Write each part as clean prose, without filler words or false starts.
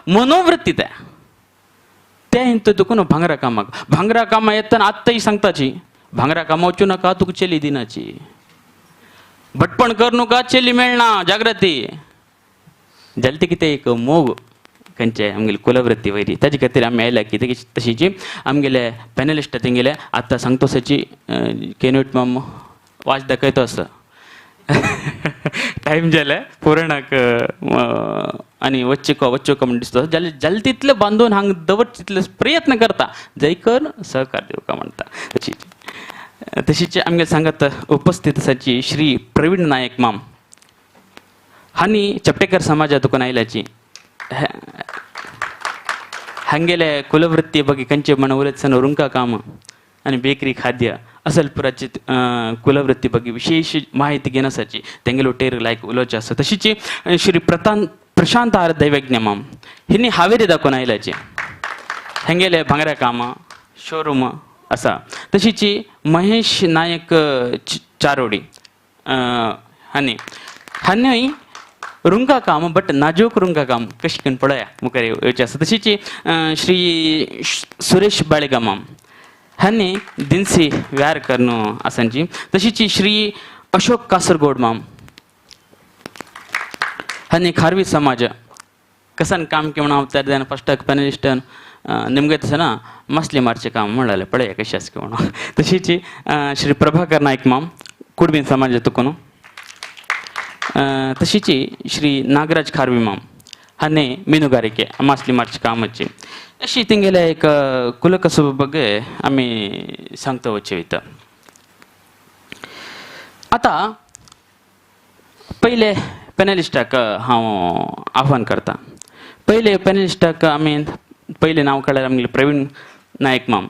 मनोवृत्ती ते ते हिंत तुका न्हू भांगरा कामाक भांगरा कामां येतना आत्ताय सांगताची भांगरा कामां वचूं नाका तुका चेली दिनाची भटपण कर नुका चेली मेळना जाग्रती जालें ते कितें एक मोग खंयचे आमगेले कुलवृत्ती वयली ताजे खातीर आमी आयल्या की तशीची आमगेले पॅनलिस्ट तेंगेले आतां सांगतोसाची केनूट माम वाच दाखयतो आसा टायम जाले पुरणाक आनी वच्चेको वच्चेको म्हण दिसता जाल्यार जालें तितलें बांदून हांगा दवरचे तितले प्रयत्न करता जंय सहकार दिवका म्हणटा. तशीच तशीच आमगे सांगत उपस्थित आसाची श्री प्रवीण नायक माम हांणी चपटेकर समाजा तुका आयल्याची हांगेले कुलवृत्ती ಬಗ್ಗೆ कंचे म्हण उलयत रुंका काम आनी बेकरी खाद्य असल पुराची कुलवृत्ती ಬಗ್ಗೆ विशेष माहिती घेनासाची तेंगेलो टेर लायक उलोवचें आसा. तशीच श्री प्रशांत आर दैवज्ञ माम हिनी हावेरी दाखोवन आयल्याची हेंगेले भांगरा कामां शोरूम आसा. तशीच महेश नायक चारोडी हांणी हांणी रुंका काम बट नाजूक रुंका काम कशें करून पळया मुखार येवचें आसा. तशीच श्री सुरेश बाळेगा माम हांणी दिनसी व्यार करून आसांची. तशीच श्री अशोक कासरगोड माम हांणी खारवी समाज कसान काम केवण हांव तयार जायना फर्स्ट पॅनलिस्टान निमगे तशें ना मसले मारचें काम म्हणलें पळया कशें आसा केवण. तशीच श्री प्रभाकर नायक माम कुडबी समाज तुकून. तशीच श्री नागराज खारवी माम हांणी मिनुगारिके मासली मारचे कामाची अशी तेंगेले एक कुलकसब ಬಗ್ಗೆ आमी सांगता वचचे वयता. आतां पयले पॅनलिस्टाक हांव आव्हान करता. पयले पॅनलिस्टाक आमी पयलें नांव काडल्यार आमगेले प्रवीण नायक माम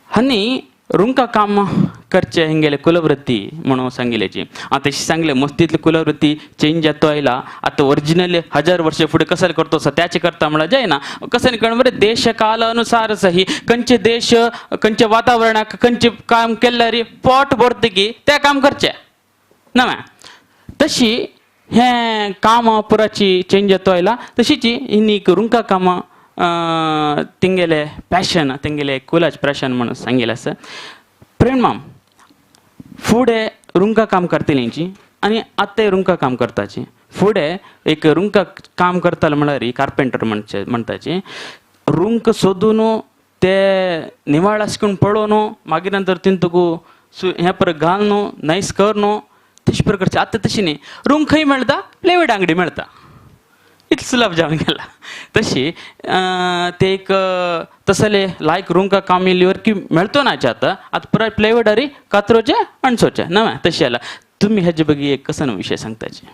हांणी रुंका काम करचें हेंगेले कुलवृत्ती म्हणून सांगिल्ल्याची. आतां तशें सांगलें मस्तींतली कुलवृत्ती चेंज जातो आयला आतां ओरिजिनल हजार वर्सां फुडें कसले करतो आसा त्याचे करता म्हळ्यार जायना कसं कण बरें देश काल अनुसार सही खंयचे देश खंयच्या वातावरणाक खंयचें काम केल्यार पोट भरतकी तें काम करचें ना तशी हें काम पुराची चेंज जातो आयला. तशीच हिनी रुंका कामां तेंगेले पॅशन तेंगेले कुलाच पॅशन म्हणून सांगिल्लें आसा. प्रेम माम फुडें रुंका काम करतलींची आनी आतांय रुंका काम करताची फुडें एक रुंका काम करताले म्हळ्यार कार्पेंटर म्हणचे म्हणटाची रुंक सोदून ते निवाळ आसकून पळोवन मागीर नंतर तितूंक हें परत घाल न्हू नायस कर न्हू तशें प्रकारचें. आतां तशें न्ही रूंक खंय मेळटा प्लेवेड आंगडी मेळटा इतलें सुलभ जावन गेला. तशी ते एक तसले लायक रुंका काम येयल्यावर की मेळतो नाचे आतां आतां पुराय प्लेवेडारी कातरोचें अणसोचें नवें तशें जालां. तुमी हेजे ಬಗ್ಗೆ एक कसो विशय सांगताचे.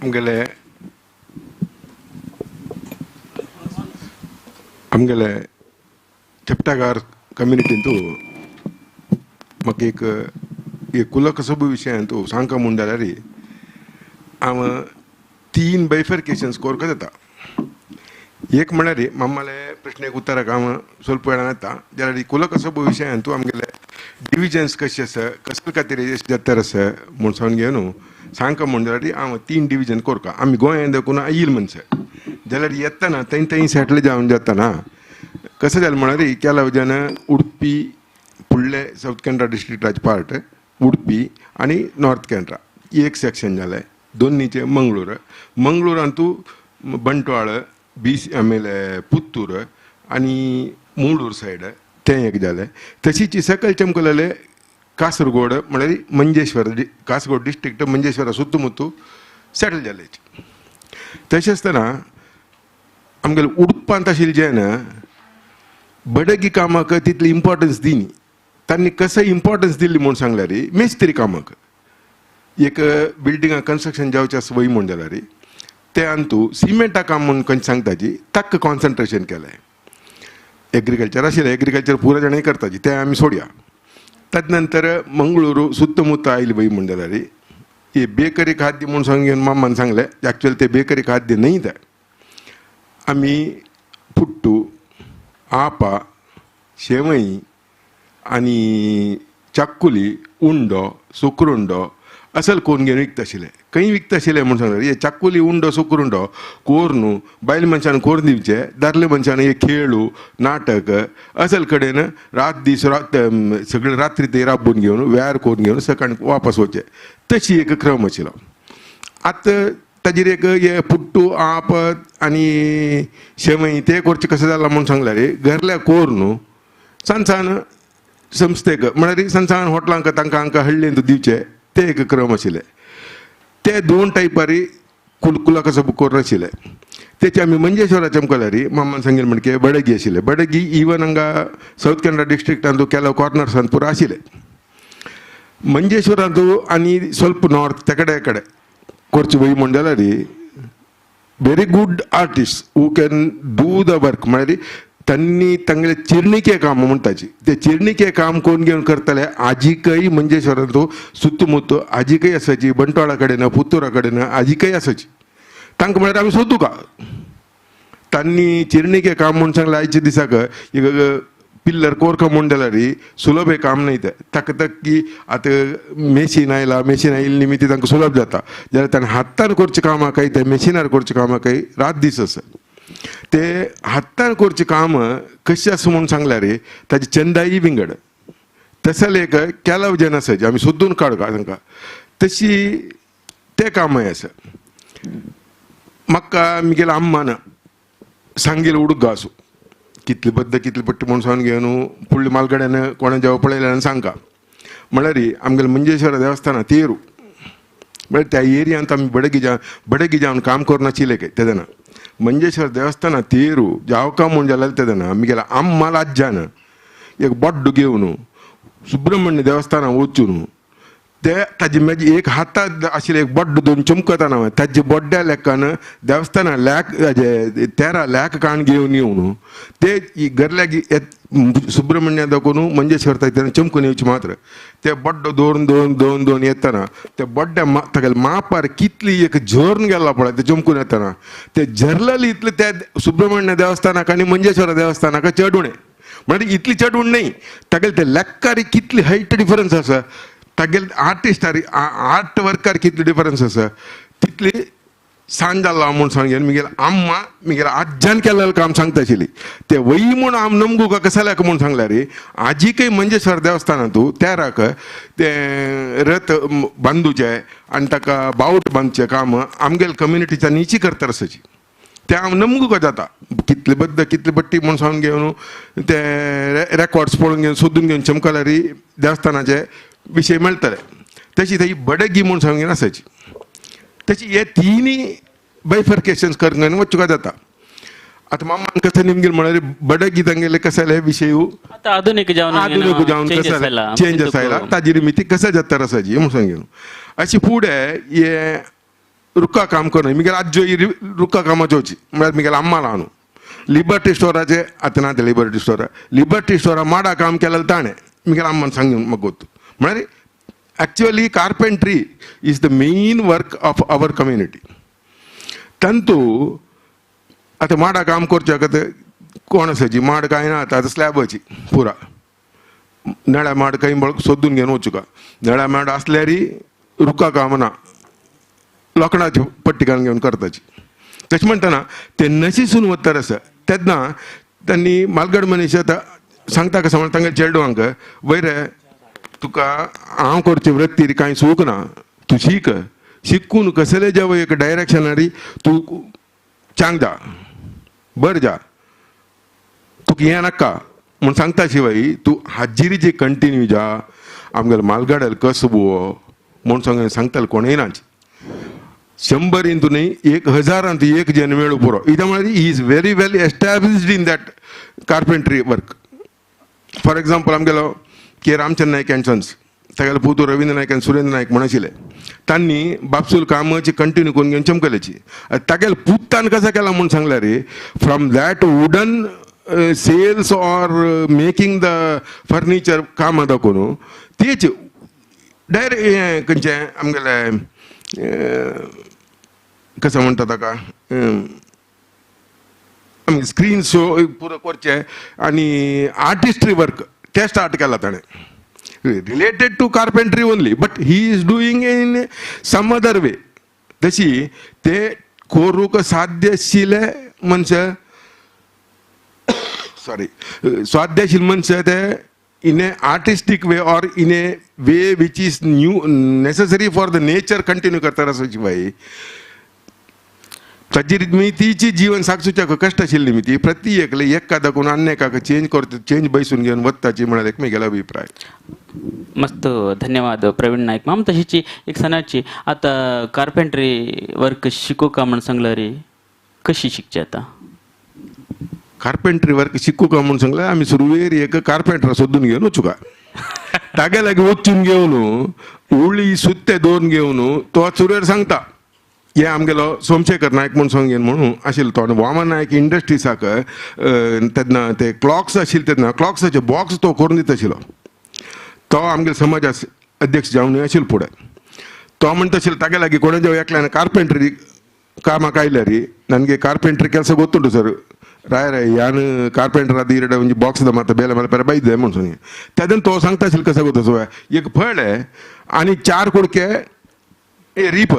आमगेले आमगेले चेपटागार कम्युनिटींतू म्हाका एक एक कुलकसब विशयांतू सांगका म्हूण जाल्यार हांव 3 बायफर्केशन्स कोरका जाता. एक म्हळ्यार मामाले प्रश्नेक उत्तराक हांव स्वल्प वेळान येता जाल्यार कुलकसब विशयांतू आमगेले डिविजन्स कशें आसा कसले खातीर जात्तर आसा म्हूण सांगून घेवन सांगका म्हूण जाल्यार हांव 3 डिविजन कोरका. आमी गोंयांत देखून आयिल्ले मनशां जाल्यार येतना थंय थंय सेटल जावन जातना कशें जालें म्हळ्यार केला जन उडपी फुडले सावथ कॅनरा डिस्ट्रिक्टाचे पार्ट उडपी आनी नॉर्थ कॅनरा एक सेक्शन जालें. दोन्नीचे मंगळूर मंगळूरांतू बंटवाळ बीस आमेले पुत्तूर आनी मुळूर सायड तें एक जालें. तशीच सकयल चमकलेले कासरगोड म्हळ्यार मंजेश्वर कासरगोड डिस्ट्रिक्ट मंजेश्वरा सुत्तुमुत्तू सेटल जाले. तशें आसतना आमगेले उडपांत आशिल्लें जें न्हू बडगी कामाक तितली इम्पोर्टन्स दिनी तांणी कसं इम्पोर्टन्स दिली म्हूण सांगल्यार मेस्त्री कामाक एक बिल्डिंगा कन्स्ट्रक्शन जावचें आसा वय म्हूण जाल्यार ते अंतू सिमेंटा काम म्हूण खंय सांगताची ताका कॉन्सन्ट्रेशन केलें. एग्रीकल्चर आशिल्लें एग्रीकल्चर पुरा जाणां करताची तें आमी सोडया. तद नंतर मंगळूर सुत्तमुत्त आयली वय म्हूण जाल्यार हे बेकरी खाद्य म्हूण सांगून मामान सांगलें एक्चुअली ते बेकरी खाद्य न्हय तें आमी पुट्टू आपा शेवई आनी चाकुली उंडो सुकरुंडो असल कोण घेवन विकता आशिल्ले खंय विकता आशिल्ले म्हूण सांगले हे चाकुली उंडो सुकरुंडो कोर बायल मनशान कोर दिवचे दादले मनशान हे खेळू नाटक असल कडेन रात दीस रात सगळे रात्री ते राबून घेवन व्यार करून घेवन सकाळी वापस वचचे तशी एक क्रम आशिल्लो. आतां ताजेर एक हे पुट्टू आप आनी शेवई ते करचें कशें जालां म्हूण सांगल्यार घरल्या कोर न्हू सान सान संस्थेक म्हळ्यार सान सान हॉटलांक तांकां हांकां हळ्ळेंत दिवचे ते एक क्रम आशिल्ले. ते दोन टायपारी कुलकुला कसो कोर आशिल्ले. तेचे आमी मंजेश्वराचे चमकल्यारी मामान सांगिल्लें म्हणके बडगी आशिल्ले. बडगी इवन हांगा सावथ कॅनरा डिस्ट्रिक्टांत केलो कॉर्नर्सान पुरो आशिल्ले. मंजेश्वरांत आनी स्वल्प नॉर्थ तेकडे कडेन करचे वय म्हण जाल्यार very good artist who can do the work म्हळ्यार तांणी तांगेले चिरणिके काम म्हणटाची ते चिरणिके काम कोण घेवन करतले आजिकय मंजेश्वरांत सुत्तुमुत्तु आजिकय आसाची बंटवाळा कडेन पुत्तुरा कडेन आजिकय आसाची तांकां म्हळ्यार आमी सोदू का तांणी चिरणिके काम म्हूण सांगलें आयच्या दिसाक एक पिल्लर कोरका म्हूण जाल्यार सुलभ हें काम न्हय तें ताका की आतां मेशीन आयलां मेशीन आयिल्ली निमित्त तांकां सुलभ जाता जाल्यार ताणें हातान करचें कामां काय तें मेशिनार करचें कामां काय रात दीस आसा ते हातान करचें काम कशें आसा म्हूण सांगल्यार ताजी चंदाई विंगड तसले एक केलाव जन आसा आमी सोदून काडूं तांकां तशी तें कामय आसा. म्हाका म्हगेल्या अम्मान सांगेल उडक आसूं कितली बद्द कितली पट्टी म्हूण सांगून घेवन फुडले मालगड्यान कोणें जेवण पळयलें आनी सांगका म्हळ्यार आमगेलें मंजेश्वर देवस्थाना तेरू म्हळ्यार त्या एरियांत आमी बडगी जावन काम करून आशिल्ले तेन्ना मंजेश्वर देवस्थाना तेरू जावका म्हूण जाल्यार तेन्ना म्हगेल्या अम्मा आज्यान एक बोड्डो घेवन सुब्रमण्य देवस्थाना वचून ते ताजे मागीर एक हातांत आशिल्लें एक बोड्डो दोन चमकतना ताजे बोड्ड्या लेखान देवस्थाना लॅक ताजे 13 लॅक काण घेवन येवन ते घरल्याक सुब्रमण्य दाखोवन मंजेश्वर तेन्ना चमकून येवचे मात्र ते बोड्डो दोन दोन दोन दोन येतना ते बोड्ड्या तागेले मापार कितली एक झरून गेला पळय ते चमकून येतना ते झरलेले इतले त्या सुब्रमण्य देवस्थानाक आनी मंजेश्वर देवस्थानाक चड उणें म्हळ्यार इतली चड उणें न्हय तागेले ते लेक्कार कितली हायट डिफरन्स आसा तागेले आर्टिस्टार आर्ट वर्कार कितली डिफरन्स आसा तितली सांज जाला म्हूण सांगून म्हगेले अम्मा म्हगेल्या आज्यान केल्लें काम सांगता आशिल्ली ते वय म्हूण आम नमगुका कसाल्याक म्हूण सांगल्यार आजिकय मंजेश्वर देवस्थानांत तेराक तें रथ बांदूचें आनी ताका बावट बांदचें काम आमगेले कम्युनिटीच्या निची करता आसाची तें हांव नमगुका जाता कितले बद्द कितले पट्टी म्हूण सांगून घेवन ते रेकॉर्ड्स पळोवन घेवन सोदून घेवन चमकल्यार देवस्थानाचे विशय मेळटले. तशी थंय बडगी म्हूण सांगून आसाची तशी हे तिनूय बायफर्केशन्स करून वचूंक जाता. आतां मामान कसं निमगील म्हळ्यार बडगी तांगेले कशें जालें विशय आतां आधुनीक जावन आधुनीक जावन कसं चेंजस आयला ताजी निमित्त कसं जाता आसाची म्हूण सांगून अशी फुडें हे रुखा काम करून म्हगेले आज्जो ही रुखा कामाची वची म्हळ्यार म्हगेले अम्मा ल्हान लिबर्टी स्टोराचे आतां ना ते लिबर्टी स्टोरा लिबर्टी स्टोरा माडा काम केलें ताणें म्हगेले अम्मान सांगून म्हाका गोत म्हळ्यार actually carpentry is the main work of our community. तांतू आतां माडा काम करचें आतां कोण आसाची माड कांय ना आतां स्लॅबाची पुरा नळ्या माड खंय सोदून घेवन वचूका नळ्या माड आसल्यारय रुखा काम ना लोखणाची पट्टी घालून घेवन करताची. तशें म्हणटना ते नशीसून वतर आसा तेन्ना तांणी मालगड मनीस आतां सांगता कसो म्हणल्यार तांगे चेडवांक वयर तुका हांव करचे वृत्तीर कांय चूक ना तूं शीक शिकून कसले जेव एक डायरेक्शनारी तूं चांग जा बर जा तुका हें नाका म्हूण सांगता शिवाय तूं हाजिरी जी कंटिन्यू जा आमगेले मालगाड्यार कसबो म्हूण सांग सांगताले कोणूय ना 100 इंतू न्हय 1000 एक जन मेळू पुरो कित्याक म्हळ्यार he is very well established in that carpentry work. For example आमगेलो K Ramchand Naik and sons तागेलो पुतू रविंद्र नायक आनी सुरेंद्र नायक म्हण आशिल्ले तांणी बापसूल कामाची कंटिन्यू करून घेवन चमकल्याची तागेले पुतान कशें केलां म्हूण सांगल्यार from that wooden sales or making the furniture कामां दाखोवन तेच डायरेक्ट हें खंयचें आमगेलें कशें म्हणटा ताका आमी स्क्रीन शो पुरो करचें आनी आर्टिस्ट्री वर्क तें स्टार्ट केलां ताणें. Related to carpentry only, but he is doing in some other way. तशी ते करूंक साध्य आशिल्ले मनशां, सॉरी, साध्य आशिल्ले मनशां ते in a artistic way or in a way which is new necessary for the nature continue करता आसची बाई. ताजी मितीची जीवन साक्षूच्या कष्ट आशिल्ली मिती प्रति एकले एकादा कोण अन्य एकाक चेंज करता, चेंज बैसून घेवन वत्ताची म्हळ्यार एक म्हगेलो अभिप्राय. मस्त, धन्यवाद प्रवीण नायक माम. तशीची एक सणाची आता कार्पेंटरी वर्क शिकू का म्हण सांगलं रे, कशी शिकची आता? कार्पेंटरी वर्क शिकू का म्हूण सांगलें, आमी सुरवेर एक कार्पेंटर सोदून घेवन वचूका, तागे लागीं वचून घेवन उळी सुत्ते दोन घेवन तो सुरवेर सांगता, हे आमगेलो सोमशेखर नायक म्हूण सांगेन म्हणून आशिल्लो तो. आनी वामन नायक इंडस्ट्रीसाक तेन्ना ते क्लॉक्स आशिल्ले, तेन्ना क्लॉक्साचे बॉक्स तो करून दिता आशिल्लो. तो आमगेलो समाज अध्यक्ष जावन आशिल्लो फुडें. तो म्हणटा आशिल्लो तागे लागीं कोणें जेव एकल्यान कार्पेंटरी कामाक आयल्यार ನನಗೆ ಕಾರ್ಪೆಂಟ್ರಿ ಕೆಲಸ ಗೊತ್ತುಂಟು ಸರ್, ರಾಯರ ಯಾನ್ ಕಾರ್ಪೆಂಟರ್ ಅದು ಇರಡ ಒಂಜಿ ಬಾಕ್ಸ್ the ಮಾತ ಬೇಲೆ ಮಲ್ಪೆರೆ ಬೈದೆ म्हूण सांगे. तेन्ना तो सांगता आशिल्लो कसो गोतो एक फळ आनी 4 कुडके रीप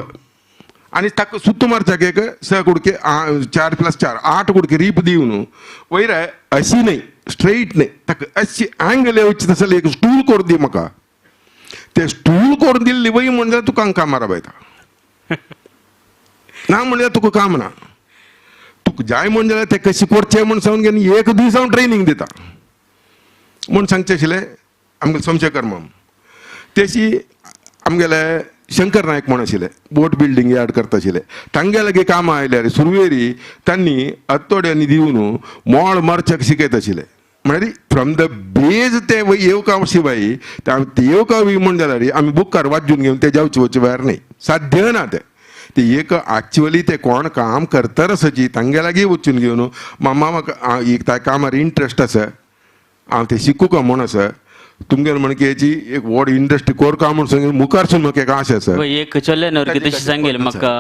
आनी ताका सुत्त मारच्याक एक 6 कुडके, 4 + 4 8 कुडके रीप दिवन वयर अशी न्हय स्ट्रेट न्हय ताका अशी अँगल येवची तसले एक स्टूल करून दी म्हाका. ते स्टूल करून दिल्ली वय म्हण जाल्यार तुका कामार बायता ना म्हणल्यार तुका काम ना. तुका जाय म्हण जाल्यार ते कशें करचें म्हूण सांगून घेवन एक दीस हांव ट्रेनींग दिता म्हूण सांगचें आशिल्लें आमगेले सोमशेखर माम. तेशी आमगेले शंकर नायक म्हूण आशिल्ले बोट बिल्डींग यार्ड करता आशिल्ले, तांगे लागीं कामां आयल्यार सुरवेरी तांणी हत्तोड्यांनी दिवन मोळ मारच्याक शिकयत आशिल्ले. म्हळ्यार फ्रॉम the बेज ते येवका शिवाय येवका म्हूण जाल्यार आमी बुकार वाजून घेवन ते जावचे वचचे भायर न्हय, साध्य ना. ते ते एक एक्चुअली ते कोण काम करता आसाची तांगे लागीं वचून घेवन मामा म्हाका एक त्या कामार इंट्रस्ट आसा, हांव तें शिकूं का म्हूण आसा, तुमगेर म्हणकेची एक व्हड इंडस्ट्री कोरका म्हूण सांगून मुखारसून म्हाका एक आशा आसा. एक चल्यान तशी सांगेल म्हाका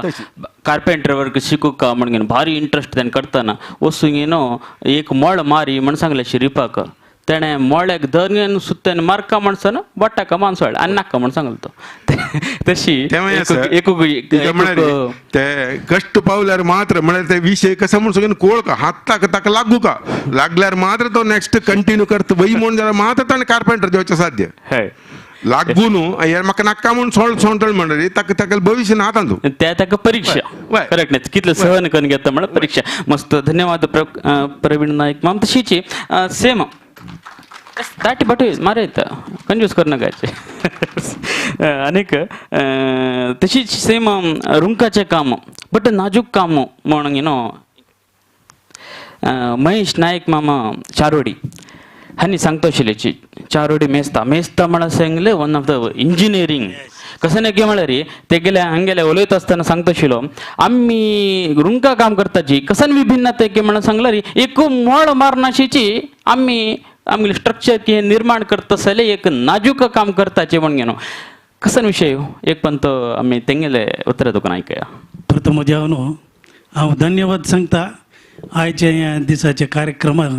कार्पेंटर वर्क शिकूं का म्हण भारी इंट्रस्ट तेणें करतना वचून न्हू एक मळ मारी म्हण सांगलें शिरीपाक, तेणें मळ्याक धरून सुत्त्यान मारका म्हणसन बोटाका मानसोळ आनी नाका म्हण सांगलो तो. तशी ते कश्ट पावल्यार मात्र म्हळ्यार ते विशय कसो म्हूण सांगून कोळका हाताक ताका लागू का लागल्यार मात्र तो नेक्स्ट कंटिन्यू करता वय म्हूण जाल्यार मात्र ताणें कार्पेंटर जावचें साध्य लागू न्हू हें म्हाका नाका म्हूण सोड सोडटल म्हणटरी ताका ताका भविश्य ना तांतू त्या ताका परीक्षा करेक्ट न्ही कितलें सहन करून घेता म्हळ्यार परीक्षा. मस्त, धन्यवाद प्रवीण नायक माम. तशीची सेम दाटी पाटू मारे येता कंजूस कर नकाचे आनीक तशीच सेम रुंकाचें काम बट नाजूक काम म्हणून you know Mahesh Naik मामा चारोडी हांणी सांगता आशिल्ले चारोडी मेस्ता मेस्ता म्हळ्यार सांगलें वन ऑफ the engineering कसं नाही म्हळ्यार तेगेले हांगेले उलयता आसतना सांगता आशिल्लो आमी रुंका काम करताची कसन विभिन्न ते म्हणून सांगल्यार एक मळ मारनाशीची आमी आमगेले स्ट्रक्चर की निर्माण करता आसले एक नाजूक काम करताचे म्हण घेवन कसन विशय एक पण तो आमी तेंगेले उतरा तुका आयकया. प्रथम जेवण हांव धन्यवाद सांगता आयच्या ह्या दिसाच्या कार्यक्रमाक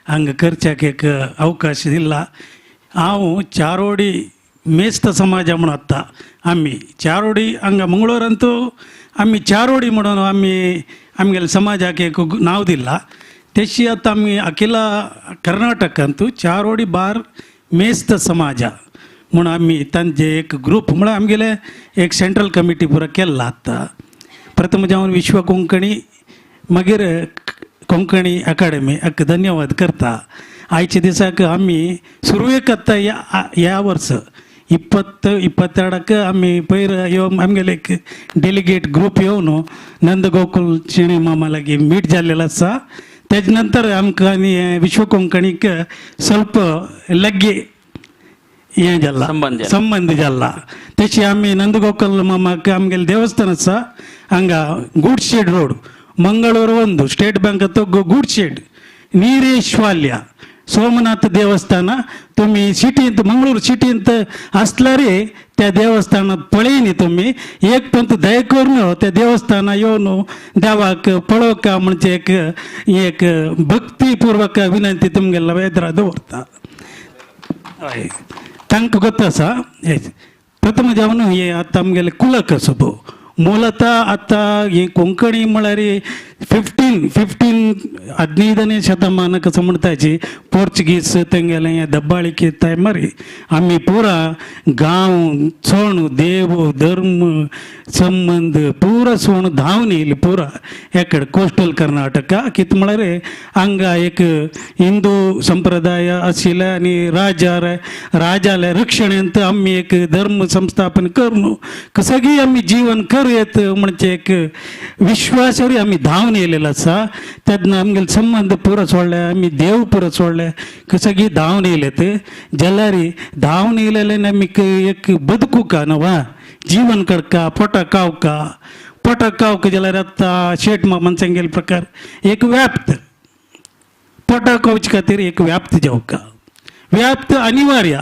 हांगा करच्याक एक अवकाश दिला. हांव चारोडी मेस्त समाजा म्हणून आत्ता आमी चारोडी हांगा मंगळूरांतू आमी चारोडी म्हणून आमी आमगेले समाजाक एक नांव दिला. तशी आतां आमी अखिल कर्नाटकांतू चारोडी बार मेस्त समाजा म्हूण आमी तांचे एक ग्रूप म्हळ्यार आमगेले एक सेंट्रल कमिटी पुरो केल्ला. आतां प्रथम जावन विश्व कोंकणी मागीर कोंकणी अकाडमी हाका धन्यवाद करता. आयच्या दिसाक आमी सुरवेक आतां ह्या वर्स 2022 आमी पयर येवन आमगेले एक डेलिगेट ग्रूप येवन नंद गोकुल शेणी मामा लागीं मीट जाल्लेलो आसा. तेजे नंतर आमकां आनी विश्व कोंकणीक स्वल्प लग्गे हें जाला संबंद जाला. तशी आमी नंदगोकुल मामाक आमगेलें देवस्थान आसा हांगा गूडशेड रोड मंगळूर ಒಂದು स्टेट बँक तो गूडशेड ನೀರೇಶ್ವಾಲ್ಯ सोमनाथ देवस्थान तुमी सिटींत मंगळूर सिटींत आसल्यार त्या देवस्थानात पळयनी तुमी एक पंत दया करून त्या देवस्थाना येवन देवाक पळोवका म्हणजे एक एक भक्तीपूर्वक विनंती तुमगेल्या वेदरा दवरता. हय, तांकां गोत्त आसा. प्रथम जावन हे आतां आमगेले कुलकसब ಮೂಲತಃ ಆತ ಈ ಕೊಂಕಣಿ म्हळ्यार 15 15ನೇ ಶತಮಾನಕ್ಕೆ ಸಂಬಂಧಾಚಿ पोर्चुगीज तेंगेले हे दब्बाळिके टायमार आमी पुरा गांव सण देव धर्म संबंद पुरा सण धांवन येयले पुरा एकडे कोस्टल कर्नाटका. कितें म्हळ्यार हांगा एक हिंदू संप्रदाय आशिल्ले आनी राजाले रक्षणेंत आमी एक धर्म संस्थापन करून सगळी आमी जीवन करूं येत म्हणजे एक विश्वासावर आमी धांवन येयलेलो आसा. तेन्ना आमगेले संबंद पुरो सोडले, आमी देव पुरो सोडले, सगळी धांवन येयलेत. जाल्यार धांवन येयलेल्यान आमी एक बदकूका न्हू जीवन कडका पोटा कावका पोटा कावका जाल्यार आतां शेट मामान सांगेले प्रकार एक व्याप्त पोटा खावचे खातीर एक व्याप्त जावका व्याप्त अनिवार्य.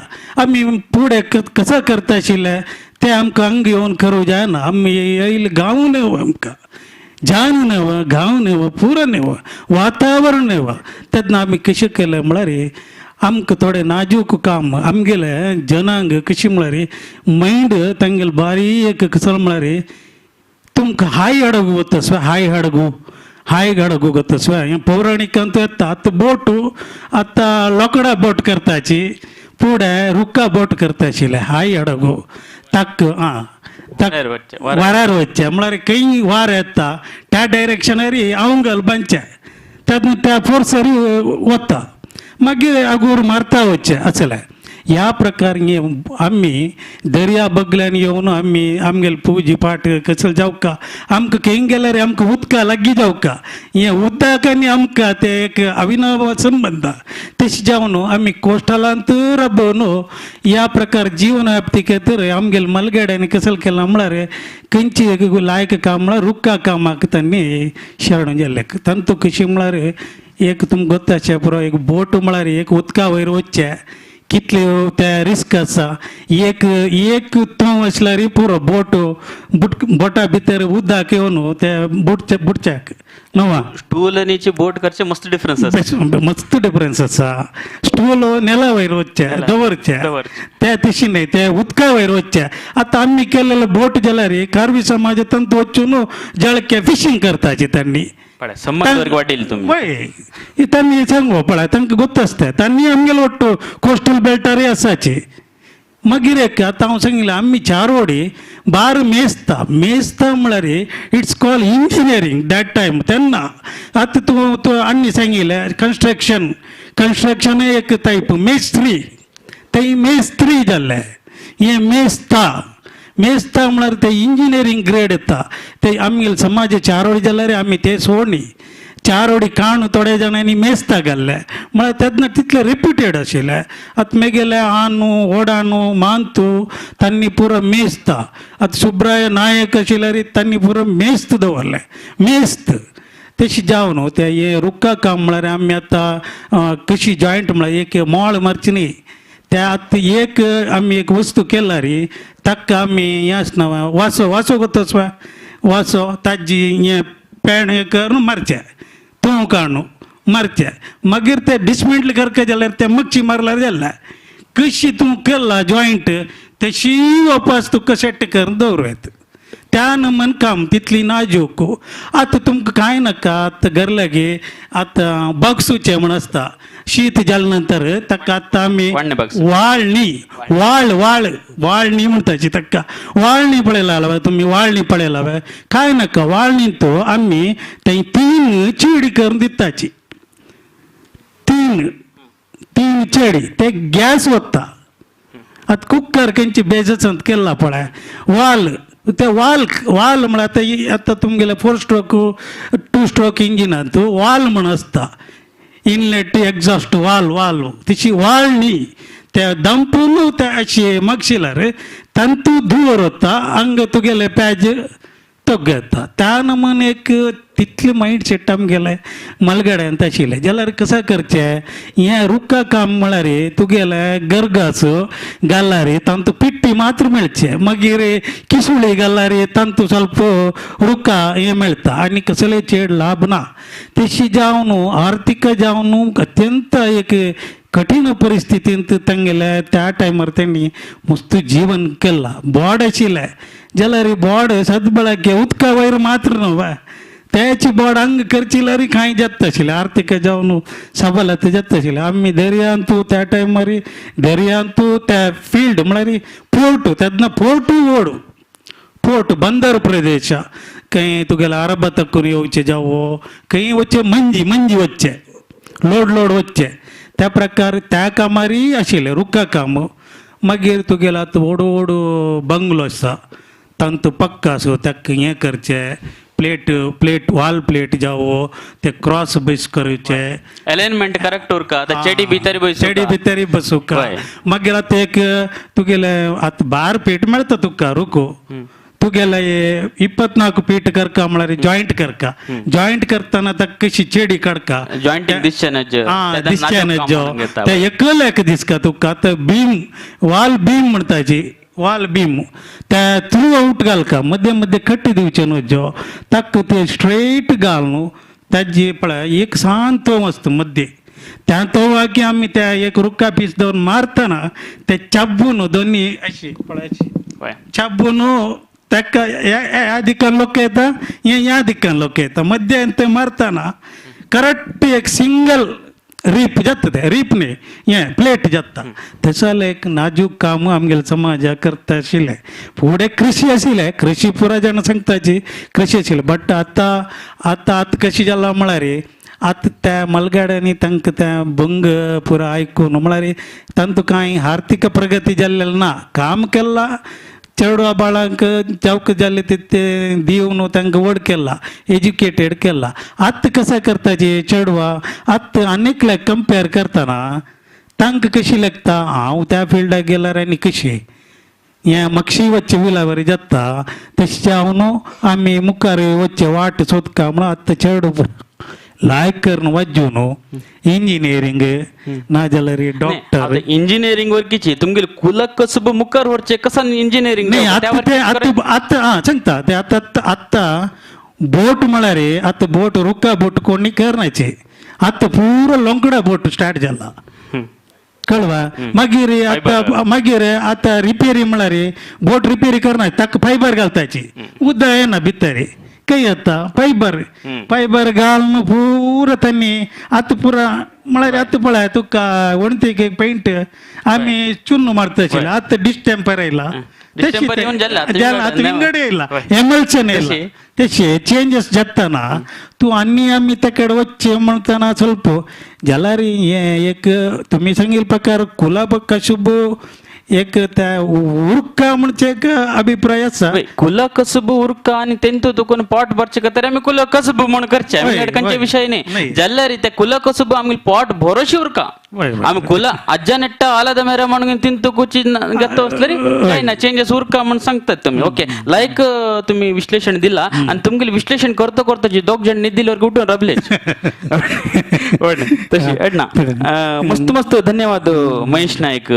आमी फुडें कसो करता आशिल्ले ते आमकां अंग येवन करूं जायना. आमी येयले गांव न्हय आमकां जान न्हय गांव न्हय पुरो न्हय वातावरण न्हय. तेन्ना आमी कशें केलें म्हळ्यार आमकां थोडें नाजूक काम आमगेलें जनांग कशें म्हळ्यार मायंड तांगेले बारीक कसो म्हळ्यार तुमकां हाय हडगು ಗೊತ್ತಸ್ವ ಹಾಯ್ ಹಡಗು ಹಾಯ್ ಹಡಗು ಗೊತ್ತಸ್ವ ಪೌರಾಣಿಕ ಅಂತ ಎತ್ತ आतां बोट आतां लोकडा बोट करताची फुडें रुक्का बोट करता आशिल्ले हाय हडगु ताक आं वाऱ्यार वचचें, वाऱ्यार वचचें म्हळ्यार खंय वार येता त्या डायरेक्शनार अवंगल बांदचें तेन्ना त्या फोर्सर वता मागीर आगूर मारता वचचें असलें. ह्या प्रकार आमी दर्या बगल्यान येवन आमी आमगेले पुजी पाठ कसले जावका आमकां खंय गेल्यार आमकां उदका लागीं जावका हें उदक आनी आमकां तें एक अविनाव संबंद. तशें जावन आमी कोस्टलांत राबोवन ह्या प्रकार जीवन व्याप्ती खातीर आमगेले मलगड्यांनी कसलें केलां म्हळ्यार खंयची एक लायक काम म्हळ्यार रुक्का कामाक तांणी शरण जाल्लें. तांतू कशें म्हळ्यार एक तुमकां गोत्त आसचें पुरो एक बोट म्हळ्यार एक उदका वयर वचचें कितले ते रिस्क आसा. एक एक तोंव आसल्यार पुरो बोट बुट बोटा भितर उदक येवन ते बुडचे बुडच्याक न्हू. स्टूल आनी बोट करचे मस्त डिफरन्स आसा. मस्त डिफरन्स आसा. स्टूल नेला वयर वचचें दवरचें ते तशें न्हय ते उदका वयर वचचें. आतां आमी केल्लेले बोट जाल्यार कार्वी समाज तंत वचून जळके फिशींग करताची तांणी. वय तांणी सांगू पळय तांकां गोत्त आसता तांणी आमगेले ಒಟ್ಟು कोस्टल बेल्टारय आसाची. मागीर एक आतां हांव सांगिल्लें आमी चारोडी बार मेजता मेजता म्हळ्यार it's call engineering that time तेन्ना. आतां तूं तूं आनी सांगिल्लें कन्स्ट्रक्शन कन्स्ट्रक्शन एक टायप मेस्त्री ते मेस्त्री जाल्ले हें मेजता मेजता म्हळ्यार ते इंजिनियरींग ग्रेड येता. ते आमगेले समाज चारोडी जाल्यार आमी ते सोडणी चारोडी काणू थोडे जाणांनी मेजता घाल्ले म्हळ्यार तेन्ना तितले रेप्युटेड आशिल्ले. आतां मेगेले आनू ओडानू मांतू तांणी पुरो मेजता. आतां सुब्राय नायक आशिल्ले तांणी पुरो मेस्त दवरलें मेस्त तशें जावन न्हू ते हे रुक्का काम म्हळ्यार आमी आतां कशी जॉयंट म्हळ्यार एक मोळ मारची न्ही त्या आतां एक आमी एक वस्तू केला रे ताका आमी हें आसना वासो वासो गोतस वासो ताजी हें पेण हें करून मारचें तोंव काडून मारचें मागीर ते डिसमेंटल करका जाल्यार ते मच्छी मारल्यार जालें कशी तूं केला जॉयंट तशी वापस तुका सेट करून दवरूं येता. त्या नमन काम तितली नाजूक. आतां तुमकां कांय नाका आतां गरलागे आतां बक्सूचें म्हण आसता शीत जाले नंतर ताका आतां आमी वाळणी वाळ वाळ वाळणी म्हणटाची ताका वाळणी पळयला तुमी वाळणी पळयला कांय नाका वाळणी तो आमी थंय 3 चेडी करून दिताची 3 चेडी ते गॅस वता. आतां कुकर खंयची बेजांत केला पळय वाल ते वाल वाल म्हळ्यार आतां आतां तुमगेले 4 स्ट्रोक 2 स्ट्रोक इंजिनांत वाल म्हण आसता इनलेट एक्झॉस्ट वाल वाल तशी वाल न्ही ते दंपून ते अशें मागशिलार तांतू धुंवर वता हांगा तुगेले प्याज तोग येता. त्या नमन एक तितले मायंड सेट आमगेले मलगड्यांत आशिल्लें जाल्यार कशें करचें हें रुक्का काम म्हळ्यार तुगेले गरगास घाल्यार तांतू पिट्टी मात्र मेळचें मागीर किसुळी घाल्यार तांतू ಸ್ವಲ್ಪ रुक्का हें मेळटा आनी कसले चेड लाभ ना. तशी जावन आर्थीक जावन अत्यंत एक कठीण परिस्थितींत तांगेले त्या टायमार तेणी मस्त जीवन केलां. बोर्ड आशिल्लें जाल्यार बोर्ड सदबळाके उदका वयर मात्र न्हू त्याची बोर्ड अंग करची कांय जाता आशिल्लें आर्थिक जावन सबल ते जाता आशिल्लें. आमी दर्यांतू त्या टायमार दर्यांतू त्या फिल्ड म्हळ्यार पोर्ट तेन्ना पोर्टूय व्हड पोर्ट बंदर प्रदेश खंय तुगेले अरबा तक्कून येवचे जावो खंय वचचे मंजी मंजी वचचे लोड लोड वचचे त्या प्रकार त्या कामारय आशिल्लें रुखा काम. मागीर तुगेलो आतां व्हड व्हड बंगलो आसा तांतू पक्का आसो ताका हें करचें प्लेट प्लेट वॉल प्लेट जावो ते क्रॉस बेस करचे अलाइनमेंट करेक्ट उरका आतां चेडी भितर बसूं चेडी भितर बसूका. मागीर आतां एक तुगेले आतां 12 पीट मेळटा तुका रुको तुगेले 24 पीट करका म्हळ्यार जॉयंट करका जॉयंट करतना ताका कशी चेडी काडका जॉयंटींग दिसचें दिसचें ते एकल एक दिसका तुका. आतां बीम वॉल बीम म्हणटाची वॉल बीम त्या थ्रू आउट घालका मध्ये मध्ये कट्टी दिवचे न्हू जो ताका ते स्ट्रेट घाल न्हू ताजी पळय एक सान तोव आसता मद्दे त्या तोवाकी आमी त्या एक रुखा पीस दवरून मारतना ते चाबून दोनी अशी पळय अशी चाबून ताका ह्या दिकान लोक येता हे ह्या दिकान लोक येता मध्यान ते मारतना करेक्ट एक सिंगल रीप जाता ते रीप न्ही हें प्लेट जाता. तशें जाल्यार एक नाजूक काम आमगेले समाजा करता आशिल्लें. फुडें कृशी आशिल्लें कृशी पुरा जाणां सांगताची कृशी आशिल्लें बट आतां आतां आतां कशी जाला म्हळ्यार आतां त्या मलगाड्यांनी तांकां त्या भंग पुरा आयकून म्हळ्यार तांतू कांय आर्थीक प्रगती जाल्लें ना. काम केलां चेडवा बाळांक चौक जाल्ले ते दिवन तांकां व्हड केला एज्युकेटेड केला. आतां कशें करता जे चेडवा आतां आनीकल्याक कंपेर करतना तांकां कशी लागता हांव त्या फिल्डाक गेल्यार आनी कशी हें मागशी वच्चें विलावरी जाता तशें हांव न्हू आमी मुखार वच्चें वाट सोदका म्हणून आतां चेडू लायक करून वाजू न्हू इंजिनियरींग नाजाल्यार डॉक्टर इंजिनियरिंग वर्कीची तुमगेले कुलक कसब मुखार व्हरचे कसान इंजिनियरिंग नाही आतां ते आतां आतां आं सांगता ते आतां आतां बोट म्हळ्यार आतां बोट रुखा बोट कोणी करनाचे आतां पुरो लोंकडा बोट स्टार्ट जाला कळवा. मागीर आतां मागीर आतां रिपेरी म्हळ्यार बोट रिपेरी करना ताका फायबर घालताची उदक येना भितर खंय येता फायबर फायबर घालून पुरो त्यांनी आतां पुरा म्हळ्यार आतां पळय तुका वणटीक एक पेंट आमी चुन्न मारता आशिल्ले आतां डिस्टेंपर आयला आतां विंगड येयला एमल्शन येयला तशें चेंजस जातना तूं आनी आमी तेकडे वच्चें म्हणटना ಸ್ವಲ್ಪ जाल्यार हें एक तुमी सांगिल्ले प्रकार कुलाब कशुब एक त्या उरका म्हणजे एक अभिप्राय आसा. कुल कसब उरका आनी तेंतू तुकून पोट भरचे खातीर आमी कुल कसब म्हण करचे आमी खंयचे विशय न्ही जाल्यार ते कुल कसब आमी पोट भरोशी उरका आमी कुल अज्जा नेट्टा आलाद मेरा म्हणून तिंतू कुची घेता वसले काय ना चेंजेस उरका म्हण सांगतात तुमी. ओके लायक तुमी विश्लेषण दिला आनी तुमगेलें विश्लेषण करता करता जी दोग जण निदिल्यावर उठून राबलेच तशी ना. मस्त मस्त धन्यवाद महेश नायक.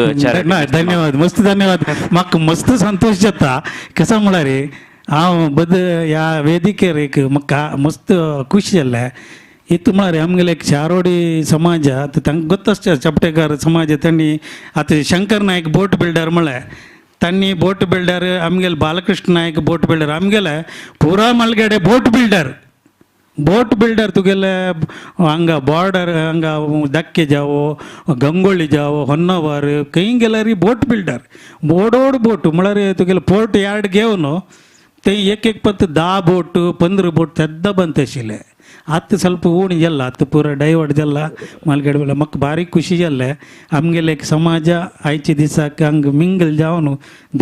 धन्यवाद मस्त धन्यवाद. म्हाका मस्त संतोष जाता कसो म्हळ्यार हांव बद ह्या वेदिकेर एक म्हाका मस्त खुश जाल्लें. हितू म्हळ्यार आमगेले एक चारोडी समाज आतां तांकां गोत्त आसता चपटेकार समाज तांणी आतां शंकर नायक बोट बिल्डर म्हळ्यार तांणी बोट बिल्डर आमगेले बालकृष्ण नायक बोट बिल्डर आमगेले पुरा मलगडे बोट बिल्डर बोट बिल्डर तुगेले हांगा बॉर्डर हांगा धक्के जावो गंगोळी जावो होन्नावर खंय गेल्यार बोट बिल्डर बोडोड बोट म्हळ्यार तुगेले पोर्ट यार्ड घेवन ते एक एक पत्त 10 बोट 15 बोट तेद्दा ಬಂತ आशिल्ले. आतां ಸ್ವಲ್ಪ उणी जाला आतां पुरा डायवर्ट जाला मालगेड बेला. म्हाका बारीक खुशी जाल्लें आमगेले एक समाज आयच्या दिसाक हांगा मिंगल जावन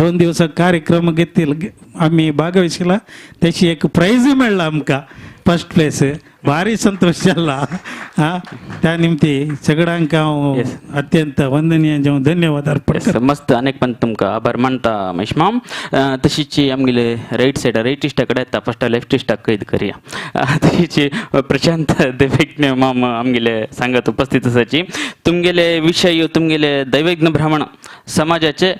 2 दिवसां कार्यक्रम घेतील आमी भागवशिला तशी एक प्रायजूय मेळ्ळा आमकां फर्स्ट प्लेस. भारी संतोष जाला. हां त्या निमती सगळ्यांक हांव अत्यंत वंदनीय जावं धन्यवाद अर्पण करता. मस्त अनेक पण तुमकां आभार मानता महेश माम. तशीच आमगेले रायट सायड रायट इश्टा कडेन येता फर्स्ट लेफ्ट इश्टाक कैद करया. तशीच प्रशांत दैवज्ञ माम आमगेले सांगत उपस्थित आसाची. तुमगेले विशय तुमगेले दैवज्ञ ब्राह्मण समाजाचे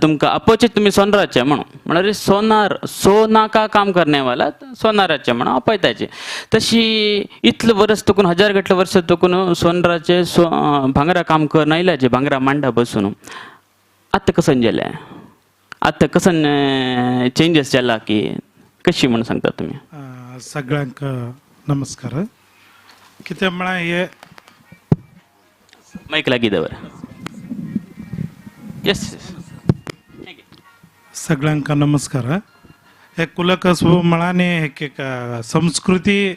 तुमकां आपोवचे तुमी सोनराचे म्हणून म्हळ्यार सोनार सोना का काम करने वाला सोनाराचे म्हणून आपयताचे. तशी इतले वर्स तुकून हजार घेतले वर्स तुकून सोनराचे सो भांगरा काम कर आयल्याचे भांगरा मांडा बसून आतां कसन जालें, आतां कसन चेंजीस जाला की कशी म्हणून सांगता तुमी? सगळ्यांक नमस्कार. कितें म्हळ्यार हे मायक लागीं दवर. येस, सगळ्यांक नमस्कार. हे कुलकसब म्हळ्यार एक एक संस्कृती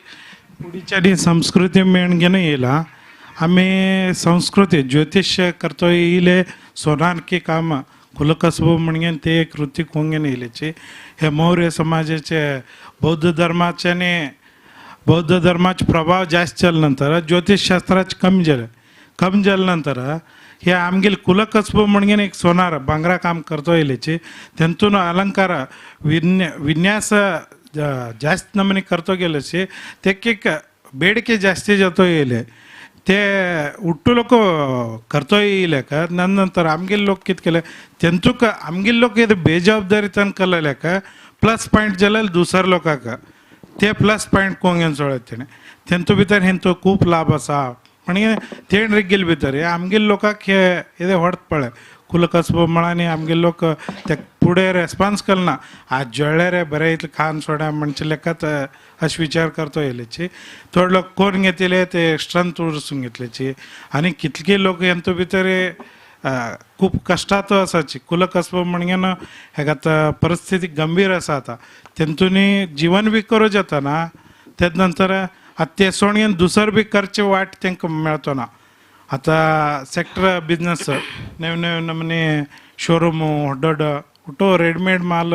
पुढीच्यानी संस्कृती मेळून घेवन येयला. आमी संस्कृती ज्योतिष करतो येयले सोनारकी काम कुलकसब म्हणून ते एक वृत्ती कोंगेन येयल्याची. हे मौर्य समाजाचे बौद्ध धर्माच्याने बौद्ध धर्माचे प्रभाव जास्त जाले नंतर ज्योतिषशास्त्राचे कमी जाले. कमी जाले नंतर हे आमगेले कुलकसब म्हणून एक सोनार भांगरा काम करतो येयल्याची तेंतून अलंकार विन्यास जास्त नमूने करतो गेल्याची तेक एक बेडके जास्ती जातो येयले ते उट्टू लोक करतो येयले का. नंतर आमगेले लोक कितें केले तेंचूक आमगेले लोक कितें बेजबाबदारीतान केलेले का प्लस पॉयंट जाल्यार दुसऱ्या लोकांक ते प्लस पॉयंट कोंगेन सोडत तेणें तेंचो भितर हेंचो खूब लाभ आसा म्हणजे तेण रिगेल भितर हे आमगेले लोकांक हे येदे व्हड पळय कुलकसब म्हळ्यार आमगेले लोक ते फुडें रेस्पॉन्स करना आज जळ्ळे रे बरें इतलें खान सोडा म्हणचे लेखात अशें विचार करतो येयल्याची. थोडे लोक कोण घेतले ते स्ट्रंथ उरसून घेतल्याची आनी कितले लोक हेंचो भितर खूब कश्टांत आसाची. कुलकसब म्हणगे हेका आतां परिस्थिती गंभीर आसा आतां तेंतूनी जिवन बी करूं जाता ना. तेज नंतर आतां ते सोडून दुसर बी करचे वाट तांकां मेळचो ना. आतां सेक्टर बिजनस नवे नवे नमूने शोरूम व्हड व्हड उठो रेडीमेड माल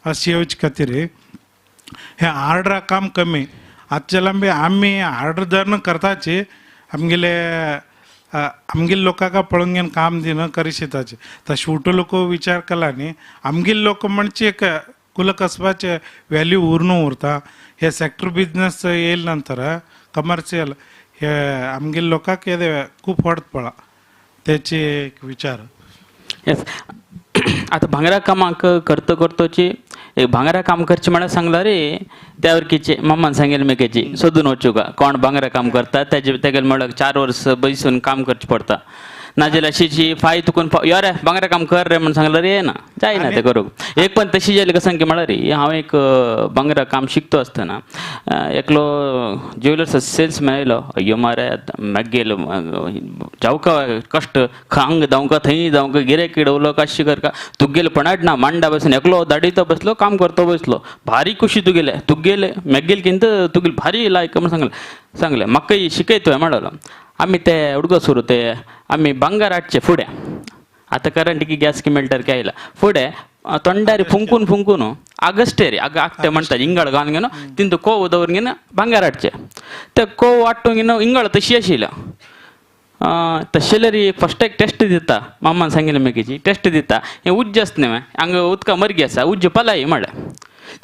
अशें येवचे खातीर हे आर्डरा काम कमी. आतां बी आमी आर्डर धरून करताची आमगेले आमगेले लोकांक पळोवन घेवन काम दिना करी शेताचे. तशें उठो लोक विचार केला न्ही आमगेले लोक म्हणचे एक कुलकसबाचे व्हॅल्यू उरून उरता. हे सेक्टर बिजनस येयले नंतर कमर्शियल हे आमगेले लोकांक येदे खूब फरक पडला तेचे एक विचार. येस, आतां भांगरा कामाक करतो करतोची एक भांगरा काम करचें म्हळ्यार सांगला रे त्या वरकीचे मम्मान सांगेल मेकेची सोदून वचूं का कोण भांगरा काम करता तेजे तेगेले म्हळ्यार 4 वर्स बैसून काम करचें पडटा. नाजाल्यार अशीची फाय तुकून यो रे भांगरा काम कर रे म्हण सांगल्यार येना जायना तें करूंक. एक पण तशी जाली कसं की म्हळ्यार रे हांव एक भांगरा काम शिकतो आसतना एकलो ज्वेलर्स सेल्समॅन आयलो अय्यो मारे मागीर जावका कश्ट हांग धांवका थंय धांवका गिरेक इडवलो काशी करका तुगेले पणाट ना मांडा बसून एकलो दाडीतो बसलो काम करतो बसलो भारी खुशी तुगेले तुगेले मागीर किंत तुगेले भारी लायक म्हण सांगलें सांगलें म्हाकाय शिकयतोय म्हणलो. आमी ते उडगो सुरू ते आमी भांगर हाडचे फुडें आतां करंट की गॅस की मेळटा की आयला फुडें तोंडारी फुंकून फुंकून आगस्टेरी आग आगटे म्हणटा इंगळ घालून घेवन तितून कोव दवरून घेवन भांगर हाडचे ते कोव हाडटून घेवन इंगळ तशी आशिल्लो तशें जाल्यार फर्स्ट एक टेस्ट दिता मामान सांगिल्लें मेकीची टेस्ट दिता हें उज्ज आसता न्ही हांगा उदका मर्गी आसा उज्ज पलाय म्हळ्यार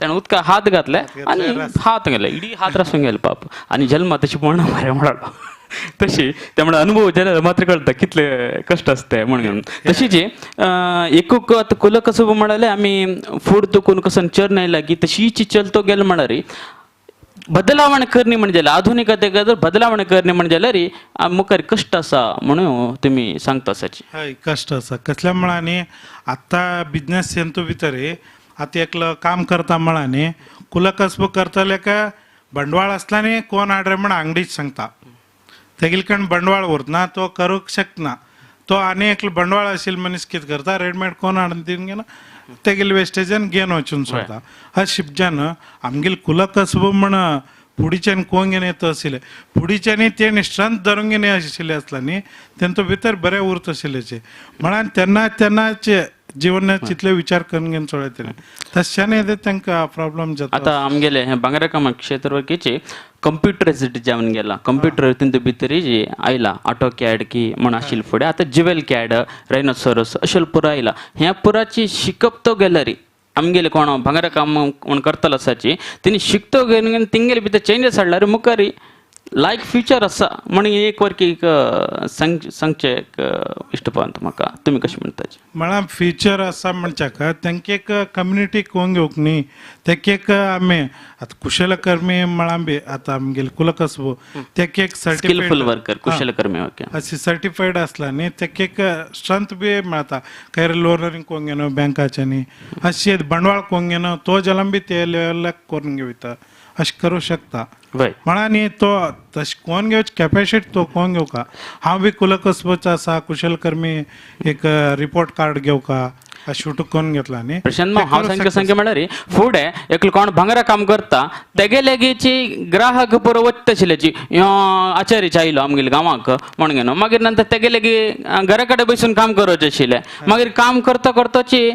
ताणें उदका हात घातले आनी हात गेले इडी हात रासून गेले पाप आनी जल्मा तशी पळोवना मरे म्हणलो तशी त्यामुळे अनुभव जाल्यार मात्र कळटा कितले कश्ट आसता म्हणून. तशीच एकूक आतां कुलकसब म्हळ्यार आमी फूड तुकून कसन चर आयला की तशीच चलतो गेलो म्हळ्यार बदलावण करणी म्हणजे आधुनिकते बदलावण करणी म्हणजे जाल्यार मुखार कश्ट आसा म्हणून तुमी सांगता आसाची. हय कश्ट आसा कसल्या म्हळ्यार न्ही आतां बिजनस हेंतू भितर आतां एकलो काम करता म्हळ्यार न्ही कुलकसब करतले काय बंडवाळ आसला न्ही कोण हाड म्हण आंगडीच सांगता तेगेले कडेन बंडवाळ उरतना तो करूंक शकना तो आनी एकलो बंडवाळ आशिल्लो मनीस कितें करता रेडीमेड कोण हाडून दिवन घेवन तेगेले वेस्टेजान घेवन वचून सोडता. अशें शिपजान आमगेले कुलकसब म्हण पुडीच्यान कोण घेवन येता आशिल्ले पुडीच्यानी तेणी स्ट्रंथ धरून घेवन आशिल्ले आसला न्ही तेंचो भितर बरें उरता आशिल्लेचे म्हळ्यार तेन्ना तेन्नाचे जिवनात तितले विचार करून घेवन चलयतले तशें तांकां प्रॉब्लम जाता. आतां आमगेले हें भांगरा कामा क्षेत्र वरकीचे कंप्युटरायज्ड जावन गेला कंप्युटर तितून भितर जी आयला ऑटो कॅड की म्हण आशिल्लें फुडें आतां ज्युवेल कॅड रायनोसोरस अशें पुरो आयला ह्या पुराची शिकप तो गेल्यार आमगेले कोण भांगरा काम म्हण करतलो आसाची तेणी शिकतो घेवन तिंगेले भितर चेंजीस हाडल्यार मुखार लायक फ्युचर आसा म्हणून एक वर्की एक सांगचें एक इश्ट पावता म्हाका. तुमी कशें म्हणटा? म्हळ्यार फ्युचर आसा म्हणच्याक तांकां एक कम्युनिटी कोण घेवंक न्ही, तेका एक आमी आतां कुशलकर्मी म्हळ्यार बी आतां आमगेले कुलकसबू तेका एक स्किलफूल वर्कर कुशलकर्मी ओके अशी सर्टिफायड आसला न्ही, तेका एक स्ट्रेंथ बी मेळता. खंय लोन कोण घेनो बँकाच्यानी अशी बंडवाळ कोण घेनो तो जाल्यार बी ते लेवलाक करून घेवता, अशें करूं शकता. म्हळ्यार न्ही तो तशें कोण घेवची कॅपेसिटी तो कोण घेवका. हांव बी कुलकसबूच आसा, कुशलकर्मी एक रिपोर्ट कार्ड घेवका अशें करून घेतला न्ही. प्रशांत हांव सांगता सांगें म्हळ्यार फुडें एकलो कोण भांगरा काम करता तेगे लागींची ग्राहक पुरो वचता आशिल्ल्याची आचार्य आयलो आमगेले गांवाक म्हणून न्हू, मागीर नंतर तेगे लागीं घरा कडेन बसून काम करचें आशिल्लें. मागीर काम करता करताची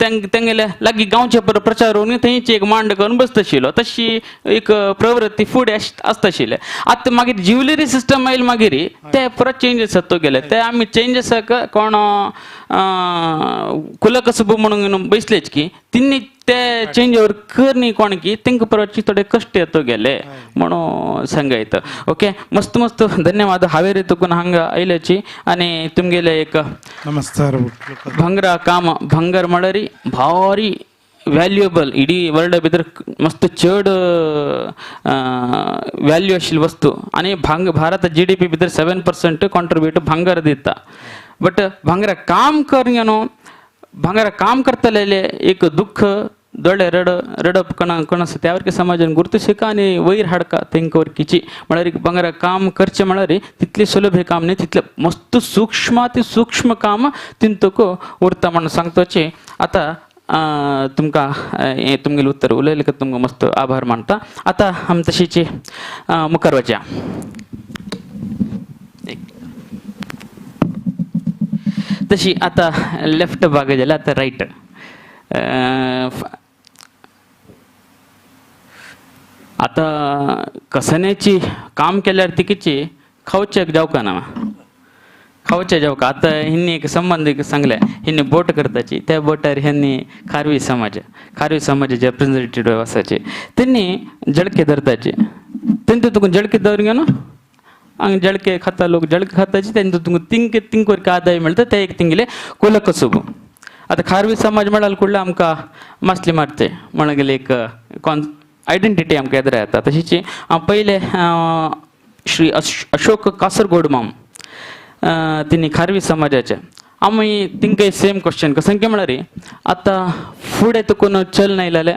तेंगेले लागीं गांवचे पुरो प्रचार करून थंयची एक मांड करून बसता आशिल्लो. तशी एक प्रवृत्ती फुडें आसता आशिल्लें. आतां मागीर ज्युवेलरी सिस्टम आयली मागीर ते परत चेंजीस जाता गेले. ते आमी चेंजीसाक कोण कुलकसबू म्हणून बसलेच की तिन्नी ते चेंज ओवर करनी कोण की तेंका परत थोडे कश्ट येतो गेले म्हणून सांगायत. ओके, मस्त मस्त धन्यवाद हावेरी तुकून हांगा आयल्याची आनी तुमगेले एक नमस्कार. भांगरा काम भांगर म्हळ्यार भारी व्हॅल्युएबल इडी वर्ल्डा भितर मस्त चड व्हॅल्यू आशिल्ली वस्तू आनी भारत GDP भितर 7% कॉन्ट्रिब्यूट भांगर दिता. बट भांगरा काम कर न्हू, भांगरा काम करतले एक दुःख दोळे रड रडप कण कण आसा त्या वरकी समाजान गुर्तशिका आनी वयर हाडका तेंका वरकीची म्हळ्यार भांगरा काम करचें म्हळ्यार तितलें सुलभ हें काम न्ही, तितलें मस्त सूक्ष्म सूक्ष्म काम तितूंक उरता म्हणून सांगतोची. आतां तुमकां हें तुमगेलें उत्तर उलयलें का तुमकां मस्त आभार मानता. आतां आमी तशीची मुखार वचया. तशी आतां लेफ्ट भाग जाल्यार आतां रायट. आतां कसण्याची काम केल्यार तिकीची खावचें जावका ना, खावचें जावका. आतां हिंनी एक संबंद सांगलें, हिंनी बोट करताची त्या बोटार ह्यांनी खारवी समाज, खारवी समाजाचे रिप्रेझेंटेटिव्ह आसाचे तेन्नी जळके धरताचे. तेंचे तुका जळके धरून न्हू हांगा जळके खाता लोक जळके खाताचे तेंचे तुका तिंक तिंक वरके आदाय मेळटा ते एक तिंगेले कुलकसबू. आतां खारवी समाज म्हळ्यार कुडल्या आमकां मासली मारचे म्हणून गेले एक कॉन आयडेंटिटी आमकां येदरा येता. तशीच हांव पयले श्री अशोक कासरगोड माम तिनी खारवी समाजाचे आमी तिंकाय सेम क्वेश्चन कसं की म्हळ्यार आतां फुडें तुकून चल आयलेलें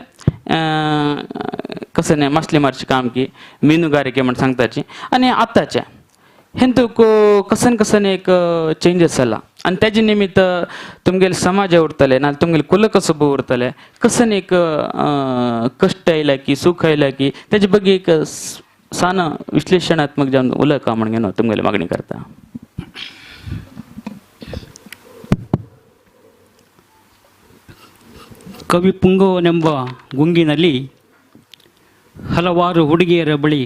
कसं न्ही मासली मारची काम की मिनुगारिके म्हण सांगताची आनी आतांचें हें तुका कसन कसन एक चेंजीस जाला आनी तेजे निमित्त तुमगेले समाज उरतले ना तुमगेले कुलकसबू उरतले कसन एक कश्ट आयला की सूख आयला की तेजे बगी एक सान विश्लेशणात्मक जावन उलयका म्हणून न्हू तुमगेली मागणी करता. ಕವಿ ಪುಂಗವನೆಂಬ ಗುಂಗಿನಲ್ಲಿ ಹಲವಾರು ಹುಡುಗಿಯರ ಬಳಿ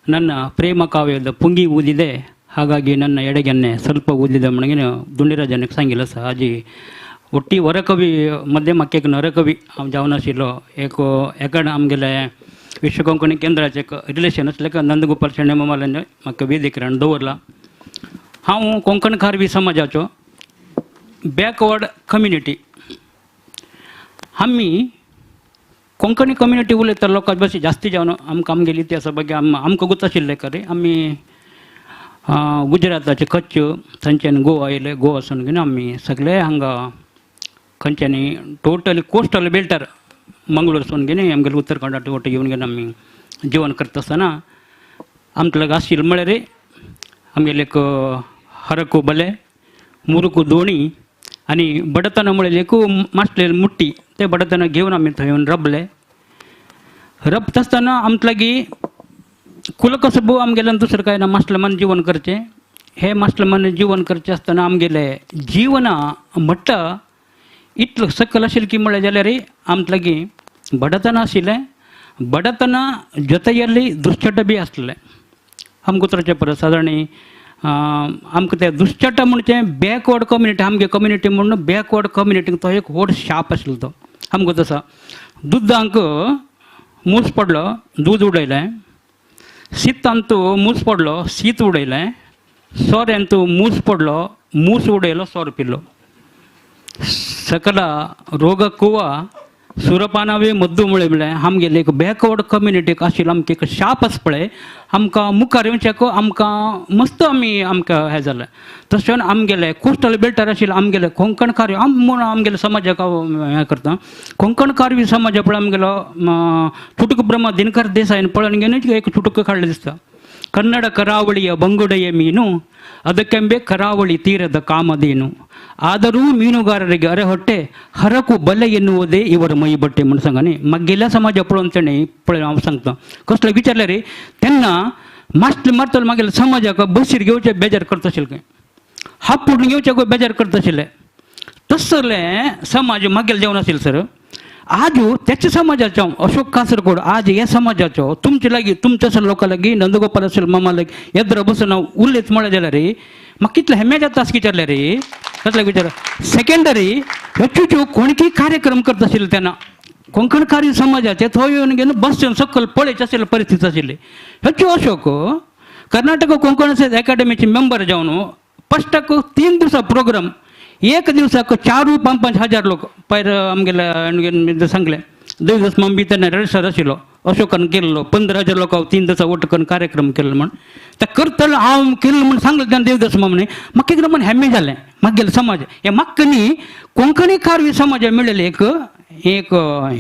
ನನ್ನ ಪ್ರೇಮ ಕಾವ್ಯದ ಪುಂಗಿ ಊದಿದೆ, ಹಾಗಾಗಿ ನನ್ನ ಎಡಗೆನ್ನೆ ಸ್ವಲ್ಪ ಊದಿದ ಮಣಗಿನ ದುಂಡಿರಾಜನಕ್ಕೆ ಸಂಗಿಲ್ಲ ಸಹಾಜಿ ಒಟ್ಟಿ ವರಕವಿ ಮಧ್ಯಮಕ್ಕೆ ನರಕವಿ जावन एक एकाड आमगेले विश्व कोंकणी केंद्राचे एक रिलेशन आसलें नंदगोपाल शेणै मामाल्यान म्हाका वेदीक दवरला. हांव कोंकण खारवी समाजाचो बॅकवर्ड कम्युनिटी. आमी कोंकणी कम्युनिटी उलयता लोकां बस जास्ती जावन आमकां आमगेली इतिहासा ಬಗ್ಗೆ आमकां गोत आशिल्लें खरें. आमी गुजराताचे कच्छ थंयच्यान गोवा येयले, गोवा सून घेवन आमी सगळे हांगा खंयच्यानी टोटली कोस्टल बेल्टार मंगळूर सून घेवन आमगेले उत्तर कर्नाटक वटेन येवन घेवन आमी जिवन करता आसतना आमकां लागीं आशिल्लें म्हळ्यार आमगेले एक हरकू बले, मुरुकू दोणी आनी बडतन म्हळ्यार एक मासले मुट्टी, ते बडतन घेवन आमी थंय येवन रबले. रबता आसतना आमकां लागीं कुलकसबू आमगेल्यान दुसरें कांय ना, मासलमान जिवन करचें. हे मासलमान जिवन करचें आसतना आमगेले जिवना म्हट्टा इतलो सकल आशिल्लें की म्हळ्यार जाल्यार आमकां लागीं बडतन आशिल्लें, बडतना ಜೊತೆಯಲ್ಲಿ ದುಶ್ಚಟ बी आसलें. आमकां उतराचे परस सादारण आमकां ते दुश्चट म्हणजे बॅकवर्ड कम्युनिटी, आमगे कम्युनिटी म्हणून बॅकवर्ड कम्युनिटीक तो एक व्हड शाप आशिल्लो. तो आमकां तसो दुदांक मूस पडलो, दूद उडयलें, शीतांतू मूस पडलो शीत उडयलें, सोऱ्यांतू मूस पडलो मूस उडयलो सोर पिलो. सकल रोगकुव सुरपानावे मद्दू म्हळें म्हळ्यार आमगेले एक बॅकवर्ड कम्युनिटीक आशिल्लो आमकां एक शाप आसा पळय, आमकां मुखार येवच्याक आमकां मस्त आमी आमकां हें जालें. तशें आमगेले कोस्टल बेल्टर आशिल्ले आमगेले कोंकण कार्य आम म्हूण आमगेले समाजाक हांव हें करता. कोंकण कार्य समाजा पळय आमगेलो चुटुक ब्रह्म दिनकर देसायन पळोवन घेवन एक चुटुक काडलें दिसता. ಕನ್ನಡ ಕರಾವಳಿಯ ಬಂಗುಡೆಯ ಮೀನು ಅದಕ್ಕೆಂಬೆ ಕರಾವಳಿ ತೀರದ ಕಾಮಧೇನು, ಆದರೂ ಮೀನುಗಾರರಿಗೆ ಅರೆಹೊಟ್ಟೆ ಹರಕು ಬಲೆ ಎನ್ನುವುದೇ ಇವರ ಮೈ ಬಟ್ಟೆ म्हूण सांगा न्ही. मागील्या समाजा पळोवन तेणें पळय हांव सांगता कसलो विचारलें रे तेन्ना मास्टर मारतलो मागीर समाजाक बसीर घेवचे बेजार करता आशिल्लें खंय, हापूण घेवच्याक बेजार करता आशिल्लें. तसलें समाज मागील जेवण आशिल्लें सर. आज त्याच्या समाजाचो अशोक कासरगोड आज ह्या समाजाचो तुमचे लागीं तुमच्या अशा लोकां लागीं नंदगोपाल असेल मामा लागीं येद्र बसून हांव उलयत म्हळें जाल्यार रे म्हाका कितले हेमे जाता अशें विचारलें रे. कसलें विचार सेकेंडरी ह्यो कोणकी कार्यक्रम करता आशिल्ले तेन्ना कोंकण कार्य समाजाचे थंय येवन घेवन बसून सकयल पळयचे आशिल्ले परिस्थिती आशिल्ली. ह्यो अशोक कर्नाटक कोंकण एकाडेमीचे मेंबर जावन फस्टाक 3 दिवसा प्रोग्राम एक दिवसाक 4 5 5 हजार लोक पयर आमगेले सांगलें देवदास माम बी तेन्ना रजिस्टर आशिल्लो अशोकान केल्लो 15,000 लोक 3 दिसा वट करून कार्यक्रम केल्लो म्हण ते करतलो हांव केल्लो म्हण सांगलें तेन्ना देवदास मामने म्हाका एकदम म्हण हेम्मे जालें. मागेले समाज हे म्हाका न्ही कोंकणी कारवी समाजा मेळिल्लें एक एक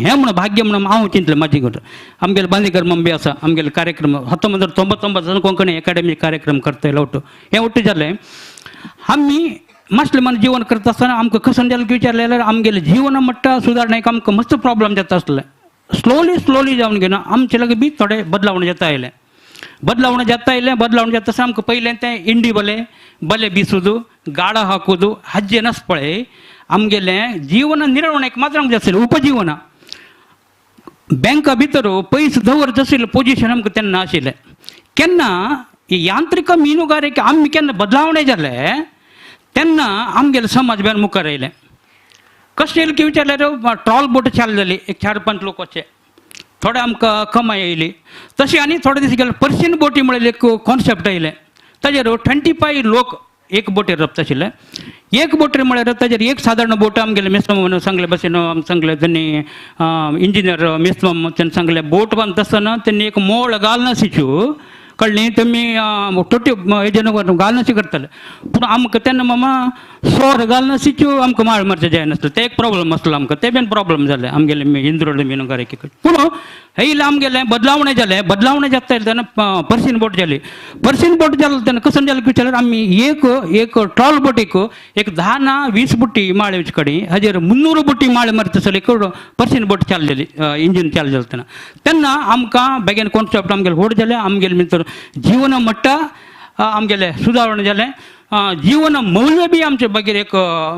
हें म्हण भाग्य म्हणून हांव चिंतलें म्हाजी कडेन. आमगेले बांदेकर माम बी आसा आमगेले कार्यक्रम 1999 कोंकणी एकाडेमी कार्यक्रम करतले वट्टू हें वट्टू जालें. आमी मासले मन जीवन करता आसतना आमकां कसन जालें विचारलें जाल्यार आमगेलें जीवन म्हणटा सुदारणेक आमकां मस्त प्रॉब्लम जाता आसलें. स्लोली स्लोली जावन घेना आमचे लागीं बी थोडे बदलावण जाता आयलें. बदलावण जाता आयलें बदलावण जाता आसतना आमकां पयलें तें इंडी बले बले बिसूद गाडा हाकूद हाजें नास पळय आमगेलें जीवन निर्वणेक मात्र आमचें आसलें उपजीवन बँका भितर पयस दवरत आशिल्लें पोजिशन आमकां तेन्ना आशिल्लें. केन्ना यांत्रिक मिनुगारेक आमी केन्ना बदलावणें जालें तेन्ना आमगेले समाज बेन मुखार आयलें. कशें येयलें की विचारल्यार ट्रॉल बोट चालू जाली एक 4 5 लोक वचचे थोडे आमकां कमाय येयली. तशें आनी थोडे दीस गेले पर्शियन बोटी म्हळ्यार एक कॉन्सेप्ट आयलें ताजेर 25 लोक एक बोटीर रपता आशिल्ले. एक बोटीर म्हळ्यार ताजेर एक सादारण बोट आमगेले मेस्माम म्हणून सांगले भशेन आमकां सांगलें तेणी इंजिनियर मेस्माम तेणें सांगलें बोट बांदता आसतना तेणी एक मोळ घालनाशिच्यो कळ्ळी तुमी टोट्यो हेजें घालनाशी करताले पूण आमकां तेन्ना मामा सोर घालनाशिच्यो आमकां माळ मारचें जायनासलें. तें एक प्रॉब्लम आसलो आमकां तें बीन प्रॉब्लम जालें आमगेले इंद्रोड मिनुगारेकी. पूण येयलें आमगेलें बदलावणें जालें. बदलावणें जाता तेन्ना पर्शियन बोट जाली. पर्शियन बोट जालें तेन्ना कशें जालें विचारल्यार आमी एक एक ट्रॉल बोटीक एक 10 ना 20 बुट्टी माळ येवचे कडेन हाजेर 300 बुट्टी माळ मारता आसले एक पर्शियन बोट चालू जाली इंजीन चालू जालें तेन्ना. तेन्ना आमकां बेगीन कॉन्सेप्ट आमगेलें व्हड जालें. आमगेलें भितर जीवन म्हणटा आमगेलें सुदारण जालें. जीवन मौल्य बी आमचें मागीर एक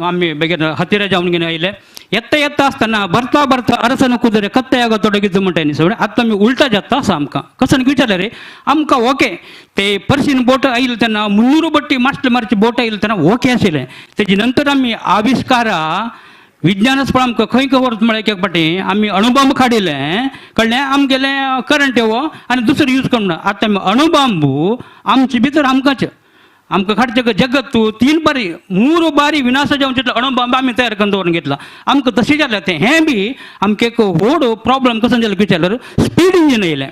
आमी बेगीन हतिरा जावन घेवन आयले. येता येता आसतना भरता भरता अरसन कुदरे कत्तयाग तोडगिद्दू म्हणटा न्ही सगळें आतां आमी उल्टा जाता आसा आमकां कसन विचारलें रे आमकां ओके ते पर्शियन बोट आयले तेन्ना 300 बट्टी मास्टर मारची बोट आयले तेन्ना ओके आशिल्लें. तेजे नंतर आमी आविश्कारा विज्ञानच पळय आमकां खंय खंय व्हरता म्हळ्यार एक फावटी आमी अणुबांब काडिल्लें कळ्ळें आमगेलें करंट येवो आनी दुसरें यूज करूं आतां आमी अणुबांबू आमचे भितर आमकांच आमकां खाडचें जगत 3 बारी 3 बारी विनाश जावन तितलो अणुबांब आमी तयार करून दवरून घेतला. आमकां तशें जालें तें हें बी आमकां एक व्हड प्रॉब्लम कसो जालें विचारल्यार स्पीड इंजीन येयलें.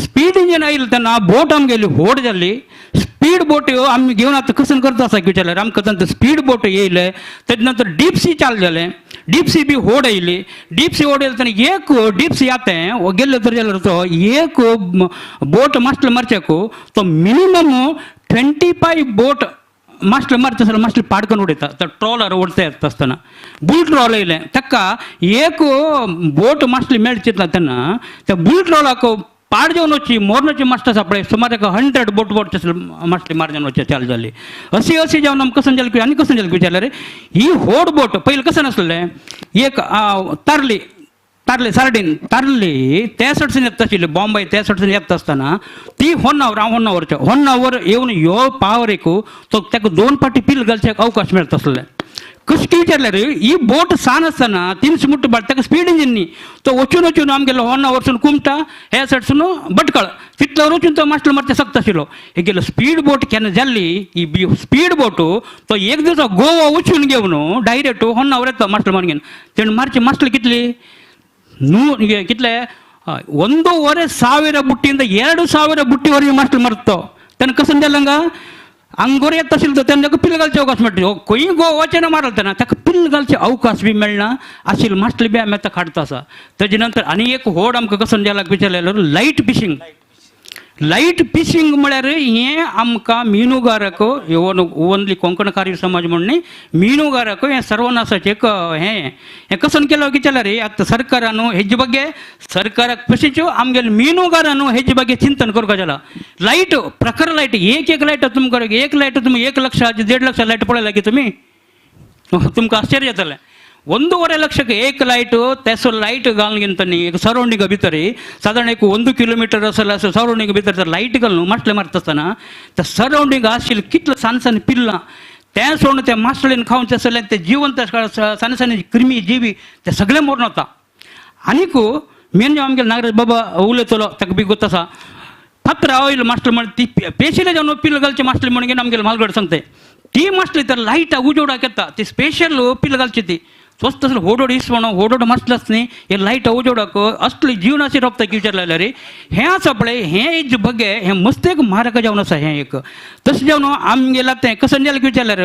स्पीड इंजीन आयलें तेन्ना बोट आमगेली व्हड जाली. स्पीड बोट आमी घेवन आतां कसन करता आसा विचारल्यार आमकां तांकां स्पीड बोट येयलें. तेजे नंतर डीप सी चालू जालें. डीप सी बी व्हड येयली. डीप सी व्हड येयले तेन्ना एक डीप सी आतां गेल्ले तर जाल्यार तो एक बोट मास्टर मारच्याक तो मिनिमम 25 बोट मास्टर मारता आसतना मास्टर पाडकन उडयता तर ट्रॉलर उडता येता आसतना बुल ट्रॉल येयलें ताका एक बोट मास्टर मेळची ना तेन्ना त्या बुल ट्रॉलाक पाड जेवन वचची मोरनाची मास्टर आसा पळय सुमार एक 100 बोट बोट मास्टर मारजेवन वचचे चालू जाली. अशी अशी जावन आमकां कसन जालें आनी कसन जालें विचारलें रे ही व्हड बोट पयलीं कशें नासलें एक तारली तारले सार्डीन तारली त्या सायडसून येता आशिल्ली बॉम्बे त्या सायडसून येता आसतना ती होन्नावर हांव होन्नावरचें होन्नावर येवन ह्यो पावर एक तो ताका 2 फावटी पील घालचें अवकाश मेळटा आसलें. कशें विचारल्यार ही बोट सान आसतना 300 मुट्ट बाट ताका स्पीड इंजीन न्ही तो वचून वचून आमगेलो होन्ना वरसून कुमटा हे सायडसून भटकळ तितलो वचून तो मास्टर मारचे शकता आशिल्लो. हे गेलो स्पीड बोट केन्ना जाल्ली ही स्पीड बोट तो एक दिसा गोवा वचून घेवन डायरेक्ट होन्नावर येता मास्टर मारून घेवन तेणें मारची मास्टर कितली ನೂ ಕಿತ್ಲೆ 1500 ಬುಟ್ಟಿಯಿಂದ 2000 ಬುಟ್ಟಿವರೆಗೆ ಮಾಸ್ಟರ್ ಮರ್ತೋ ತನ್ನ ಕಸಂದೆಲ್ಲಂಗ ಅಂಗೋರೆ ಎತ್ತ ತನ್ನ ಪಿಲ್ घालचे अवकाश मेळटा खंय गोवाचे ना मारल ताका पिल घालचे अवकाश बी मेळना आशिल्ले मास्टर बी आमी आतां काडता आसा. तेजे नंतर आनी एक व्हड आमकां कसो जाला विचारलें लायट फिशींग. लायट फिशींग म्हळ्यार हें आमकां मिनुगाराक ओनली कोंकण खारवी समाज म्हण न्ही मिनुगाराक हें सर्वनाशाचें एक हें हें कसन केलो विचारल्यार आतां सरकारान हेजे ಬಗ್ಗೆ सरकाराक पशीच्यो आमगेले मिनुगारान हेजे ಬಗ್ಗೆ चिंतन करपाक जाला. लायट प्रकार लायट एक एक लायट तुमकां एक लायट तुमी 1 लक्ष 1.5 लक्ष लायट पळयला की तुमी तुमकां आश्चर्य जातलें. 1.5 ಲಕ್ಷಕ್ಕೆ ಏಕ ಲೈಟು ತೆಸು ಲೈಟ್ ಗಾಲ್ಗಿಂತ ಈಗ ಸರೌಂಡಿಂಗ್ ಬಿತ್ತರಿ ಸಾಧಾರಣ 1 ಕಿಲೋಮೀಟರ್ ಅಸಲ ಸರೌಂಡಿಂಗ್ ಬಿತ್ತರಿ ಲೈಟ್ಗಳನ್ನು ಮಸ್ಲೆ ಮಾರ್ತಸ್ತಾನ ತ ಸರೌಂಡಿಂಗ್ ಆಸಿಲ್ ಕಿತ್ಲ ಸಣ್ಣ ಸಣ್ಣ ಪಿಲ್ಲ ते सोडून ते मासळेन खावन ते सगळे ते जिवंत सಣ್ಣ ಸಣ್ಣ ಕ್ರಿಮಿ ಜೀವಿ ते सगळे मरून वता. आनीक मेन जेव्हा आमगेले नागराज बाबा उलयतलो ताका बी गोत आसा फातर ऑयल मास्टर म्हण ती पेशिले जावन पिल घालचे मास्टर म्हणून आमगेले मालगड सांगते ती मास्टली तर लायटा उजोडाक येता ती स्पेशल पिल घालची ती स्वस्त असलं होडोड इसवण होडोड मासलंच न्ही हे लायट उजोडाक असली जीवनाशी रोपता की विचारलें रे हें आसा पळय हें हेज बगे हें मस्त एक म्हारग जावन आसा हें एक तशें जावन आमगेला तें कशें जालें विचारल्यार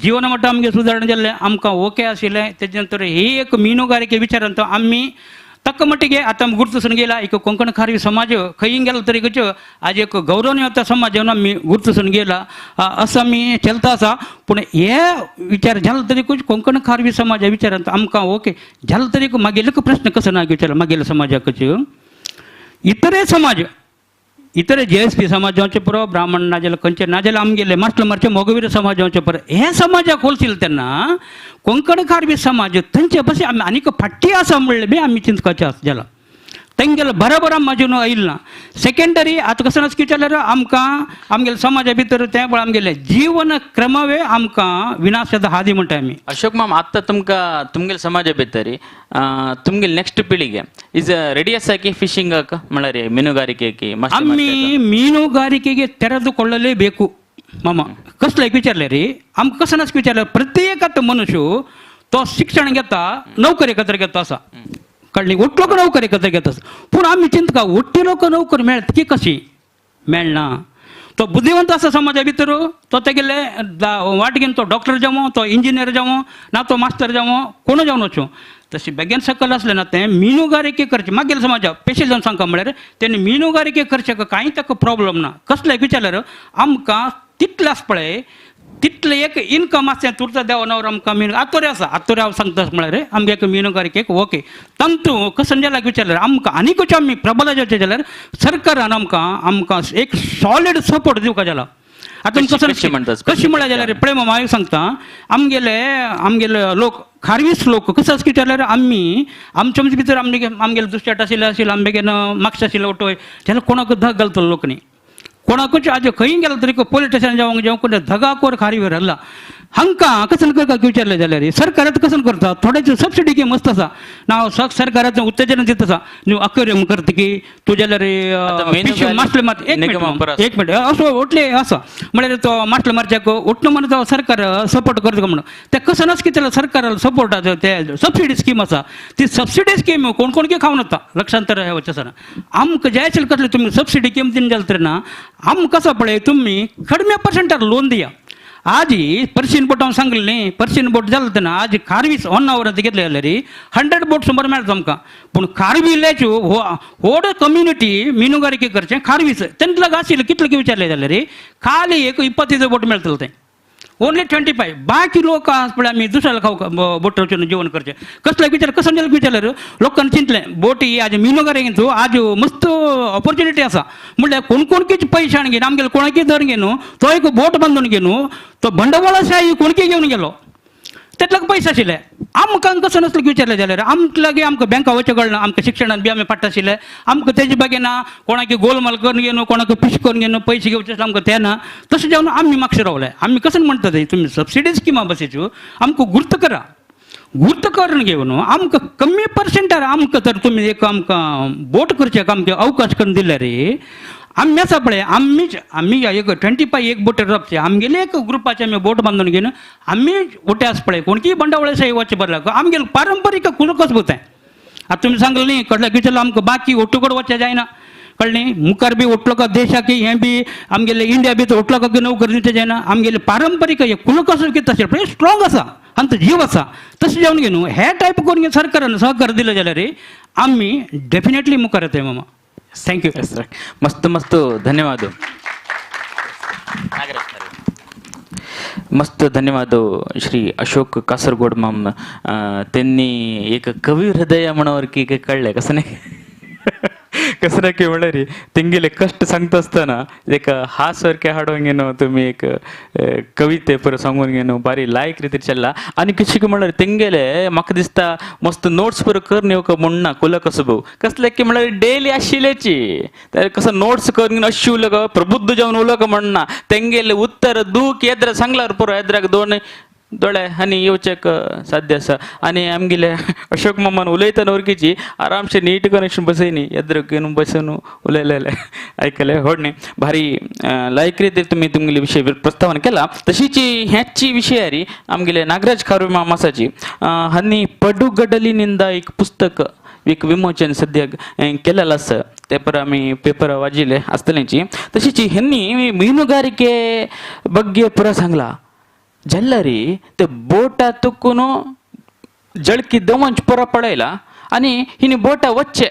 जीवन म्हणटा आमगे सुदारणा जाल्लें आमकां ओके आशिल्लें. तेजे नंतर ही एक मिनुगारिके विचारांत आमी तक्क मटिगे आतां आमी गुर्तसून गेला एक कोंकण खारवी समाज खंय गेलो तरी आज एक गौरवनीय समाज जेवन आमी गुर्तसून गेला असो आमी चलता आसा. पूण हे विचार जालो तरी कोंकण खारवी समाजा विचारांत आमकां ओके जालो तरी मागेलो प्रश्न कसो ना विचार मागेलो समाजाकच इतरे समाज इतरे जे एस पी समाज जावचे पुरो ब्राह्मण ना जाल्यार खंयचे ना जाल्यार आमगेले मास्टर मारचे मोगवीर समाज जावचे पुरो हे समाजाक होलसेल तेन्ना कोंकण खारवी समाज थंयचे बस आमी आनीक फाटी आसा म्हणलें बी आमी चिंतपाचें आसा जाला तेंगेले बरोबर आमी न्हू आयल ना. सेकेंडरी आतां कसो नास विचारल्यार आमकां आमगेले समाजा भितर तें पळय आमगेलें जीवन क्रमवे आमकां विनाश जाता हादी म्हणटा आमी. अशोक माम आतां तुमकां तुमगेले समाजा भितर तुमगेले नेक्स्ट पिळगे is ready आसा की फिशिंगाक म्हळ्यार मिनुगारिकेक? आमी ಮೀನುಗಾರಿಕೆಗೆ ತೆರೆದುಕೊಳ್ಳಲೇಬೇಕು ಮಾಮ. कसलें विचारलें रे आमकां कसो नास विचारलें प्रत्येक आतां मनुष्य तो शिक्षण घेता नोकरी खातीर घेता आसा कळ्ळी ಒಟ್ಟು लोक नोकरी खातीर घेता आसा. पूण आमी चिंतका ಒಟ್ಟಿ लोक नोकरी मेळटा ती कशी मेळना. तो बुद्धिवंत आसा समाजा भितर तो तेगेले वाट घेवन तो डॉक्टर जावं तो इंजिनियर जावं ना तो मास्टर जावं कोण जावन वचूं तशें बेगीन सकयल आसलें ना तें मिनुगारिके करचें मागीर समाजा स्पेशल जावन सांगता म्हळ्यार तेणें मिनुगारिके करचें कांय ताका प्रॉब्लम ना. कसलें विचारल्यार आमकां तितलें आसा पळय तितलें एक इनकम आसा तुरता देवानावर आमकां मीन आतोरे आसा आतोरे हांव सांगता म्हळ्यार आमगे एक मिनुगारिकेक ओके तंतू कसं जाल्यार विचारल्यार आमकां आनीकूच आमी प्रबल जावचें जाल्यार सरकारान आमकां आमकां एक सॉलीड सपोर्ट दिवपाक जाला. आतां कसं कशें म्हळ्यार जाल्यार पळय मामा हांव सांगता आमगेले आमगेले लोक खारवीस लोक कसो आसा विचारल्यार आमी आमचे आमचे भितर आमगे आमगेले दुसऱ्या आशिल्ले आशिल्ले आमगे मागशे आशिल्ले ओटोय जाल्यार कोणाक धग घालतलो लोक न्ही कोणाकूच आज खंय गेलो तरी पोलीस स्टेशन जावंक जावं कोण धगाकोर खारवीर हल्ला हांकां कसं करता विचारलें जाल्यार सरकारात कसं करता थोडेच सबसिडी की मस्त आसा ना सरकाराचें उत्तेजन दिता आसा न्हू अक्वेरियम करता की तूं जाल्यार मास्टर मात एक मिनट एक मिनट असो ओटले आसा म्हळ्यार तो मास्टर मारच्याक उठलो म्हणून तो सरकार सपोर्ट करता म्हणून ते कसं नास कितें सरकार सपोर्ट आसा ते सबसिडी स्कीम आसा ती सबसिडी स्कीम कोण कोण खावन वता लक्षांतर हे वचें आसना आमकां जाय आशिल्लें कसलें तुमी सबसिडी स्कीम दिवन जालें तर ना आमकां कसो पळय तुमी कडमे पर्संटार लोन दिया. आज पर्शियन बोट हांव सांगलें न्ही पर्शियन बोट जालें तेन्ना आज खारवीस होन्नावरांत घेतले जाल्यार 100 बोट सुमार मेळटा आमकां. पूण खारवी विलेज व्हड कम्युनिटी मिनुगारिके करचें खारवीस तेंका लागून आशिल्लें कितलें विचारलें जाल्यार खाली एक 25 बोट मेळटलें तें ओनली 25 बाकी लोक आसा पळय आमी दुसऱ्या खावंक बोट वचून जेवण करचें कसलें विचार कसं जाल्यार विचारल्यार लोकांनी चिंतलें बोटी आज मिनुगारिकेंत आज मस्त ऑपॉर्च्युनिटी आसा म्हणल्यार कोण कोणकीच पयशे हाडून घेवन आमगेले कोणाकी धरून घेवन तो एक बोट बांदून घेवन तो बंडवाळाशाही कोणकी घेवन गेलो. तेतल्याक पयशे आशिल्ले. आमकां कसो नासलो विचारलें जाल्यार आमकां लागीं आमकां बँका वचें कळना, आमकां शिक्षणान बी आमी फाट आशिल्ले, आमकां तेजे बागे ना कोणाक गोलमाल करून घेवन कोणाक पिश करून घेवन पयशे घेवचे आसले आमकां ते ना. तशें जावन आमी मागशे रावले. आमी कशें म्हणटा ते तुमी सबसिडी स्किमा बसीच्यो आमकां गुर्त करा, गुर्त करून घेवन आमकां कमी पर्संटार आमकां तर तुमी एक आमकां बोट करचें आमकां अवकाश करून दिल्यार रे आमी आसा पळय आमीच आमी एक 25 एक बोट रावचे आमगेले एक ग्रुपाचे आमी बोट बांदून घेवन आमी उठे आसा पळय कोणकी बंडावळे साय वचचें बरें आमगेले पारंपारीक कुलकस तें. आतां तुमी सांगलें न्ही कडल्या विचारलें आमकां बाकी ओटू कडेन वचचें जायना कळ्ळें न्ही, मुखार बी ओटलो का देशाक हें बी आमगेले इंडिया बी ओटलो का नोकरी दिवचें जायना. आमगेले पारंपारीक हे कुलकस कितें आशिल्लें पळय स्ट्रॉंग आसा आमचो जीव आसा. तशें जावन घेवन हे टायप करून घेवन सरकारान सहकार दिलें जाल्यार आमी डेफिनेटली मुखार येतले मामा. Thank you. मस्त मस्त धन्यवाद, मस्त धन्यवाद श्री अशोक कासरगोड माम. त्यांनी एक कवी हृदय म्हणून की कळ्ळें कसं नाही कसं नाही की म्हणल्यार तेंगेले कष्ट सांगता आसतना एक हा सारकें हाडून घेवन तुमी एक कविते पुरो सांगून घेवन बारी लायक रितीर चल्ला. आनी कशें म्हणल्यार तेंगेले म्हाका दिसता मस्त नोट्स पुरो करून येवंक म्हणना कुलकसबू कसले की म्हणल्यार डेली आशिल्ल्याची तर कसं नोट्स करून घेवन अशी उलोवंक प्रबुद्ध जावन उलोवंक म्हणना तेंगेले उत्तर दूख येद्रा सांगल्यार पुरो येद्राक दोन दोळे आनी येवचेक साध्य आसा. आनी आमगेले अशोक मामान उलयतना वरकीची आरामशे नीट कनेक्शन बसयनी येद्रक घेवन बसून उलयलेले आयकले व्हड न्ही भारी लायक रितीर तुमी तुमगेले विशय प्रस्तावना केला. तशीच ह्याची विशयारी आमगेले नागराज खारवी मामा आसाची हांणी पडुगडली निंदा एक पुस्तक एक विमोचन सद्याक केलेलें आसा ते पर आमी पेपर वाजिल्ले आसतलेची. तशीच ह्यांनी मीनुगारिके ಬಗ್ಗೆ ಪೂರ सांगला जल्लरी ते बोटा तुकून जळकी दवंच पुरो पळयला आनी हिनी बोटा वच्चे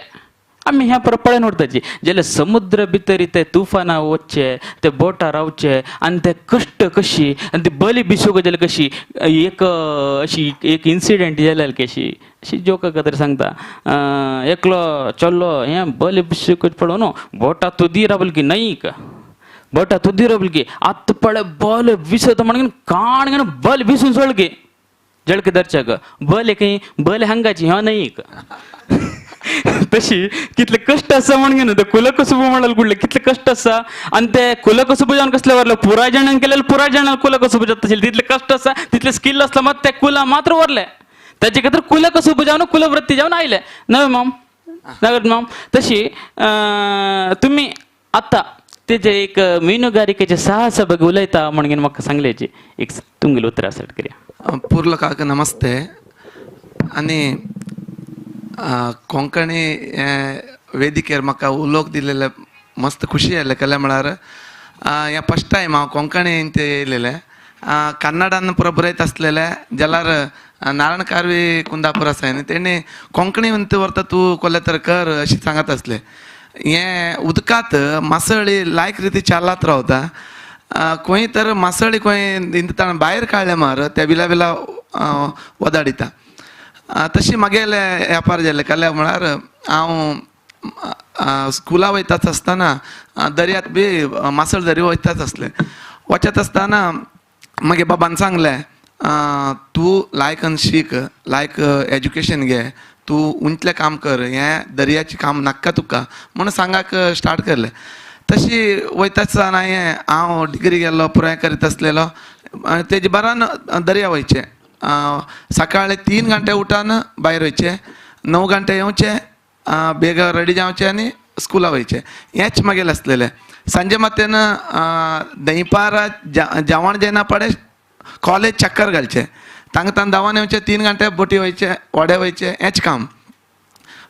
आमी ह्या पुरो पळयन उरताची जाल्यार समुद्र भितर ते तुफाना वच्चे ते बोटा रावचे आनी ते कश्ट कशी आनी ती बली बिसूक जाल्यार कशी एक अशी एक इन्सिडंट जाल्यार कशी अशी जोका खातीर सांगता एकलो चल्लो हें बली बिसूक पळोवन बोटा तुदी रावल की न्हय बोटा तुदी रावल आत्त पळय बल विसत म्हणून काण घेवन बल विसून सोडकी जळके दर्शक बल खंय बल हांगाची ह्यो न्हय तशी कितले कश्ट आसा म्हणून घेवन ते कुलकसुबू म्हणल्यार कुडले कितले कश्ट आसा आनी ते कुलकसुबू जावन कसले वरले पुराय जाणांक केलेले पुराय जाणांक कुलकसुबू जाता आशिल्ले तितले कश्ट आसा तितले स्किल आसला मात ते कुला मात्र वरले ताचे खातीर कुलकसुबू जावन कुलवृत्ती जावन आयले नवे माम नागराज माम. तशी तुमी आतां तेजे एक मीनुगारिकेचे साहस ಬಗ್ಗೆ उलयता म्हणून म्हाका सांगल्याची एक तुमगेले उतरां आसात करया. पूर्ल काका नमस्ते. आनी कोंकणी वेदिकेर म्हाका उलोवंक दिलेलें मस्त खुशी जालें. कलें म्हळ्यार हें फस्ट टायम हांव कोंकणी ते येयलेलें. कन्नडान पुरो बरयत आसलेलें जाल्यार नारायण कारवी कुंदापूर आसा न्ही तेणी कोंकणी म्हणटा व्हरता तूं कोले तर कर अशें सांगत आसलें. हें उदकांत मासळी लायक रिती चालात रावता खंय तर मासळी खंय इंताण भायर काडलें मार त्या बिला बिला वदाडिता. तशी मागेले व्यापार जाले. कल्या म्हळ्यार हांव स्कुला वयताच आसतना दर्यांत बी मासळ दर्या वयताच आसलें. वचत आसतना मागीर बाबान सांगलें तूं लायकन शीक लायक एज्युकेशन घे तूं उंचलें काम कर हें दर्याचें काम नाका तुका म्हणून सांगाक स्टार्ट करलें. तशी वयता आसतना हांवें हांव डिग्री गेल्लो पुराय करीत आसलेलो तेजे बरान दर्या वयचें सकाळी 3 घंटे उठान भायर वयचें 9 घंटे येवचें बेग रेडी जावचें आनी स्कुला वयचें हेंच मागेलें आसलेलें. सांजे मातेन दनपारा जेवण जेन्ना पडे कॉलेज चक्कर घालचें तांकां तांकां धांवन येवचें 3 घंटे बोटी वयचें व्हडें वयचें हेंच काम.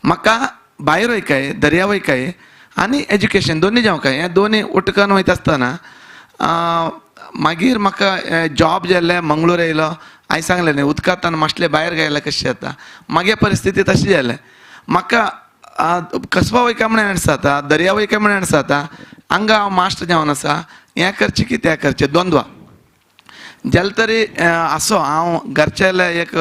म्हाका भायर वयकाय दर्या वयकाय आनी एज्युकेशन दोनूय जावंक हें दोनूय उटकन वयता आसतना मागीर म्हाका जॉब जाल्लें मंगळूर येयलो. हांवें सांगलें न्ही उदकांत मातशें भायर गेल्यार कशें जाता मागे परिस्थिती तशी जालें. म्हाका कसबा वयका म्हण एणस जाता दर्या वयका म्हण एणस जाता हांगा हांव मास्टर जावन आसा हें करचें की तें करचें द्वंद्व जालें तरी आसो हांव घरच्याले एक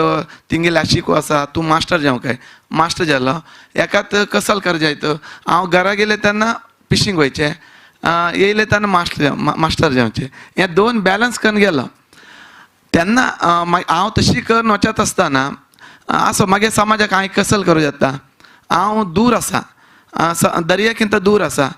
तिंगेले आशिकू आसा तूं मास्टर जावंक काय मास्टर जालो एकात कसल कर जायत हांव घरा गेलें तेन्ना फिशींग वयचें येयलें तेन्ना मास्टर मास्टर जावचें हें दोन बॅलन्स करून गेलो. तेन्ना हांव तशी करून वचत आसतना आसो मागीर समाजाक हांवें कसल करूं जाता. हांव दूर आसा, दर्याकिंत दूर आसा.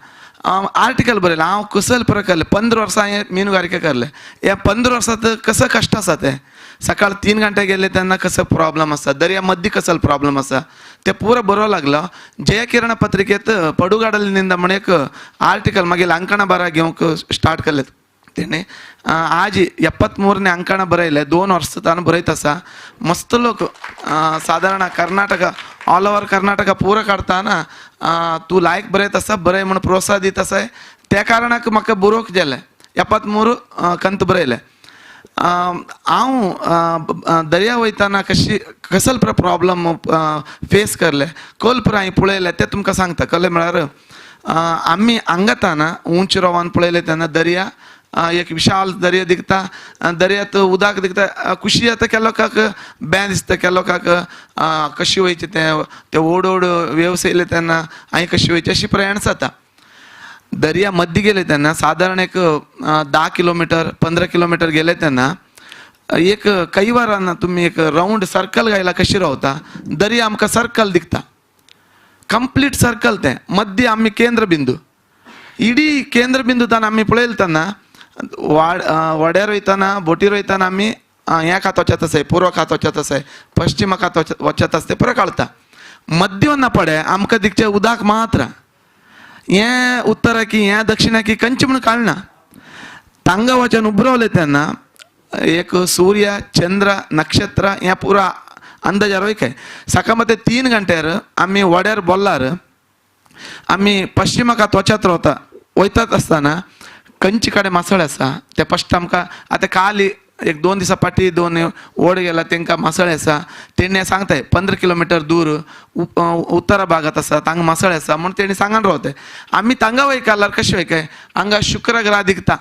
आर्टिकल बरयलें हांव कसल प्रकारले 15 वर्सां हांवें मीनगारिका करले. ह्या 15 वर्सांत कसो कश्ट आसा तें, सकाळ 3 घंटे गेले तेन्ना कसो प्रॉब्लम आसा, दर्या मद्दी कसो प्रॉब्लम आसा तें पुरो बरोवंक लागलो. जयकिरण पत्रिकेंत पडुगाडली निंदा म्हण एक आर्टिकल मागीर अंकणा बरा घेवंक स्टार्ट केलें तेणें. आज 73 अंकणा बरयले, 2 वर्सां ताणें बरयत आसा. मस्त लोक सादारण कर्नाटका ऑल ओवर कर्नाटका पुरो काडटाना तूं लायक बरयत आसा, बरय म्हूण प्रोत्साहन दीत आसा. त्या कारणाक म्हाका बरोवंक जालें. 73 कंत बरयलें. हांव दर्या वयतना कशी कसल प्रॉब्लम फेस करले, कल पुरो हांवें पळयलें तें तुमकां सांगता. कल्हें म्हळ्यार आमी हांगाताना उंच रोवान पळयलें तेन्ना दर्या एक विशाल दर्या दिखता, दर्यांत उदक दिखता, खुशी जाता. केल्या लोकांक बें दिसता, केल्या लोकांक कशी वयचें तें, ते व्हड व्हड वेव्स येयले तेन्ना हांवें कशी वयचें अशी प्रयाण जाता. दर्या मद्दी गेले तेन्ना सादारण एक 10 किलोमिटर 15 किलोमिटर गेले तेन्ना एक कैवारान तुमी एक रावंड सर्कल घायला कशी रावता, दर्या आमकां सर्कल दिखता, कंप्लीट सर्कल तें. मद्दी आमी केंद्रबिंदू, इडी केंद्रबिंदू तान आमी पळयले तेन्ना वाड्यार वयतना बोटीर वयतना आमी ह्या खात वचत आसाय, पुर्व खात वचत आसाय, पश्चिम खात वचत आसा तें पुरो काडता. मद्दी वन्ना पडे आमकां दिखचें उदक मात्र, हें उत्तराकी हें दक्षिणाकी कंच म्हूण काडना. तांगा वचन उबरवलें तेन्ना एक सूर्य चंद्र नक्षत्र हें पुरा अंदाजार वयकाय. सकाळ मात 3 घंट्यार आमी वाड्यार बोल्लार आमी पश्चिमाकात वचत रावता. वयतात आसतना कंची कडेन मासळ आसा ते फस्ट आमकां आतां काल एक 2 दिसां फाटीं 2 ओड गेला तेंकां मासळ आसा तेणी सांगताय 15 किलोमिटर दूर उत्तरा भागांत आसा तांकां मासळ आसा म्हूण तेणी सांगून रावताय. आमी तांगा वयकाल्यार कशें वयकाय, हांगा शुक्रग्रह दिखता,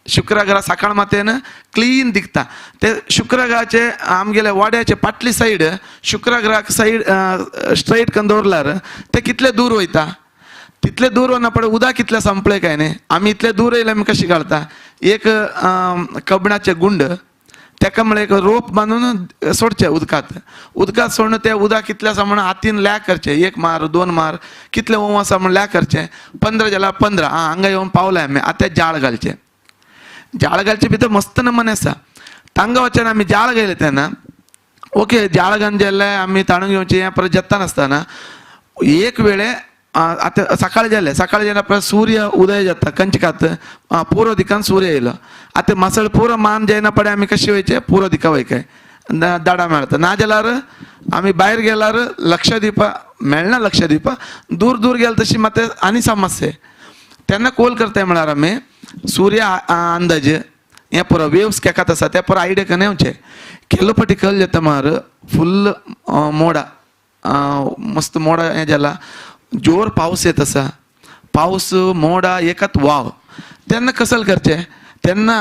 शुक्रग्रह सकाळ मातेन क्लीन दिखता. ते शुक्रग्रहाचे आमगेले वाड्याचे फाटली सायड शुक्रग्रहाक सायड स्ट्रेट करून दवरल्यार ते कितले दूर वयता, तितले दूर वना पडे उदक कितलें संपलें काय न्ही. आमी इतले दूर येयले आमी कशी काडता, एक कबणाचें गुंड तेका म्हळ्यार एक रोप बांदून सोडचें उदकांत, उदकांत सोडून तें उदक कितलें आसा म्हूण हातीन ल्याक करचें, 1 मार 2 मार कितलें ओंव आसा म्हूण ल्याक करचें. 15 जाल्यार 15 आं हांगा येवन पावले आमी. आतां जाळ घालचें, जाळ घालचे भितर मस्त नमूने आसा. तांगा वचून आमी जाळ घायलें तेन्ना ओके जाळ घालून गेल्ले आमी ताणून घेवचें हें परत जेत्ता नासतना एक वेळे आतां सकाळी जालें, सकाळी जेन्ना परत सूर्य उदय जाता कंचकात पुर्व दिकान सूर्य येयलो. आतां मासळ पुरो मान जायना पडे आमी कशें वयचें पुर्व दिका वयकाय दाडा मेळटा, ना जाल्यार आमी भायर गेल्यार लक्षद्वीपा मेळना, लक्षद्वीपा दूर दूर गेले तशी मात आनी समस्या. तेन्ना कोल करताय म्हळ्यार आमी सूर्य अंदाज हें पुरो वेव्स केकात आसा ते पुरो आयडिया करून येवचें. केलो फाटी कल जाता म्हळ्यार फुल्ल मोडा मस्त मोडा हें जाला, जोर पावस येत आसा, पावस मोडा एकात वाव. तेन्ना कसल करचें, तेन्ना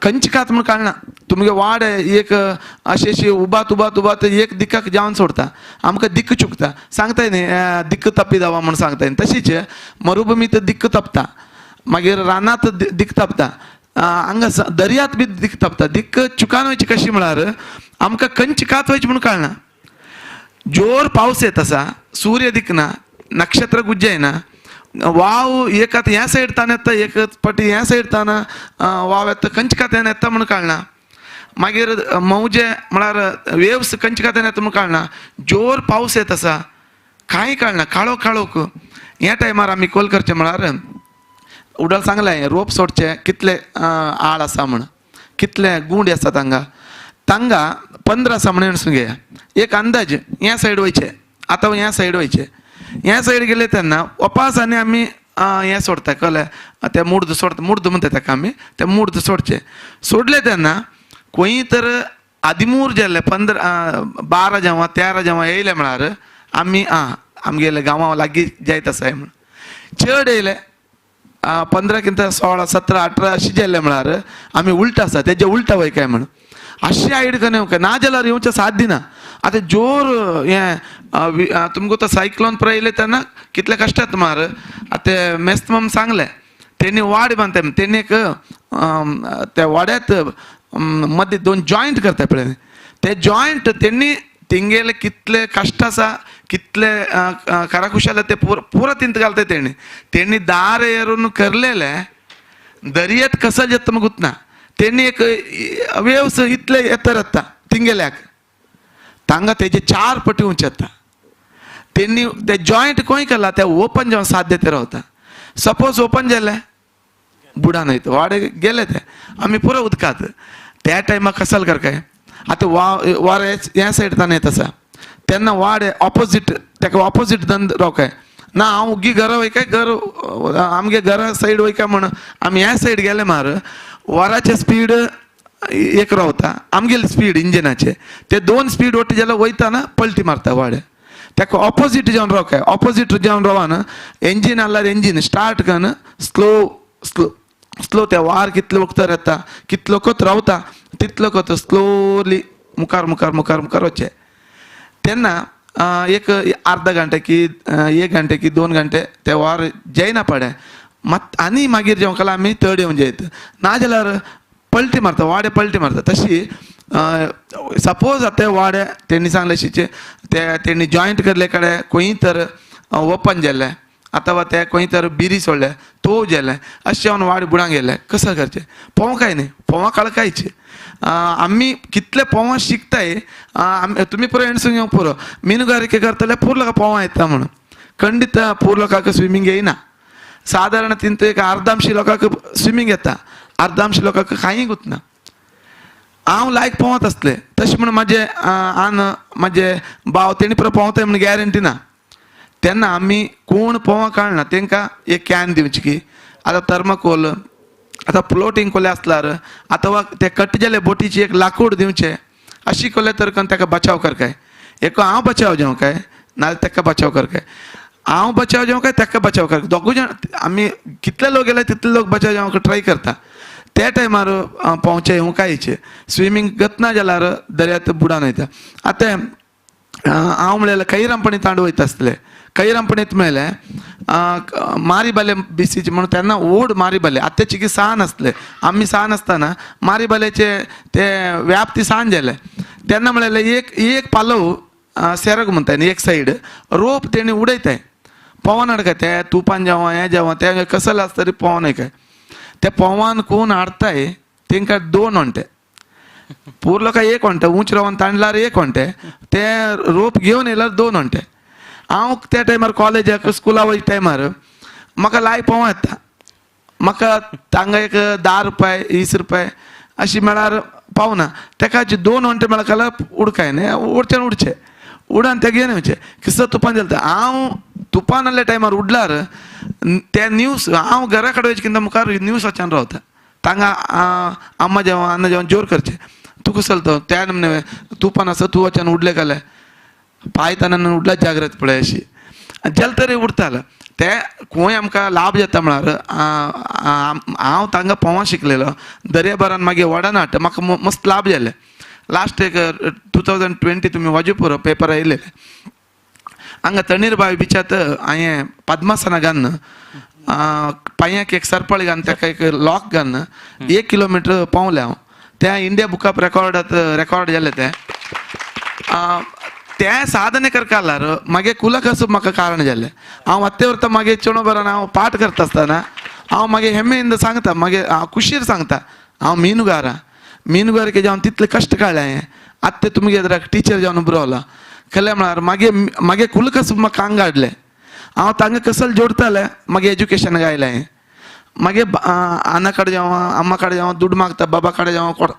कंचकात म्हूण काडना, तुमगे वाड एक अशी अशी उबात उबात उबात एक दिकाक जावन सोडता, आमकां दिक्क चुकता. सांगताय न्ही दिक्क तपी जावा म्हूण सांगताय न्ही, तशीच मरुभुमीत दिक्क तपता, मागीर रानांत दिक्क तपता, हांगा दर्यांत बी दिक्क तपता. दिक्क चुकान वयची कशी म्हळ्यार आमकां कंचकात वयची म्हूण कळना. जोर पावस येत आसा, सूर्य दिकना, नक्षत्र गुज्जे येना, वाव एक आतां ह्या सायड तान येता, एक फाटी ह्या सायड तान वाव येता, कंचकात येता म्हूण कळना. मागीर मौजे म्हळ्यार वेव्स कंचकात येता म्हूण कळना. जोर पावस येत आसा, कांय कळना, काळोख काळोख. ह्या टायमार आमी कोल करचें म्हळ्यार उडल सांगलें रोप सोडचें कितले आळ आसा म्हूण, कितले गुंड आसा तांगा, तांगा 15 आसा म्हण एणसून घेया एक अंदाज. ह्या सायड वयचें, आतां ह्या सायड वयचें, ह्या सायड गेले तेन्ना वपास आनी आमी हें सोडता कळ्ळें, तें मुर्द सोडता, मुर्द म्हणटा ताका आमी, तें मुर्द सोडचें. सोडलें तेन्ना खंय तर आदिमूर जाल्लें 15 12 जेव्हा 13 जेव्हा येयलें म्हळ्यार आमी आं आमगेले गांवां लागीं जायत आसाय म्हूण. चड येयले 15 किंत 16 17 18 अशें जाल्लें म्हळ्यार आमी उल्टा आसा तेजे उल्टा वय काय म्हूण अशें आयड करून येवंक ना जाल्यार येवचें साथ दिना. आतां जोर हें तुमकां तो सायक्लोन पळय येयलें तेन्ना कितले कश्टात मार. आतां मेस्तमाम सांगलें तेणी वाड बांदता, तेणी एक त्या वाड्यांत मदीं दोन जॉयंट करता पळय ते जॉयंट तेणी तेंगेले कितले कश्ट आसा कितले कराकुशल ते पुरा तिंत घालता तेणी तेणी दार येरून करलेले दर्यात कसं येता मग ना तेणी एक वेव्स इतले येता येता तिंगेल्याक तांगा तेजे 4 पटी उंच येता तेणी ते जॉयंट खंय केला ते ओपन जावन साध्यते रावता. सपोज ओपन जालें बुडान वयता वाडे गेले ते आमी पुरो उदकांत त्या टायमार कसल कर काय आतां वारें ह्या सायड येत आसा तेन्ना वाडे ऑपोजीट ताका ऑपोजीट दंद राव काय ना हांव उगी घरा वय काय घर आमगे घरा सायड वय काय म्हण आमी ह्या सायड गेले मार वराचें स्पीड एक रावता आमगेले स्पीड इंजिनाचे ते 2 स्पीड वट्टी जाल्यार वयताना पलटी मारता वाडे ताका ऑपोजीट जावन राव काय ऑपोजीट जावन रावना इंजीन आहल्यार इंजीन स्टार्ट कन्न स्लो स्लो स्लो ते वार कितलो वखतर येता कितलो कोत रावता तितलो कोत स्लोली मुखार मुखार मुखार मुखार वचचें. तेन्ना एक अर्धा घंटे की 1 घंटे की 2 घंटे ते वार जायना पडे मात आनी मागीर जेवण केल्यार आमी थर्ड येवन जायत ना जाल्यार पलटी मारता वाडे पलटी मारता. तशी सपोज आतां वाडे तेणी सांगले शिचे ते तेणी जॉयंट करले कडेन खंय तर ओपन जाल्लें आतां ते खंय तर बिरी सोडले तो जालें अशें जेवन वाड बुडांक गेले कसं करचें पोवंक काय न्ही पोवा काळकायचे आमी कितले पोवा शिकताय आमी तुमी पुरो एणसूंक येवंक पुरो मिनुगारिके करतले पूर लोकां पोवा येता म्हणून खंडीत पूर लोकांक स्विमींग येयना. सादारण तितून एक अर्दांशी लोकांक स्विमींग येता अर्दांशी लोकांक कांय गुतना. हांव लायक पोवत आसलें तशें म्हण म्हाजे आन म्हाजे भाव तेणी पुरो पोवताय म्हण गॅरंटी ना. तेन्ना आमी कोण पोवा काडना तांकां एक can दिवची की आतां थर्माकोल आतां फ्लोटींग कोले आसल्यार आतां ते कट जाले बोटीची एक लाकूड दिवचें अशी कोले तर ताका बचाव कर काय एक हांव बचाव जावं काय नाजाल्यार ताका बचाव कर काय हांव बचाव जावं काय ताका बचाव कर दोगूय जाण आमी कितले लोक गेले तितले लोक बचाव जावंक ट्राय करता. त्या टायमार पोंवचें हुंकायचें स्विमींग गतना जाल्यार दर्यांत बुडान वयता. आतां हांव म्हणल्यार कैरामपणी तांडू वयता आसलें कैरामपणीत मेळ्ळें मारीबाले बिसीची म्हणून तेन्ना ओड मारीबाले आतांचे की सान आसले आमी सान आसतना मारीबाल्याचे ते व्याप्ती सान जाले तेन्ना म्हणलें एक एक पालव सेरग म्हणटा न्ही एक सायड रोप तेणी उडयताय पवन हाडकाय ते तुपान जेवण हें जेवण तें कसलें आसता तरी पवन काय ते पवन कोण हाडताय तेंकां 2 वंटे पूर लोकां 1 वंटे उंच रावन तांडल्यार 1 वंटे ते रोप घेवन येयल्यार 2 वंटे. हांव त्या टायमार कॉलेजाक स्कुला वयता टायमार म्हाका लाय पोवं येता म्हाका तांगा एक 10 रुपया 20 रुपया अशी मेळ्ळ्यार पावना ताका 2 वंटे मेळ्ळा जाल्यार उडकाय न्ही उडचें उडचें उडान ते घेवन येवचें किसो तुपान चलता. हांव तुपान आहल्या टायमार उडल्यार ते न्यूज हांव घरा कडेन वयचे कितें मुखार न्यूज वचन रावता तांगा अम्मा जेवण अन्ना जेवण जोर करचें तूं कसो चलता त्या नमने तुपान आसा तूं वचन उडले घाले पायताना उडला जाग्रत पळय अशी जल तरी उरतालो ते खंय आमकां लाभ जाता म्हळ्यार हांव तांकां पोवंक शिकलेलो दर्याभरान मागीर वडनाट म्हाका मस्त लाभ जाले. लास्ट एक 2020 तुमी वाजू पुरो पेपर आयिल्ले हांगा तणीरबाय बिचात हांवें पद्मासना घालून पांयांक एक सरपळी घालून ताका एक लॉक घालून 1 किलोमिटर पोंवलें हांव त्या इंडिया बुक ऑफ रेकॉर्डात रेकॉर्ड जालें तें. तें साधने करकालार मागीर कुलकसूब म्हाका कारण जालें. हांव आत्ते व्हरता मागीर चेडो बरान हांव पाठ करता आसतना हांव मागीर हेमेंद सांगता मागीर हांव कुशीर सांगता हांव मिनुगार मिनुगार जावन तितले कश्ट काडले हांवें आत्ते तुमगे टिचर जावन उबो रावला खरें म्हळ्यार मागीर मागीर कुलकसूब म्हाका हांगा हाडलें हांव तांकां कसल जोडतालें मागीर एज्युकेशनाक आयलें हांवें मागीर आना कडेन जावं अम्मा कडेन जावं दुड मागता बाबा कडेन जावं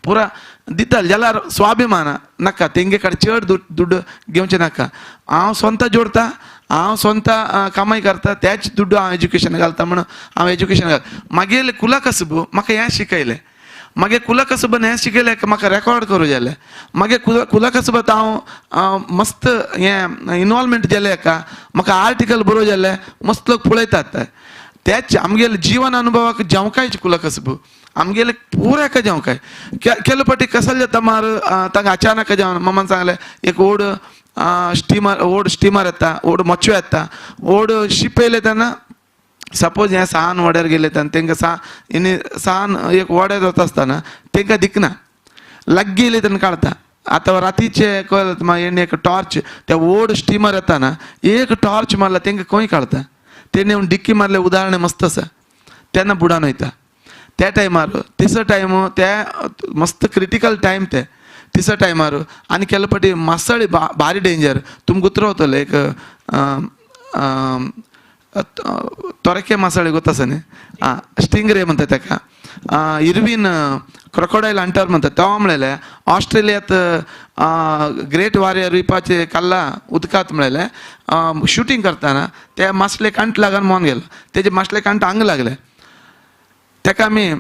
पुरा दिताले जाल्यार स्वाभिमान नाका तेंगे कडेन चड दुड्ड घेवचें नाका हांव स्वता जोडता हांव स्वता कामाय करता त्याच दुड्डू हांव एज्युकेशन घालता म्हणून हांव एज्युकेशन घाल मागीर कुलकसूब म्हाका हें शिकयलें मागीर कुलकसबान हें शिकयलें म्हाका रेकॉर्ड करूं जालें मागीर कुलकसबात हांव मस्त हें इनवॉल्वमेंट जालें एका म्हाका आर्टिकल बरोवं जालें मस्त लोक पळयतात त्याच आमगेले जीवन अनुभवाक जेवकायच कुलकसब आमगेले पुरा एका जेवकाय केलो पाटी कसल जाता मार तांकां अचानक जेवण मामान सांगलें एक ओड स्टिमर ओड स्टिमर येता ओड मच्छो येता ओड शीप येयले तेन्ना सपोज हें सान वड्यार गेले तेन्ना तांकां सा इनी सान एक वड्यार वता आसतना तांकां दिकना लागीं येयले तेन्ना काडता. आतां रातीचे कळत मागीर एक टॉर्च त्या व्हड स्टिमर येताना एक टॉर्च मारला तांकां खंय काडता तेणे येवन डिक्की मारले उदाहरण मस्त आसा तेन्ना बुडान वयता त्या टायमार तिसरो टायम ते मस्त क्रिटिकल टायम ते तिसरो टायमार. आनी केल्ले फावटी मासळी भारी डेंजर तुमकां उतरवतले एक तोरके मासळे गोत आसा न्ही आं स्टिंगरे म्हणटा ताका इरवीन क्रोकोडायल हंटर म्हणटा तेव्हा म्हणलें ऑस्ट्रेलियात ग्रेट वॉरियर रिपाचे काडला उदकांत म्हणलें शुटींग करतना त्या मासले कांट लागून मोन गेलो तेजे मासले कांट आंग लागले ताका आमी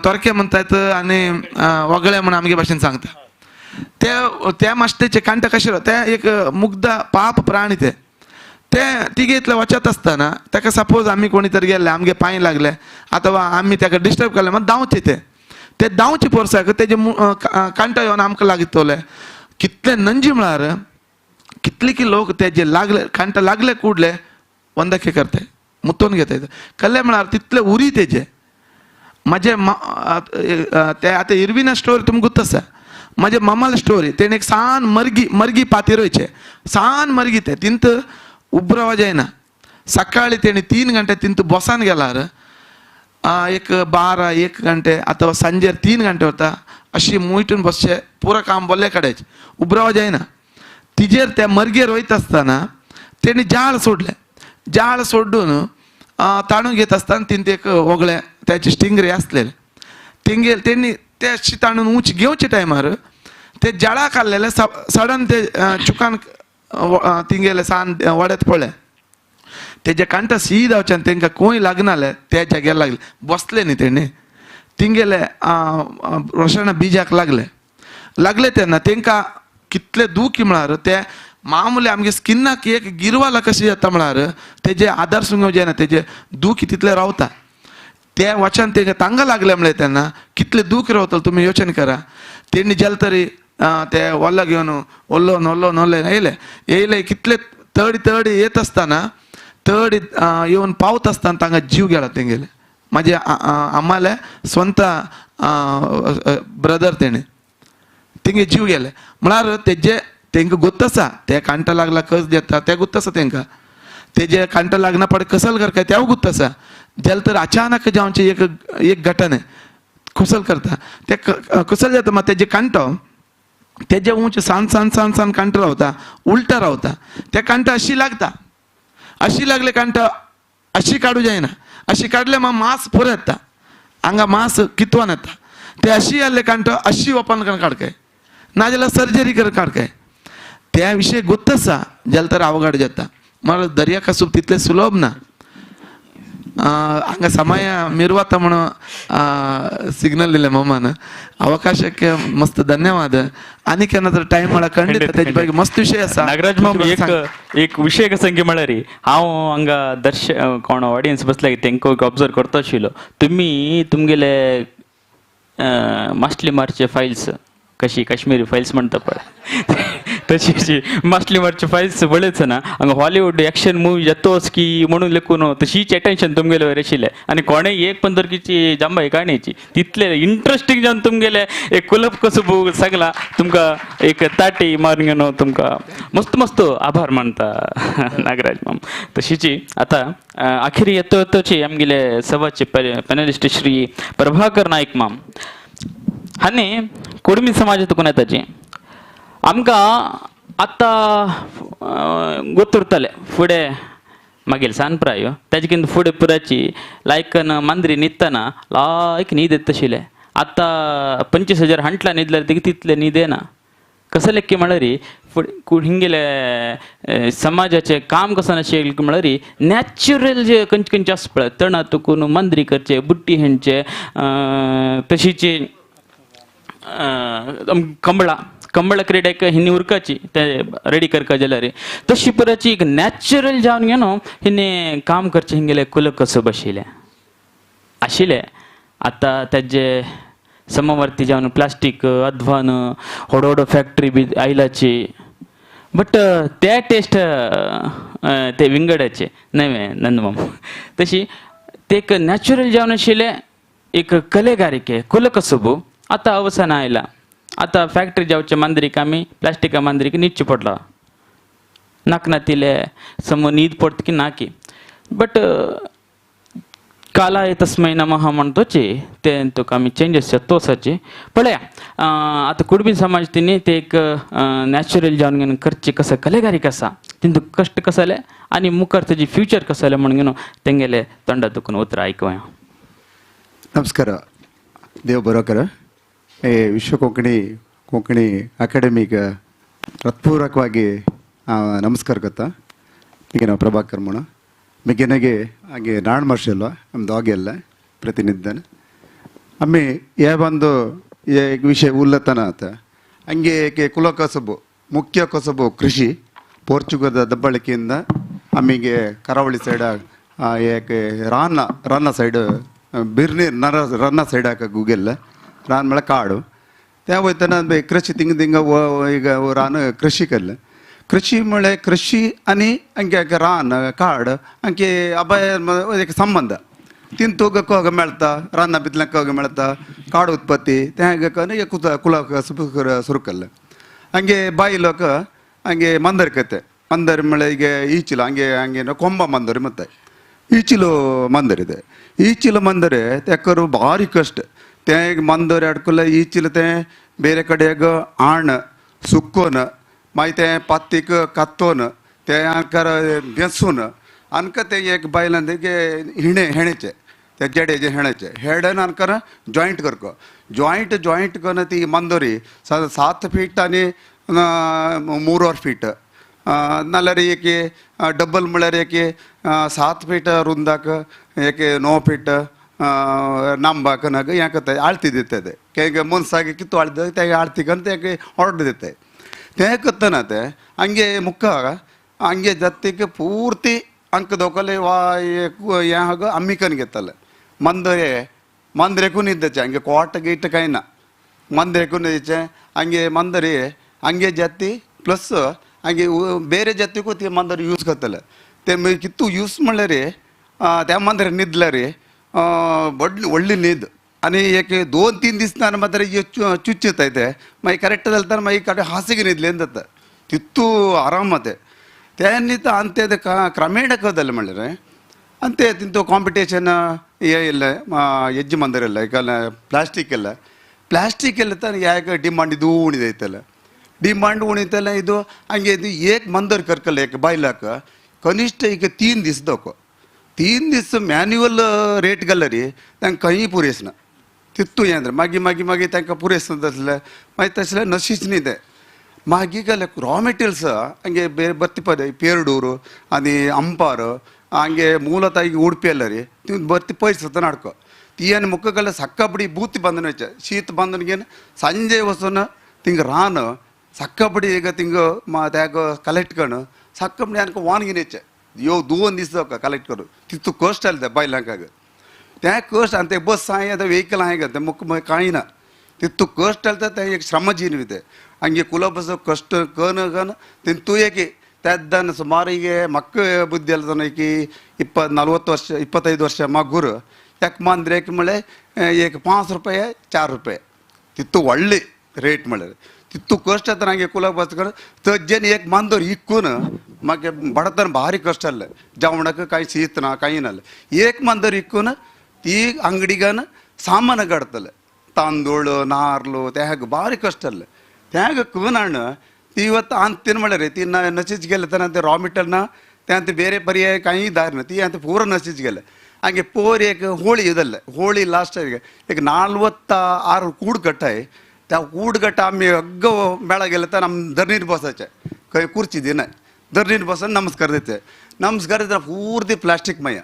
तोरके म्हणटात आनी वगळे म्हूण आमगे भाशेन सांगता. त्या त्या मासलेचे कांट कशें ते एक मुग्ध पाप प्राणी ते ते तिगे इतले वचत आसतना ताका सपोज आमी कोणी तरी गेल्ले आमगे पांय लागले अथवा आमी ताका डिस्टर्ब केले मात धांवचे ते ते धांवचे पोरसाक तेजे कांटो येवन आमकां लागतले कितले नंजी म्हळ्यार कितले की लोक तेजे लागले कांटा लागले कुडले वंदके करताय मुतोवन घेताय कल्ले म्हळ्यार तितले उरी तेजे. म्हाजे ते आतां इरविना स्टोरी तुमकां गुत्त आसा म्हाजे मामाले स्टोरी तेणें एक सान मर्गी मर्गी पाती रोयचे सान मर्गी ते तिंत उब्रवा जायना सकाळी तेणी 3 घंटे तिंत बसान गेल्यार एक 12 1 घंटे अथवा सांजेर 3 घंटे वता अशी मुयटून बसचे पुरो काम बोल्ले काडायचें उब्रवा जायना. तिजेर त्या मर्गेर वयता आसतना तेणी जाळ सोडलें जाळ सोडून ताणून घेत आसतना तिंत एक वगळे त्याचे स्टिंगरे आसलेले तेंगेल तेणी ते अशी ताणून उंच घेवचे टायमार ते जाळा काडलेले सडन ते चुकान तिंगेले सान वड्यात पडले तेजे कांटा सीद वच्यान तांकां खंय लागनाले त्या जाग्यार लागले बसले न्ही तेणी तिंगेले रोशना बिजाक लागले लागले तेन्ना तांकां कितले दुखी म्हळ्यार ते मामूले आमगे स्किनाक एक गिरवाला कशें जाता म्हळ्यार तेजे आदार सुंगो जायना तेजे दुखी तितले रावता ते वचन तेंकां तांकां लागले म्हळ्यार तेन्ना कितले दूख रावतले तुमी योचन करा. तेणी जेल तरी ते वल्लो घेवन ओल्लो नोल्लो नोल्ले येयले येयले कितले तडी तडी येत आसतना तडी येवन पावत आसतना तांकां जीव गेला तेंगेले. म्हाजे आम्हाले स्वता ब्रदर तेणें तेंगे जीव गेले म्हळ्यार तेजे तेंकां गोत्त आसा ते कांटा लागला कस घेता ते गुत्त आसा तेंकां तेजे कांटा लागना पड कसल करता तेवूय गुत्त आसा. जेल तर अचानक जावचे एक एक घटना कुसल करता ते कुसल जाता मात तेजे कांटो तेजे उंच सान सान सान सान कांटो रावता उल्टा रावता त्या कांटा अशी लागता अशी लागले कांटो अशी काडू जायना अशी काडले मागीर मांस पुरो येता हांगा मांस कितवान येता ते अशी आहले कांटो अशी ओपन करून काडकाय नाजाल्यार सर्जरी करून काडकाय त्या विशय गुत्त आसा जाल्यार तर अवघड जाता. म्हळ्यार दर्या कसब तितलें सुलभ ना. हांगा समय मिरवाता म्हणून सिग्नल दिले मामान अवकाशाक मस्त धन्यवाद. आनी केन्ना तर टायम म्हळ्यार खंडीत तेजे ಬಗ್ಗೆ मस्त विशय आसा. नागराज माम एक एक विशय कसो की म्हळ्यार हांव हांगा दर्श कोण ऑडियन्स बसला तेंकां ऑब्जर्व करता आशिल्लो तुमी तुमगेले मासली मारचे फायल्स कशी काश्मीरी फायल्स म्हणटा पळय तशी अशी मासली मारचे फायल्स पळयच ना हांगा हॉलिवूड एक्शन मुवी येतोच की म्हणून लेखून तशीच एटेन्शन तुमगेले वयर आशिल्लें आनी कोणेय एक पण तरकीची जांबाई काणयेची तितले इंट्रस्टींग जावन तुमगेले एक कुलप कसो सगला तुमकां एक ताटी मारून घेवन तुमकां मस्त मस्त आभार मानता नागराज माम. तशीच आतां आखिरी येतो येतोची आमगेले सभाचे पॅनलिस्ट श्री प्रभाकर नायक माम हांणी कुडमी समाजांत येताची आमकां आतां गोतुरताले फुडें मागीर सान प्राय ताजे कितें फुडें पुराची लायकन मांद्री न्हिदतना लायक न्हीद येता आशिल्लें आतां 25,000 हांटला न्हिदल्यार तितलें न्हीद येना. कसं लेखी म्हळ्यार फुडें हिंगेले समाजाचें काम कसं आशिल्लें म्हळ्यार नॅचरल जे खंयचे खंयचे आसा पळय तणा तुकून मांद्री करचे बुट्टी हेंचे तशीची कंबळा कंबळा क्रीडेक हिन्नी उरकाची ते रेडी करका जाल्यार तशी पराची एक नॅचरल जावन घेवन हिन्नी काम करचें हिंगेले कुलक कसो बशिल्लें आशिल्लें. आतां तेजे समवर्ती जावन प्लास्टीक अध्वान व्हड व्हड फॅक्टरी बी आयलाची बट त्या टेस्ट ते विंगडाचे नवे नंदमाम तशी ते एक नॅचरल जेवण आशिल्लें एक कलेगारिके कुलकसबू आतां अवसान आयला. आतां फॅक्टरी जावचे मांद्रीक आमी प्लास्टिका मांद्रीक न्हिदचें पडला नाक नातिले समज न्हीद पडटा की ना की बट कालाय तस्मै नमः म्हणतोची ते तुका आमी चेंजीस तोसाची पळया. आतां कुडबी समाज तिणी ते एक नॅचरल जेवण घेवन करची कसं कलेगारीक आसा तितून कश्ट कसले जाले आनी मुखार तेजी फ्युचर कसं जालें म्हणून घेवन तेंगेले तोंडा दुखून उतरां आयकुया. ನಮಸ್ಕಾರ, ದೇವ್ ಬರೋಕರ. ಈ ವಿಶ್ವ ಕೊಂಕಣಿ ಕೊಂಕಣಿ ಅಕಾಡೆಮಿಗೆ ಹೃತ್ಪೂರ್ವಕವಾಗಿ ನಮಸ್ಕಾರ ಗೊತ್ತಾ. ಈಗ ನಾವು ಪ್ರಭಾಕರ್ ಮೋಣ ಮಿಗ್ಗೆನಗೆ ಹಾಗೆ ನಾಡ್ ಮಾರ್ಷಲ್ ನಮ್ಮದು ಹಾಗೆ ಅಲ್ಲ ಪ್ರತಿನಿಧಿದ್ದಾನೆ. ಅಮ್ಮಿ ಯೇ ಒಂದು ವಿಷಯ ಉಲ್ಲತನ ಆತ ಹಂಗೆ ಏಕೆ ಕುಲ ಕಸಬು ಮುಖ್ಯ ಕಸಬು ಕೃಷಿ ಪೋರ್ಚುಗದ ದಬ್ಬಾಳಿಕೆಯಿಂದ ಅಮ್ಮಿಗೆ ಕರಾವಳಿ ಸೈಡ ಏಕೆ ರಾನ್ನ ರಾನ್ನ ಸೈಡ್ ಬಿರ್ನಿ ನರ ರನ್ನ ಸೈಡ್ ಹಾಕ ಗೂಗೆಲ್ಲ ರಾನ್ ಮೇಲೆ ಕಾಡು त्या वयतना ಕೃಷಿ ತಿಂಗ್ ತಿಂಗ ಈಗ ರಾನ್ ಕೃಷಿಕಲ್ಲ ಕೃಷಿ ಮಳೆ ಕೃಷಿ అని ಅಂಕೆ ರಾನ್ ಕಾಡು ಅಂಕೆ ಅಭಯ ಸಂಬಂಧ ತಿಂತೋಗಕ್ಕೆ ಹೋಗ ಮೇಳ್ತಾ ರಾನ್ನ ಬಿತ್ತಲಕ್ಕೆ ಹೋಗ ಮೇಳ್ತಾ ಕಾಡು ಉತ್ಪತ್ತಿ ತ್ಯಾಗಕ್ಕೆ ಕುತ ಕುಲ ಸುರುಕಲ್ಲ ಹಂಗೆ ಬಾಯಿಲೋಕ ಹಂಗೆ ಮಂದರ್ ಕತೆ ಮಂದರ್ ಮಳೆ ಈಗ ಈಚಿಲು ಹಂಗೆ ಹಂಗೆ ಕೊಂಬ ಮಂದರಿ ಮತ್ತೆ ಈಚಿಲು ಮಂದರಿದೆ ಈಚಿಲು ಮಂದರೆ ತೆಕ್ಕರು ಭಾರಿ ಕಷ್ಟ ತೇ ಮಂದರಿ ಅಡ್ಕುಲ್ಲ ಈಚಿಲು ತೇ ಬೇರೆ ಕಡೆಯಾಗ ಆಣ್ ಸುಕ್ಕೋನ ಮಾಯ್ತೆ ಪತ್ತಿಕ್ ಕತ್ತೋನ ते ಅನ್ಕರ ಬೆಸುನ ಅನ್ಕ ते एक बायलांगे हिणे हेणेचे ते जेडे हेणेचे हेडन ಅನ್ಕರ ಜಾಯಿಂಟ್ करको ಜಾಯಿಂಟ್ ಜಾಯಿಂಟ್ ಕನ ती ಮಂದೋರಿ 7 ಫೀಟ್ आणि 3.5 ಫೀಟ್ नाल्यार एक डबल म्हळ्यार एक 7 फीट रुंदाक एक 9 फीट नांबाक नग हें करता आळती दिता ते केंगे मनसाक कितू आळती ते आळती करून ते ऑर्डर दिता ते करतना ते ಹಂಗೆ ಮುಖ ಹಂಗೆ ಜತ್ತಿಗೆ ಪೂರ್ತಿ ಅಂಕ ದೋಕಲೆ ವಾ ಹಾಗ ಅಮ್ಮಿಕನ್ಗೆತ್ತಲ್ಲ ಮಂದರೆ ಮಂದರೆಗೂ ನಿದ್ದಚೆ ಹಂಗೆ ಕೋಟ ಗೀಟ ಕೈನ ಮಂದರೆಗೂ ನಿದ್ದೆ ಹಂಗೆ ಮಂದರಿ ಹಂಗೆ ಜತ್ತಿ ಪ್ಲಸ್ ಹಂಗೆ ಬೇರೆ ಜತ್ತಿಗೂ ತಿ ಮಂದರಿ ಯೂಸ್ करतले ते ಕಿತ್ತು ಯೂಸ್ म्हणल्यार त्या मंदरे न्हिदले रे व्हडली न्हीद आनी एक 2-3 दीस मात्र चुच्चताय ते मागीर करेक्ट जालें मागीर कडेन हासिಗೆ न्हिदलें जाता तितू आराम ते ते न्हिद आनी ते क्रमेण कदल म्हणल्यार आनी ते तितू ಕಾಂಪಿಟೇಷನ್ ಇಲ್ಲ ಹೆಜ್ಜೆ ಮಂದಿರಲ್ಲ ಈಗ ಪ್ಲಾಸ್ಟಿಕ್ ಎಲ್ಲ ಪ್ಲಾಸ್ಟಿಕ್ ಎಲ್ಲ ತಾನೆ ಯಾಕೆ ಡಿಮಾಂಡ್ ಇದು ಉಣಿದೈತಲ್ಲ ಡಿಮಾಂಡ್ ಉಣಿತಲ್ಲ ಇದು ಹಂಗೆ ಇದು ಏಕ್ ಮಂದರ್ ಕರ್ಕಲ್ಲ ಏಕ ಬಾಯ್ಲಾಕ ಕನಿಷ್ಠ ಈಗ 3 ದಿವಸ ದೋಕು 3 ದಿವಸ ಮ್ಯಾನ್ಯುವಲ್ ರೇಟ್ ಗಲ್ಲರಿ ತಂಗೆ ಕೈ ಪೂರೈಸನ ತಿತ್ತು ಏನಂದ್ರೆ ಮಾಗಿ ಮಾಗಿ ಮಾಗಿ ತಂಕ ಪೂರೈಸಲ್ಲ ಮಾಗಿ ತಸಲ ನಶಿಸ್ನಿದೆ ಮಾಗಿಗಲ್ಲ ರಾ ಮೆಟೀರಿಯಲ್ಸ್ ಹಂಗೆ ಬೇರೆ ಬರ್ತಿ ಪದ ಪೇರಡೂರು ಅದು ಅಂಪಾರು ಹಂಗೆ ಮೂಲತಃ ಈಗ ಉಡುಪಿ ಅಲ್ಲ ರೀ ಬರ್ತಿ ಪೈಸತ್ತ ನಾಡ್ಕೊ ತೀಯನ ಮುಖಗಲ್ಲ ಸಕ್ಕಬಡಿ ಬೂತಿ ಬಂದನ ವೆಚ್ಚ ಶೀತ ಬಂದನಿಗೇನು ಸಂಜೆ ವಸನ ತಿಂಗ ರಾನ್ ಸಕ್ಕಬಡಿ ಈಗ ತಿಂಗ ಮಾ ತ್ಯಾಗ ಕಲೆಕ್ಟ್ ಕಣು ಸಕ್ಕಬಡಿ ಅನ್ಕೊ ವಾನ್ಗಿನ ಹೆಚ್ಚ ಯೋ ದೂನ್ ದಿವಸ ಕಲೆಕ್ಟ್ ಕರು ತಿತ್ತು ಕಷ್ಟ ಅಲ್ಲದೆ ಬೈಲಂಕಾಗ त्या कष्ट आनी ते बस आहे आतां वेहिकल आहे ते मुख कांय ना तितू कष्ट आसता तें एक श्रमजीन ते ಹಂಗೆ ಕುಲಬಸ ಕಷ್ಟ ಕನ ಕನ ತಿಂತು ಏಕೆ ತೆದ್ದನ ಸುಮಾರು ಈಗ ಮಕ್ಕ ಬುದ್ಧಿ ಅಲ್ದನ ಈಕಿ 40 ವರ್ಷ 25 ವರ್ಷ ಮಗುರು ಯಾಕೆ ಮಂದ್ರೆ ಏಕೆ ಮಳೆ ಏಕ 5 ರೂಪಾಯಿ 4 ರೂಪಾಯಿ ತಿತ್ತು ಒಳ್ಳೆ ರೇಟ್ ಮಳೆ ತಿತ್ತು ಕಷ್ಟ ಆತ ನಂಗೆ ಕುಲ ಬಸ್ಗಳು ತಜ್ಜನ ಏಕ ಮಂದೋರು ಇಕ್ಕೂನು ಮಗೆ ಬಡತನ ಭಾರಿ ಕಷ್ಟ ಅಲ್ಲ ಜವಣಕ್ಕೆ ಕಾಯಿ ಸೀತನ ಕಾಯಿನಲ್ಲ ಏಕ ಮಂದೋರು ಇಕ್ಕೂನು ಈ ಅಂಗಡಿಗನ ಸಾಮಾನು ಗಡ್ತಲ್ಲ ತಾಂದೋಳು ನಾರ್ಲು ತ್ಯಾಗ ಭಾರಿ ಕಷ್ಟ ಅಲ್ಲ ತ್ಯಾಗ ಕೂನಣ್ಣ ಇವತ್ತು ಅಂತ ತಿನ್ ಮಾಡ್ಯಾರ ತಿನ್ನ ನಚಿಜ್ಗೆಲ್ಲ ತನಂತೆ ರಾ ಮೆಟೀರಿಯಲ್ನ ತ್ಯಾಂತ ಬೇರೆ ಪರ್ಯಾಯ ಕಾಯಿ ದಾರಿನ ತೀ ಅಂತ ಪೂರ ನಚಿಜ್ಗೆಲ್ಲ ಹಂಗೆ ಪೋರಿ ಏಕ ಹೋಳಿ ಇದಲ್ಲ ಹೋಳಿ ಲಾಸ್ಟ್ ಈಗ ಈಗ 46 ಕೂಡು ಕಟ್ಟಾಯಿ त्या ಕೂಡುಗಟ್ಟ ಆಮಿ ಹಗ್ಗ ಬೆಳಗೆಲ್ಲ ನಮ್ಮ ದರ್ನೀರು ಬಸಚೆ ಕೈ ಕುರ್ಚಿ ದಿನ ದರ್ನೀರು ಬಸ ನಮಸ್ಕಾರ ದೈತೆ ನಮಸ್ಕಾರ ಇದ್ರೆ ಪೂರ್ತಿ ಪ್ಲಾಸ್ಟಿಕ್ ಮಯ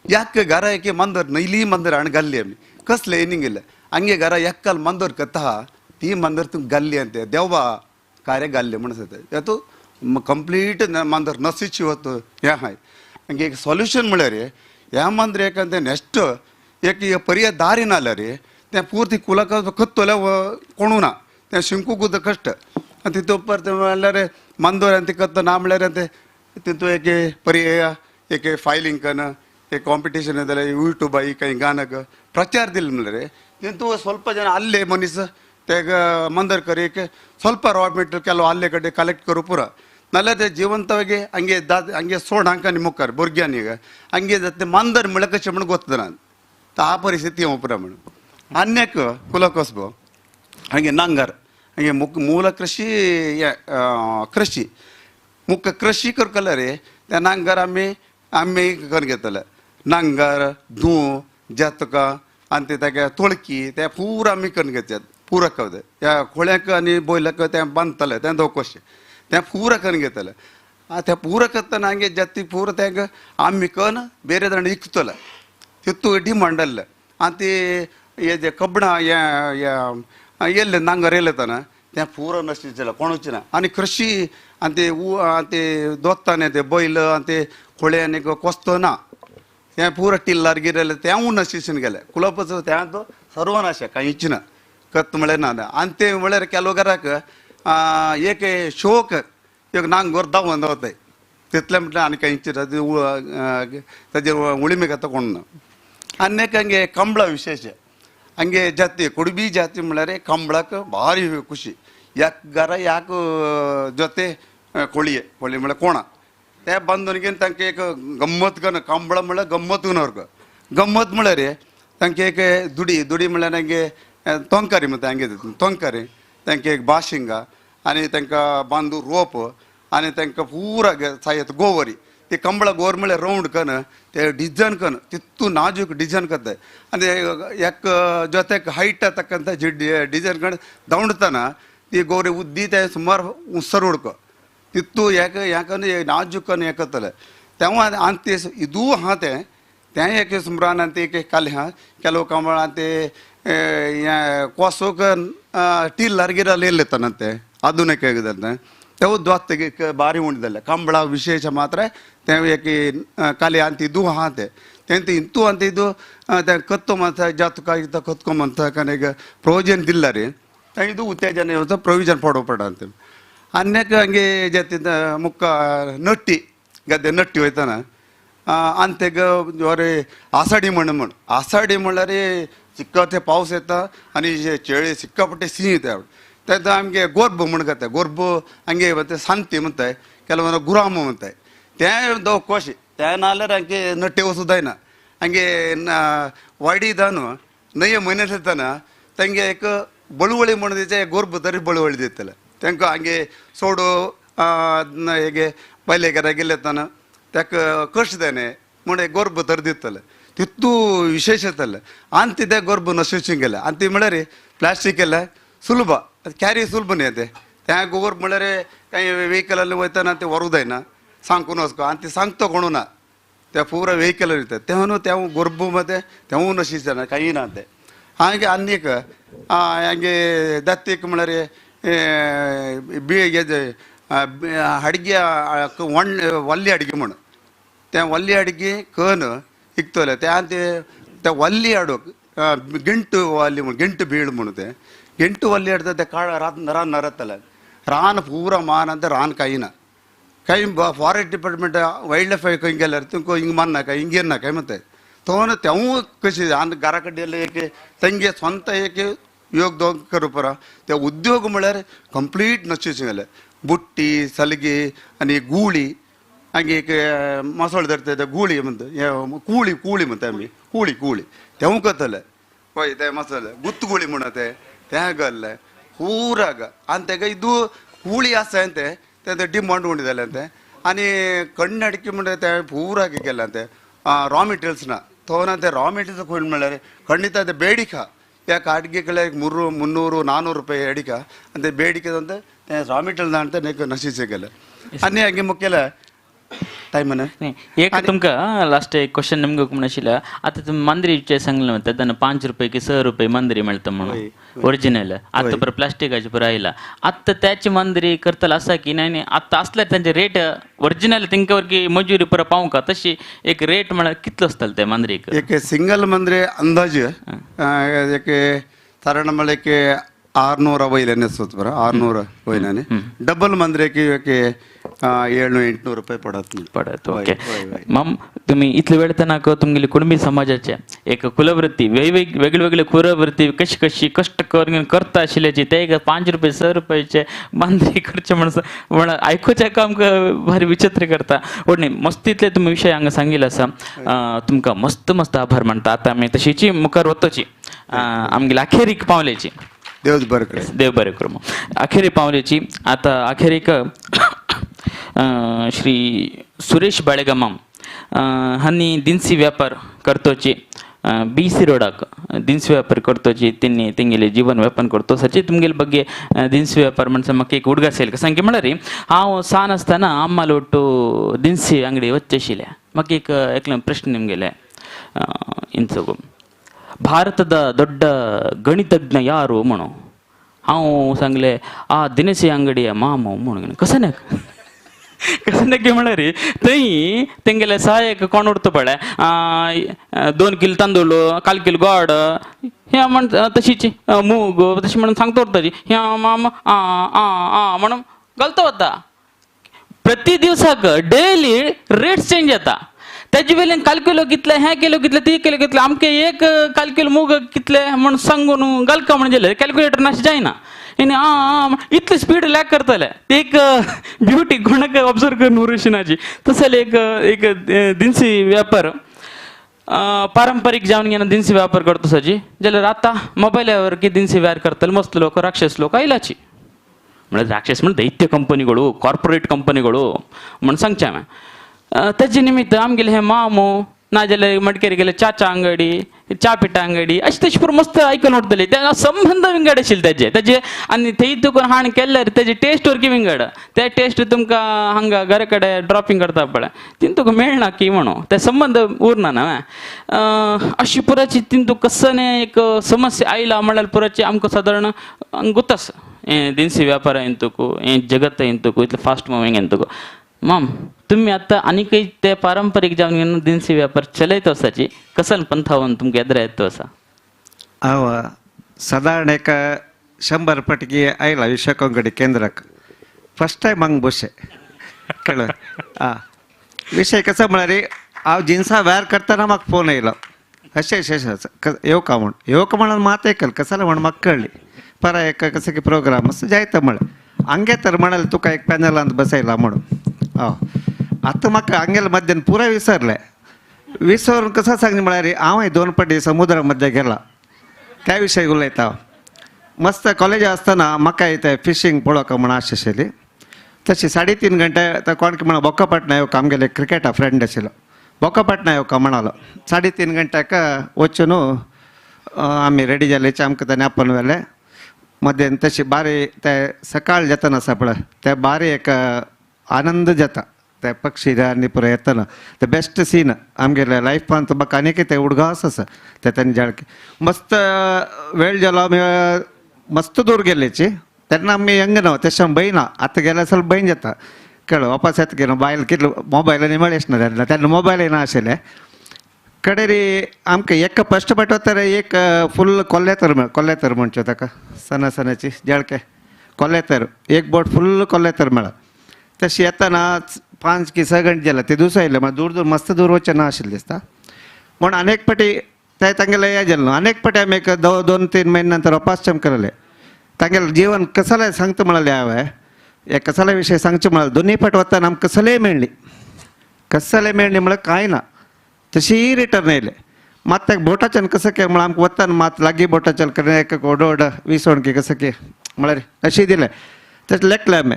ಯಾಕೆ ಗರ ಯಾಕೆ ಮಂದರ್ ನೈಲಿ ಮಂದರ್ ಅಣ್ಣ ಗಲ್ಲಿ ಅಮ್ಮಿ ಕಸ್ಲೆ ಏನಿಂಗಿಲ್ಲ ಹಂಗೆ ಗರ ಎಕ್ಕಲ್ ಮಂದರ್ ಕತ್ತಹ ತೀ ಮಂದರ್ ತುಂಬ ಗಲ್ಲಿ ಅಂತೆ ದೆವ್ವ ಕಾರ್ಯ ಗಲ್ಲಿ ಮಣಸತ್ತೆ ಯಾತು ಕಂಪ್ಲೀಟ್ ಮಂದರ್ ನಸಿಚ್ಚಿ ಹೊತ್ತು ಯಾ ಹಾಯ್ ಹಂಗೆ ಈಗ ಸೊಲ್ಯೂಷನ್ ಮಾಡ್ಯಾರಿ ಯಾಮಂದ್ರೆ ಯಾಕಂದ್ರೆ ನೆಕ್ಸ್ಟ್ ಯಾಕೆ ಈಗ ಪರಿಯ ದಾರಿನ ಅಲ್ಲ ರೀ त्या ಪೂರ್ತಿ ಕುಲಕ ಕತ್ತೊಲೆ ಕೊಣುನ त्या ಶಿಂಕು ಗುದ್ದ ಕಷ್ಟ आनी तितू परतें म्हणल्यार मंदोर आनी ते करता ना म्हणल्यार ते तितू एक पर्याय एक फायलींग कन एक कॉम्पिटिशन जाल्यार यूट्यूब कांय गानक प्रचार दिल म्हणल्यार तितू ಸ್ವಲ್ಪ ಜನ ಅಲ್ಲೇ ಮನೀಸ್ तेग ಮಂದರ್ ಕರಿಯಕ್ಕೆ ಸ್ವಲ್ಪ ರಾ ಮೆಟೀರಿಯಲ್ ಕೆಲವು ಅಲ್ಲೇ ಕಡೆ ಕಲೆಕ್ಟ್ ಕರು ಪೂರ ನಲ್ಲದೆ ಜೀವಂತವಾಗಿ ಹಂಗೆ ದಾ ಹಂಗೆ ಸೋಡ್ ಹಾಕ ನಿಮ್ಮಕ್ಕಾರ ಬುರ್ಗ್ಯಾನಿಗ ಹಂಗೆ ದತ್ತೆ ಮಂದರ್ ಮಿಳಕ ಚಮಣ ಗೊತ್ತದ ನಾನು ಆ ಪರಿಸ್ಥಿತಿ ಒಬ್ಬರ ಮೇಡಮ್ ಅನ್ಯಕ್ಕೆ ಕುಲಕಸ್ಬು ಹಾಗೆ ನಂಗರ್ ಹಾಗೆ ಮುಕ್ ಮೂಲ ಕೃಷಿ ಕೃಷಿ मुख्य कृषी करतले रे त्या नांगर आमी आमी करून घेतले नांगर धूं जातकां आनी ते ताका तोळकी ते पुरा आमी करून घेतात पुरा करता ह्या खोळ्याक आनी बैलाक तें बांदतले तें धोकोशें तें पुरा करून घेतले तें पुरा करतना हांगे जाती पुरा तेंका आमी कन्न बेरे जाण इकतले तितू डिमांड आसले आनी ती हे जे कबडां हे येयल्ले नांगर येयले तना तें पुरो नश्ट जालें कोणूच ना आनी कृषी आनी ते ते दोत्ताने ते बैल आनी ते खोळे आनी कोस्तो ना तें पुरो टिल्लार गिरले तेंवूय नशिशन गेलें कुलपच तें सर्वनाश कांयच ना कत म्हळ्यार ना आनी तें म्हळ्यार केलो घराक एक शोक एक नांगोर धांवन वताय तितलें म्हटल्यार आनी कांयच ना ताजेर उळीमे घेता कोण ना. आनी एक हांगे कंबळा विशेश ಹಂಗೆ ಜಾತಿ ಕುಡುಬಿ ಜಾತಿ म्हळ्यार ಕಂಬಳಕ್ಕೆ ಭಾರಿ ಖುಷಿ. ಯಾಕೆ ಗರ ಯಾಕೆ ಜೊತೆ ಕೋಳಿಯೆ ಕೋಳಿ म्हळ्यार कोणा ते बांदून तांकां एक गम्मत कन कंबळ म्हळ्यार गम्मत ಅವ್ರಿಗೆ गम्मत म्हळ्यार तांकां एक दुडी दुडी म्हळ्यार हांगे तोंकारी म्हणटा हांगे तोंकारी तांकां एक बाशिंगा आनी तांकां बांदू रोप आनी तांकां पुरा सायत गोवरी ते कंबळा गोर म्हळ्यार रावंड कन ते ಡಿಸೈನ್ ಕನ್ ತಿತ್ತು ನಾಜೂಕ್ ಡಿಸೈನ್ ಕತ್ತೆ ಅಂದರೆ ಯಾಕ ಜೊತೆಗೆ ಹೈಟ್ ತಕ್ಕಂಥ ಡಿಸೈನ್ ಕಂಡು ದೌಂಡ್ತಾನ ಈ ಗೋರಿ ಉದ್ದಿ ते ಸುಮಾರು ಉಸ್ಸರ್ ಹುಡ್ಕೊ ತಿತ್ತು ಯಾಕೆ ಯಾಕಂದ್ರೆ ನಾಜೂಕನ್ ಯಾಕತ್ತಲ್ಲ तेव्हा आनी ते ಇದೂ हा तें तें एक सुमरान आनी ते काले हा ಕೆಲವು ಕಂಬಳ ते कोसोक ಟಿಲ್ಲರ್ ಗಿರಲ್ಲಿ ಎಲ್ಲೆತ್ತಾನಂತೆ ಆಧುನಿಕ ಆಗಿದಂತೆ तेವು ದ್ವಾತ್ತಿಗೆ ಭಾರಿ ಉಂಡಿದಲ್ಲ ಕಂಬಳ ವಿಶೇಷ ಮಾತ್ರ तें एक काले ಅಂತ ಇದು ಹಾ ते तेंत ಇಂತು ಅಂತ ಇದು ಕತ್ತೊಮ್ಮಂತ ಜಾತಕ ಕತ್ಕೊಂಬಂತ ಕನೆಗ ಪ್ರಯೋಜನ ದಿಲ್ಲ ರೀ ಇದು ಉತ್ತೇಜನ ಇರುತ್ತೆ ಪ್ರೊವಿಜನ್ ಪಡೋ ಅಂತ ಅನ್ಯಕ್ಕೆ ಹಂಗೆ ಜಾತಿದ ಮುಕ್ಕ ನಟ್ಟಿ ಗದ್ದೆ ನಟ್ಟಿ ಹೋಯ್ತಾನ ಅಂತೆಗ ಜೋರಿ ಆಷಾಢಿ ಮಣ್ಣು म्हण आषाढी म्हणल्यार ಸಿಕ್ಕಾಪಟ್ಟೆ पावस येता आनी चेळे ಸಿಕ್ಕಾಪಟ್ಟೆ ಸಿಹಿ येता तेन्ना आमगे गोर्ब म्हण करता गोर्ब ಹಂಗೆ ಮತ್ತೆ ಸಂತಿ म्हणताय ಕೆಲವೊಂದು ಗುರಾಮ म्हणताय तें दो कोशी तें नाल्यार हांगे नट्टे वचूं ಹಂಗೆ ವಾಡಿದಾನು ನಯ್ಯ ಮೈನಸ್ ತಂಗೆ एक ಬಳುವಳಿ म्हणचे गोर्ब तरी ಬಳುವಳಿ दितले तांकां हांगे सोडो हेगे पयले घरा गेले ताना ताका कश्ट जायना म्हण एक गोर्ब तर दितले तितू विशेष येतले आनी ते ते गोर्ब नशिसून गेले आनी ती म्हळ्यार प्लास्टीक केले सुलभ कॅरी सुलभ न्ही तें तें गोबर म्हळ्यार कांय वेहिकलांनी वयतना तें व्हरूं जायना सांगून वचको आनी ते सांगतो कोणू ना ते पुरा वेहिकल वयता तें न्हू तें गोरबू मदें तेंवूय नशीब जायना कांय ना तें हांगे आनी एक हांगे दत्तीक म्हळ्यार बी अडगे ಒಣ ಒಲ್ಲಿ ಅಡಿಗೆ म्हण तें वल्ली अडगे कन इकतले ते आनी ते वल्ली हाडूंक गिंटू वल्ली म्हण गिंटू बीळ म्हण तें गिंटू वल्ली हाडटा तें काळ रात रान नरतले रान पूरा मान ಅಂತ रान कांय ना कांय फॉरेस्ट डिपार्टमेंट वैल्ड लायफ खंय गेल्यार तुमकां हिंग मारनाका हिंग येनाका म्हणटाय तो तेवूय कशी आनी घरा कडेन एक तेंगे स्वंत एक योग करूं ते उद्योग म्हळ्यार कंप्लीट नशीब गेले बुट्टी सलगी आनी गुळी हांगे एक मसळ धरता ते गुळी म्हणटा कुळी कुळी म्हणटा आमी कुळी कुळी तेवूय करतले पळय ते मसाले गुत्तगुळी म्हणटा ते तें गल्ले पूरा आनी तेका इदू ಕೂಳಿ आसा ते ते डिमांड उंड जालें ते आनी कण्ण अडकी म्हणटा ते पूरा गेलें ते रॉ मटेरियल्स ना तो ना ते रॉ मटेरियल्स खंय म्हणल्यार ಖಂಡಿತ ಅದು ಬೇಡಿಕೆ ಯಾಕೆ ಅಡ್ಗೆಗಳ 300 400 ರೂಪಾಯಿ ಅಡಿಕೆ ಅಂತ ಬೇಡಿಕೆ ಅಂತ ರಾ ಮೆಟೀರಿಯಲ್ ಅಂತ ನಶಿಸಿಗಲ್ಲ आनी हांगे मुखेल टायम एक तुमकां लास्ट एक क्वेश्चन निमगे म्हण आशिल्लें आतां तुमी मांद्रीचें सांगलें न्हू तेन्ना 5 रुपये की 6 रुपये मांद्री मेळटा म्हणून ओरिजिनल आतां पळय प्लास्टिकाचे पळय आयला आतां त्याची मांद्री करतले आसा की न्हय न्हय आतां आसल्यार तांचे रेट ओरिजिनल तेंकां वरकी मजुरी परत पावंक तशी एक रेट म्हळ्यार कितलो आसतलो ते मांद्रीक? एक सिंगल मांद्री अंदाज एक साधारण म्हळ्यार एक 600 वयल्यान आसत बरो 600 वयल्यान डबल मांद्रेक 700-800 रुपये पडत पडत. ओके माम, तुम्ही इतले वेळ तेन्ना तुमगेले कुणबी समाजाचे एक कुलवृत्ती वेगळे वेगळे कुलवृत्ती कशी कशी कष्ट करून करता आशिल्ल्याची ते एक 5 रुपये 6 रुपयाचे मांद्री करचे म्हण आयकुचें काम भारी विचित्र करता. पण मस्त इतले तुमी विशय हांगा सांगिल्ले आसा, तुमकां मस्त मस्त आभार मानता. आतां आमी तशीची मुखार वतची आमगेले अखेरीक पावल्याची. देव बरें करूं. देव बरें करूं. अखेरी पावल्याची आतां अखेरीक श्री सुरेश बाळेगामाम हांणी दिनसी व्यापार करतोची बी सी रोडाक दिनसी व्यापार करतोची तेन्नी तेंगेले जीवन व्यापार करतो सची तुमगेले ಬಗ್ಗೆ दिनसी व्यापार म्हणसा म्हाका एक उडगास येयलो. सांगे म्हळ्यार हांव सान आसतना आम्माल ಒಟ್ಟು दिनसी अंगडी वच्चे आशिल्ले. म्हाका एक एकलो प्रश्न निमगेले ಇಂಚಗು ಭಾರತದ ದೊಡ್ಡ ಗಣಿತಜ್ಞ ಯಾರು म्हणू हांव सांगले आ दिनसी अंगडी मामो म्हणून कसं कसं नक्की म्हळ्यार थंय तेंगेले सहायक कोण उरता पळय 2 किलो तांदूळ 1/4 किलो गोड ह्या म्हण तशीच मूग तशी म्हणून सांगता उरताची ह्या माम आ आ आ म्हणून घालता वता. प्रति दिवसाक डेली रेट्स चेंज जाता. तेजे वयल्यान काल किलो कितले हें किलो कितले ती किलो कितले आमके एक काल किलो मूग कितले म्हण सांगून घालका म्हण जालें कॅल्क्युलेटर नाशें जायना आनी आ इतले स्पीड लॅक करतले ते एक ब्युटी कोणाक ऑब्जर्व करून उरशिनाची. तसो एक एक दिनसी व्यापार पारंपरीक जावन घेना दिनसी व्यापार करता सजी जाल्यार आतां मोबायला की दिनसी व्यापार करतले मस्त लोक राक्षस लोक आयलाची. म्हळ्यार राक्षस म्हण दैत्य कंपनीಗಳು कॉर्पोरेट कंपनीಗಳು म्हण सांगचें हांवें. तेजे निमित्त आमगेले हे मामो नाजाल्यार मडकेरी गेले च्याच्या अंगडी च्या पिठा अंगडी अशें तशें पुरो मस्त आयकून उरतले. तेन्ना संबंद विंगड आशिल्ले तेजे तेजे आनी थंय तुका हाण केल्यार तेजे टेस्ट वरकी विंगड ते टेस्ट तुमकां हांगा घरा कडेन ड्रॉपिंग करता पळय तीन तुका मेळना की म्हणून ते संबंद उरना न्हय. अशी पुराची तीन तुका कसने एक समस्या आयला म्हणल्यार पुराची आमकां सादारण गोत आसा हें दिनसी व्यापार तुका हें जगत तुका इतलें फास्ट मुवींग तुका. माम तुम्ही आता आनीकय ते पारंपरीक जावन दिनसी व्यापार चलयत आसाची कसल पंथावन तुमकां येद्रा येतो आसा. हांव सादारण एक 100 पटकी आयला विश्व कोंकणी केंद्राक फर्स्ट टायम हांगा बशे कळ्ळें. आं विशय कसो म्हळ्यार हांव जिन्सां वेर करतना म्हाका फोन येयलो अशें अशें अशें येवका म्हूण येवका म्हणून मात आयकल कसो म्हण म्हाका कळ्ळी परा एक कसं की प्रोग्राम आसा जायता म्हळें हांगे तर म्हणाले तुका एक पॅनलांत बसयला म्हणून. हय आतां म्हाका हांगेले मध्यान पुराय विसरलें. विसरून कसो सांगलें म्हळ्यार हांवूय 2 फावटी समुद्रा मध्य गेला त्या विशय उलयता हांव. मस्त कॉलेज आसतना म्हाका ते फिशींग पळोवंक म्हूण आश आशिल्ली. तशी 3.5 घंटे कोण म्हणा बोक्कापाटणा येवका आमगेले क्रिकेटा फ्रेंड आशिल्लो बोक्कापाटणा येवका म्हणालो. 3.5 घंट्याक वचून आमी रेडी जाले आमकां ताणें आपोवन व्हेलें. मध्यान तशी बारी ते सकाळ जातना आसा पळय ते बारी एक आनंद जाता ते पक्षी आनी पुरो येतना ते बेस्ट सीन आमगेले लायफान म्हाका आनीक ते उडगास आसा ते तेन्ना जाळके मस्त वेळ जालो. आमी मस्त दूर गेल्ल्याची तेन्ना आमी यंग न्हू तेश बयना आतां गेल्यार जाल्यार बयन जाता कळ्ळें. वापस येता गेलो बायल कितलो मोबायलांनी मेळच ना तेन्ना तेन्ना मोबायल ना आशिल्ले कडेरी आमकां एक फस्ट पाटो तर एक फुल कोल्लेतर मेळ कोल्लेतर म्हणचे ताका सणा सणाची जळके कोल्लेतर एक बोट फुल कोल्लेतर मेळ्ळा. तशी येतना 5 की 6 घंटे जाले ते दुसरो येयले मागीर दूर दूर मस्त दूर वचचें ना आशिल्लें दिसता म्हूण अनेक फावटी ते तांगेले हें जालें न्हू. अनेक फावटी आमी एक 2-3 म्हयने नंतर वापस केलें तांगेलें जीवन कसलें सांगता म्हळ्यार हांवें हे कसले विशय सांगचे म्हळ्यार दोनूय फावट वतना आमकां कसलेय मेळ्ळी कसलें मेळ्ळी म्हळ्यार कांय ना तशी रिटर्न येयले. मात त्या बोटाच्यान कसं के म्हळ्यार आमकां वतना मात लागीं बोटाच्यान कडेन एक ओडोड विसवण की कसं की म्हळ्यार अशी दिलें तशें लेखलें आमी.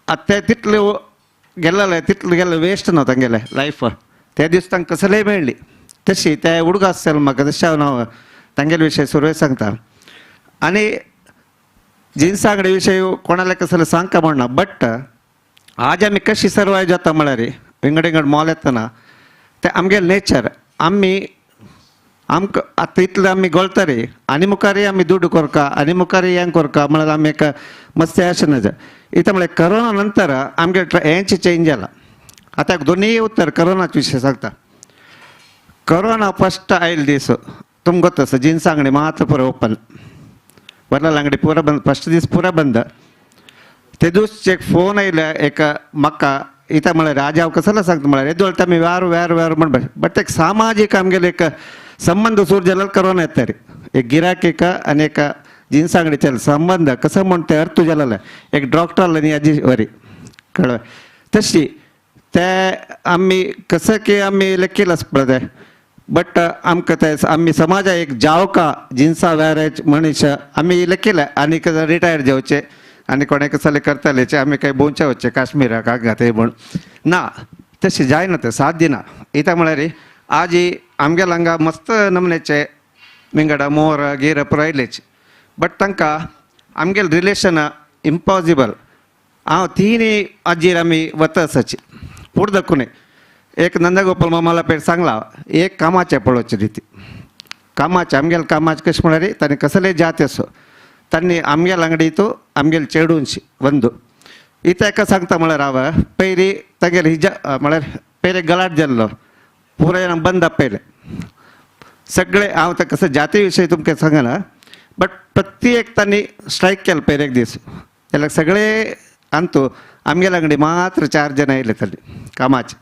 आतां ते तितले गेल्ले तितले गेल्ले वेस्ट न्हू तांगेले लायफ ते दीस तांकां कसलेय मेळ्ळी तशी ते उडगास जालो म्हाका तशें हांव तांगेले विशय सुरवेक सांगता. आनी जिन्सा अंगडी विशय कोणाले कसले सांगका म्हणना बट आज आमी कशी सर्वाय जाता म्हळ्यार विंगड विंगड मॉल येतना ते आमगेले नेचर आमी आमकां आतां इतले आमी गोळता रे आनी मुखारय आमी दुडू कोरका आनी मुखारय हें कोरका म्हळ्यार आमी एक मस्ती अशें ना इतलें म्हळ्यार करोना नंतर आमगे हेंच चेंज जाला. आतां दोनूय उत्तर करोनाचे विशय सांगता. करोना फस्ट आयले दीस तुमकां गोत आसा जिन्सां अंगडी मात पुरो ओपन वरलाल अंगडी पुरा बंद, फर्स्ट दीस पुरा बंद. ते दिवस एक फोन आयले एक म्हाका इता म्हळ्यार आज हांव कसलो सांगता म्हळ्यार येदोळ आमी व्यार व्यार व्यार म्हण, बट एक सामाजीक आमगेले एक संबंद सुरू जाल्यार करोना येता रे. एक गिरायक आनी एक जिन्स अंगडीचे संबंध कसो म्हण ते अर्थ जालेले एक डॉक्टर आनी हाजी वरी कळ्ळें. तशी ते आमी कसं की आमी लेखील पळय ते, बट आमकां ते आमी समाजा एक जावका जिन्सा वेरेज मनीस आमी लेखिले आनी रिटायर जावचे आनी कोणें कसले करताले आमी काय भोंवचे वचचे काश्मीराक हांगा थंय म्हण ना, तशें जायना तें साध्य ना. इता म्हळ्यार आज आमगेले हांगा मस्त नमनेचे विंगडा मोर गीर पुरायलेच, बट तांकां आमगेले रिलेशन इम्पॉसिबल. हांव तिनूय आजीर आमी वता आसाची पूण दाखोवन एक नंदगोपाल मामाला पेर सांगला एक कामाचें पळोवचें रिती कामाचें आमगेले कामाचें कशें म्हळ्यार तांणी कसले जाती आसो तांणी आमगेले अंगडी तो आमगेले चेडूनशी बंदू इता एका सांगता म्हळ्यार हांव पयली तागेले हिजा म्हळ्यार पयले गलाट जाल्लो पुराय बंद पयले सगळे. हांव ते कसं जाती विशयी तुमकां सांगना, बट प्रत्येक तांणी स्ट्रायक केलो पयले एक दीस जाल्यार सगळे अंतू आमगेले अंगडी मात्र 4 जाण आयले तांणी कामाचे.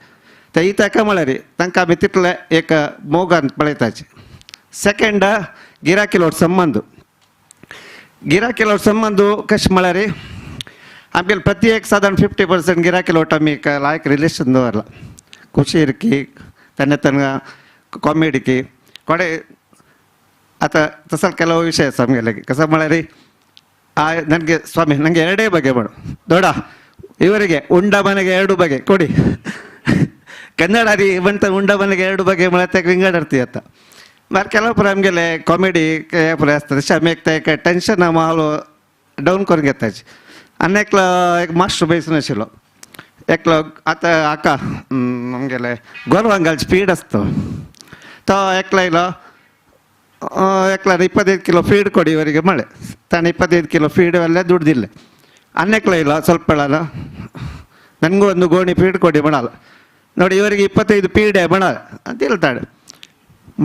ते इता एका म्हळ्यार तांकां आमी तितले एक मोगान पळयताचे. सेकेंड गिरायकी संबंद, गिरायकी संबंद कशें म्हळ्यार आमगेले प्रत्येक सादारण 50% गिरायकी लोट आमी लायक रिलेशन दवरला खुशीरकी तेन्ना तेन्ना कॉमेडीकी कोडे. आतां तसो ಕೆಲವು ವಿಷಯ आसा आमगेले कसं म्हळ्यार ಆ ನನಗೆ ಸ್ವಾಮಿ ನನಗೆ ಎರಡೇ ಬಗೆ ಮಾಡು ದೊಡ ಇವರಿಗೆ ಉಂಡ ಮನೆಗೆ 2 ಬಗೆ ಕೊಡಿ ಕನ್ನಡ ರೀ ಬಂತ ಉಂಡ ಮನೆಗೆ 2 ಬಗೆ म्हळ्यार ವಿಂಗಡರ್ತಿ ಅಂತ. मार ಕೆಲವು आमगेले कॉमेडी आसता तशें आमी एक टेंशन माहोल डावन करून घेताची. आनी एकलो एक मास्टर बेसून आशिल्लो एकलो आतां हाका आमगेले गोरवांक घालची फीड आसता तो एकलो येयलो एकला 25 ಕಿಲೋ ಫೀಡ್ ಕೊಡಿ ಇವರಿಗೆ ಮಳೆ ತಾನು 25 ಕಿಲೋ ಫೀಡ್ ಎಲ್ಲ ದುಡ್ದಿಲ್ಲ. ಅನ್ನಕ್ಲ ಇಲ್ಲ ಸ್ವಲ್ಪ ಹೇಳಲ್ಲ ನನಗೂ ಒಂದು ಗೋಣಿ ಫೀಡ್ ಕೊಡಿ ಮಾಡಲ್ಲ ನೋಡಿ ಇವರಿಗೆ 25 ಪೀಡೆ ಮಾಡಲ್ಲ ಅಂತ ಹೇಳ್ತಾಳೆ.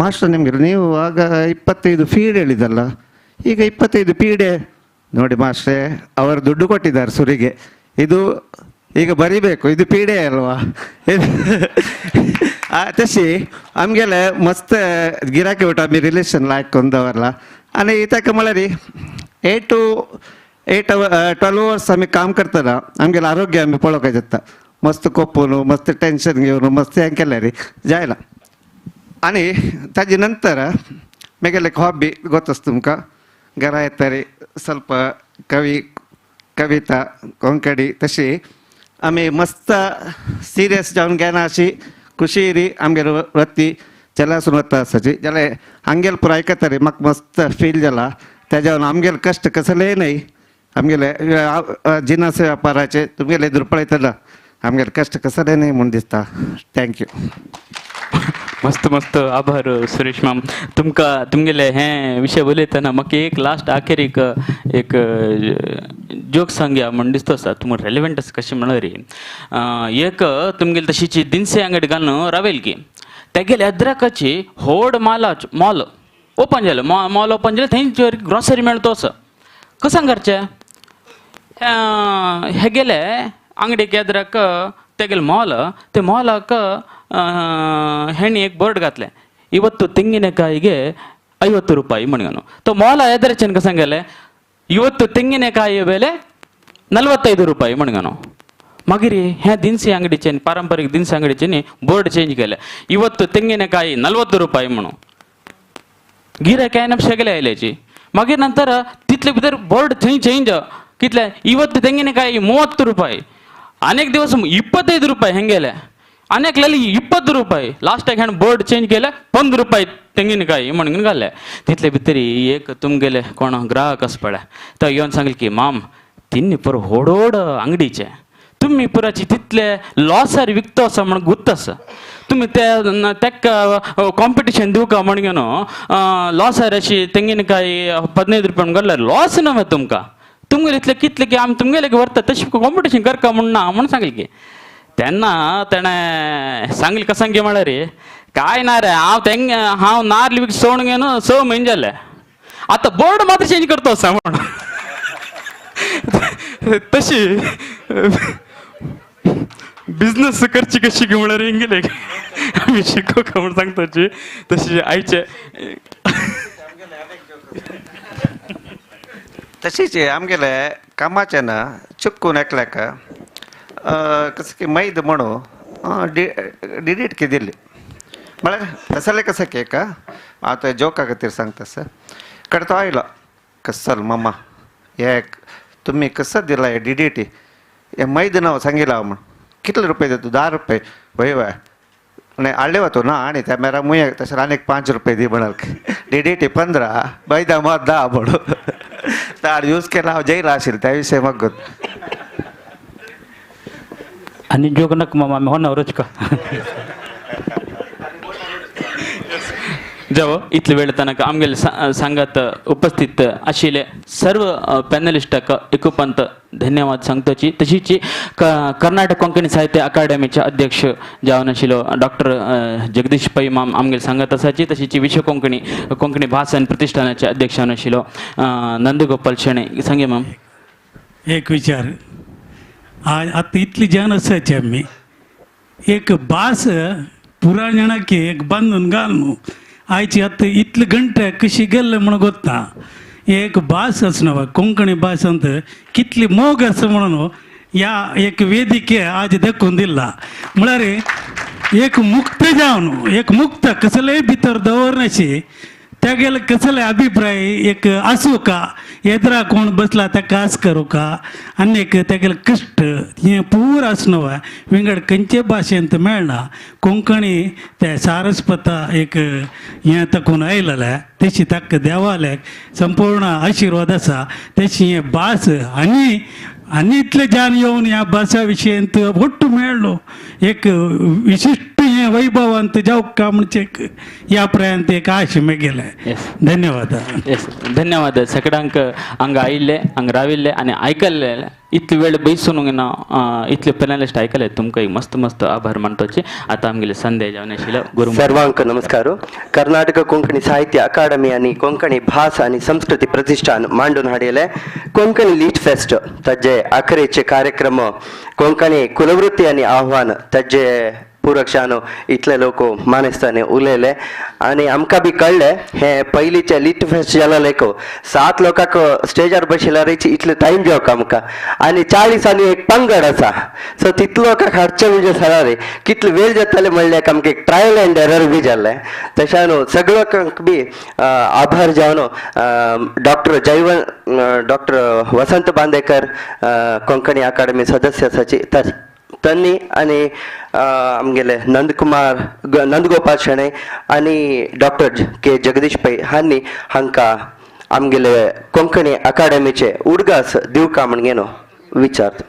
ಮಾಸ್ಟರ್ ನಿಮಗೆ ನೀವು ಆಗ 25 ಫೀಡ್ ಹೇಳಿದಲ್ಲ ಈಗ 25 ಪೀಡೆ ನೋಡಿ ಮಾಸ್ಟ್ರೇ ಅವರು ದುಡ್ಡು ಕೊಟ್ಟಿದ್ದಾರೆ ಸುರಿಗೆ, ಇದು ಈಗ ಬರಿಬೇಕು ಇದು ಪೀಡೆ ಅಲ್ವಾ. तशी आमगेले मस्त गिरायक वटा आमी रिलेशन लायक करून दवरला. आनी ताका म्हळ्यार 8 to 12 hours आमी काम करतना आमगेलें आरोग्य आमी पळोवपाक जाता. मस्त कोपून मस्त टेंशन घेवन मस्त हें केल्यार जायना. आनी ताजे नंतर म्हगेलें एक हॉबी गोत आसा तुमकां घरा येतरी ಸ್ವಲ್ಪ कविता कोंकणी तशी आमी मस्त सिरियस जावन घेना अशी खुशी आमगेले वृत्ती चलासून वता आसाची जाल्यार आमगेले पुरो आयकता रे म्हाका मस्त फील जाला. तेज्या आमगेले कश्ट कसलेय न्हय आमगेले जिनस व्यापाराचे तुमगेले एदूर पळयतना आमगेले कश्ट कसलेय न्हय म्हूण दिसता. Thank you. मस्त मस्त आभार सुरेश माम. तुमकां तुमगेले हें विशय उलयतना म्हाका एक लास्ट आखेरीक एक जोक सांगया म्हण दिसता आसा तुमकां रेलिवंट आसा कशें म्हणल्यार एक तुमगेले तशीची दिनसे अंगडी घालून रावेल की तेगेले अद्रकाची होड मालाच मॉल ओपन जालें, मॉल ओपन जालें थंय ग्रॉसरी मेळतो आसा. कसां करचें हेगेले अंगडीक एद्राक तेगेले मॉल ते मॉलाक ಹೆಣ್ಣು एक बोर्ड घातलें ಇವತ್ತು ತೆಂಗಿನಕಾಯಿಗೆ 50 ರೂಪಾಯಿ ಮಣಿಗನು. ತೋ ಮಾಲ ಎದರ ಚೆನ್ಕ ಸಂಗಲೆ ಇವತ್ತು ತೆಂಗಿನಕಾಯಿಯ ಬೆಲೆ 45 ರೂಪಾಯಿ ಮಣಿಗನು. ಮಗಿರಿ ಹೇ ದಿನಸಿ ಅಂಗಡಿ ಚೇನ್ ಪಾರಂಪರಿಕ ದಿನಸಿ ಅಂಗಡಿ ಚೇನಿ ಬೋರ್ಡ್ ಚೇಂಜ್ केले ಇವತ್ತು ತೆಂಗಿನಕಾಯಿ 40 ರೂಪಾಯಿ म्हणून. गिरायकाय सगळे आयल्याची मागीर नंतर तितले भितर बोर्ड थंय चेंज कितले ಇವತ್ತು ತೆಂಗಿನಕಾಯಿ 30 ರೂಪಾಯಿ अनेक दिवस 25 ರೂಪಾಯಿ ಹೆಂಗೆಲೆ अनेकलेली 20 ರೂಪಾಯಿ लास्टाक हेण बोर्ड चेंज केले 15 ರೂಪಾಯಿ ತೆಂಗಿನಕಾಯಿ म्हणून घाले. तितले भितर एक तुमगेले कोण ग्राहक आसा पळय तो येवन सांगले की माम तिन्नी पुरो होडोड अंगडीचे तुमी पुराची तितले लॉसार विकतो आसा म्हण गुत्त आसा तुमी ते तेका कॉम्पिटिशन दिवका म्हणून लॉसार अशी ತೆಂಗಿನಕಾಯಿ 15 ರೂಪಾಯಿ म्हणून घाल्यार लॉस ना तुमकां तुमगेले इतले कितले की आमी तुमगेले व्हरता तशी कॉम्पिटिशन करका म्हण ना म्हणून सांगले की तेन्ना तेणें सांगलें कसां गे म्हळ्यार काय ना रे हांव तेंग हांव नार्ल विक सोडून घेवन 6 म्हयने जाले आतां बोर्ड मात्र चेंज करतो आसा म्हण. तशी बिजनस करची कशी म्हळ्यार इंगले आमी शिकोवंक म्हण सांगताची तशी आयचे तशीच आमगेले कामाचें ना चुकून एकल्याक कसं की मैद म्हणू डिलीट की दिली म्हळ्यार तसले कसं की का आतां जोका खातीर सांगता सर कडे तो आयलो कसल मामा हे तुमी कसं दिला हे डी डी टी हे मैद नांव सांगिला म्हण कितले रुपये दिता 10 रुपये वय वय आनी हाडले वतो ना आनी त्या मेरा मुये तशें आनी 5 रुपये दी म्हणाल डी डी टी 15 मैदा मात 10 म्हणून ताड यूज केला हांव जैला आशिल्लें त्या विशय म्हाका आनी जोक नाका मामा आमी होनावरच का जावो इतले वेळ तनक आमगेले सांगात उपस्थित आशिल्ले सर्व पॅनलिस्टाक एकोपंत धन्यवाद सांगतोची. तशीच कर्नाटक कोंकणी साहित्य अकादमीचे अध्यक्ष जावन आशिल्लो डॉक्टर जगदीश पै माम आमगेले सांगत आसाची. तशीच विश्व कोंकणी कोंकणी भास आनी प्रतिष्ठानाचे अध्यक्ष जावन आशिल्लो नंदगोपाल शेणै. सांगे माम एक विचार आतां इतली जन आसाची आमी एक भास पुराय जाणाकी एक बांदून घाल न्हू आयची आतां इतले घंटे कशी गेल्ले म्हण गोत्ता एक भास आसना कोंकणी भाशेंत कितली मोग आसा म्हणून ह्या एक वेदिके आज देखून दिला. म्हळ्यार एक मुक्त जावन एक मुक्त कसलेय भितर दवरनाशी तेगेले कसले अभिप्राय एक आसूं का एदरा कोण बसला ताका आस करूं का आनी एक तेगेले कश्ट हें पूर आसना विंगड खंयचे भाशेंत मेळना. कोंकणी ते सारस्वता एक हें ताकून आयलेलें तशी ताका देवालें संपूर्ण आशिर्वाद आसा. तशी हें भास आनी आनी इतलें ज्ञान येवन ह्या भाशा विशयंत ಒಟ್ಟು मेळ्ळो एक विशिश्ट हें वैभवांत जावंक म्हणचे ह्या पर्यंत एक आश मेगेलें. धन्यवाद. येस धन्यवाद सगळ्यांक हांगा आयिल्ले हांगा राविल्ले आनी आयकल्ले इतले वेळ बैसून ना इतले पॅनलिस्ट आयकले तुमकां मस्त मस्त आभार मानपाचे. आतां आमगेले संदेश जावन आशिल्लो गुरू सर्वांक नमस्कार. कर्नाटक कोंकणी साहित्य अकादमी आनी कोंकणी भास आनी संस्कृती प्रतिष्ठान मांडून हाडिल्ले कोंकणी लीट फेस्ट ताजे आखरेचे कार्यक्रम कोंकणी कुलवृत्ती आनी आव्हान ताजे पूरक्षान इतले लोक मानेस्तांनी उलयले आनी आमकां बी कळ्ळें हे पयलींचे लीट फेस्ट जाला लेको 7 लोकांक स्टेजार बशिल्ल्यार इतले टायम जावक आमकां आनी 40 आनी एक पंगड आसा सो तितलो लोकांक हाडचें म्हणजे सरारे कितले वेळ जाताले म्हणल्यार आमकां एक ट्रायल एंड एरर बी जाल्लें. तशें न्हू सगळे लोकांक बी आभार जावन डॉक्टर जयवन डॉक्टर वसंत बांदेकर कोंकणी अकादमी सदस्य आसाची तन्नी आनी आमगेले नंदकुमार नंदगोपाल शेणै आनी डॉक्टर के जगदीश पै हांणी हांकां आमगेले कोंकणी अकादमीचे उडगास दिवका म्हण न्हू विचारता.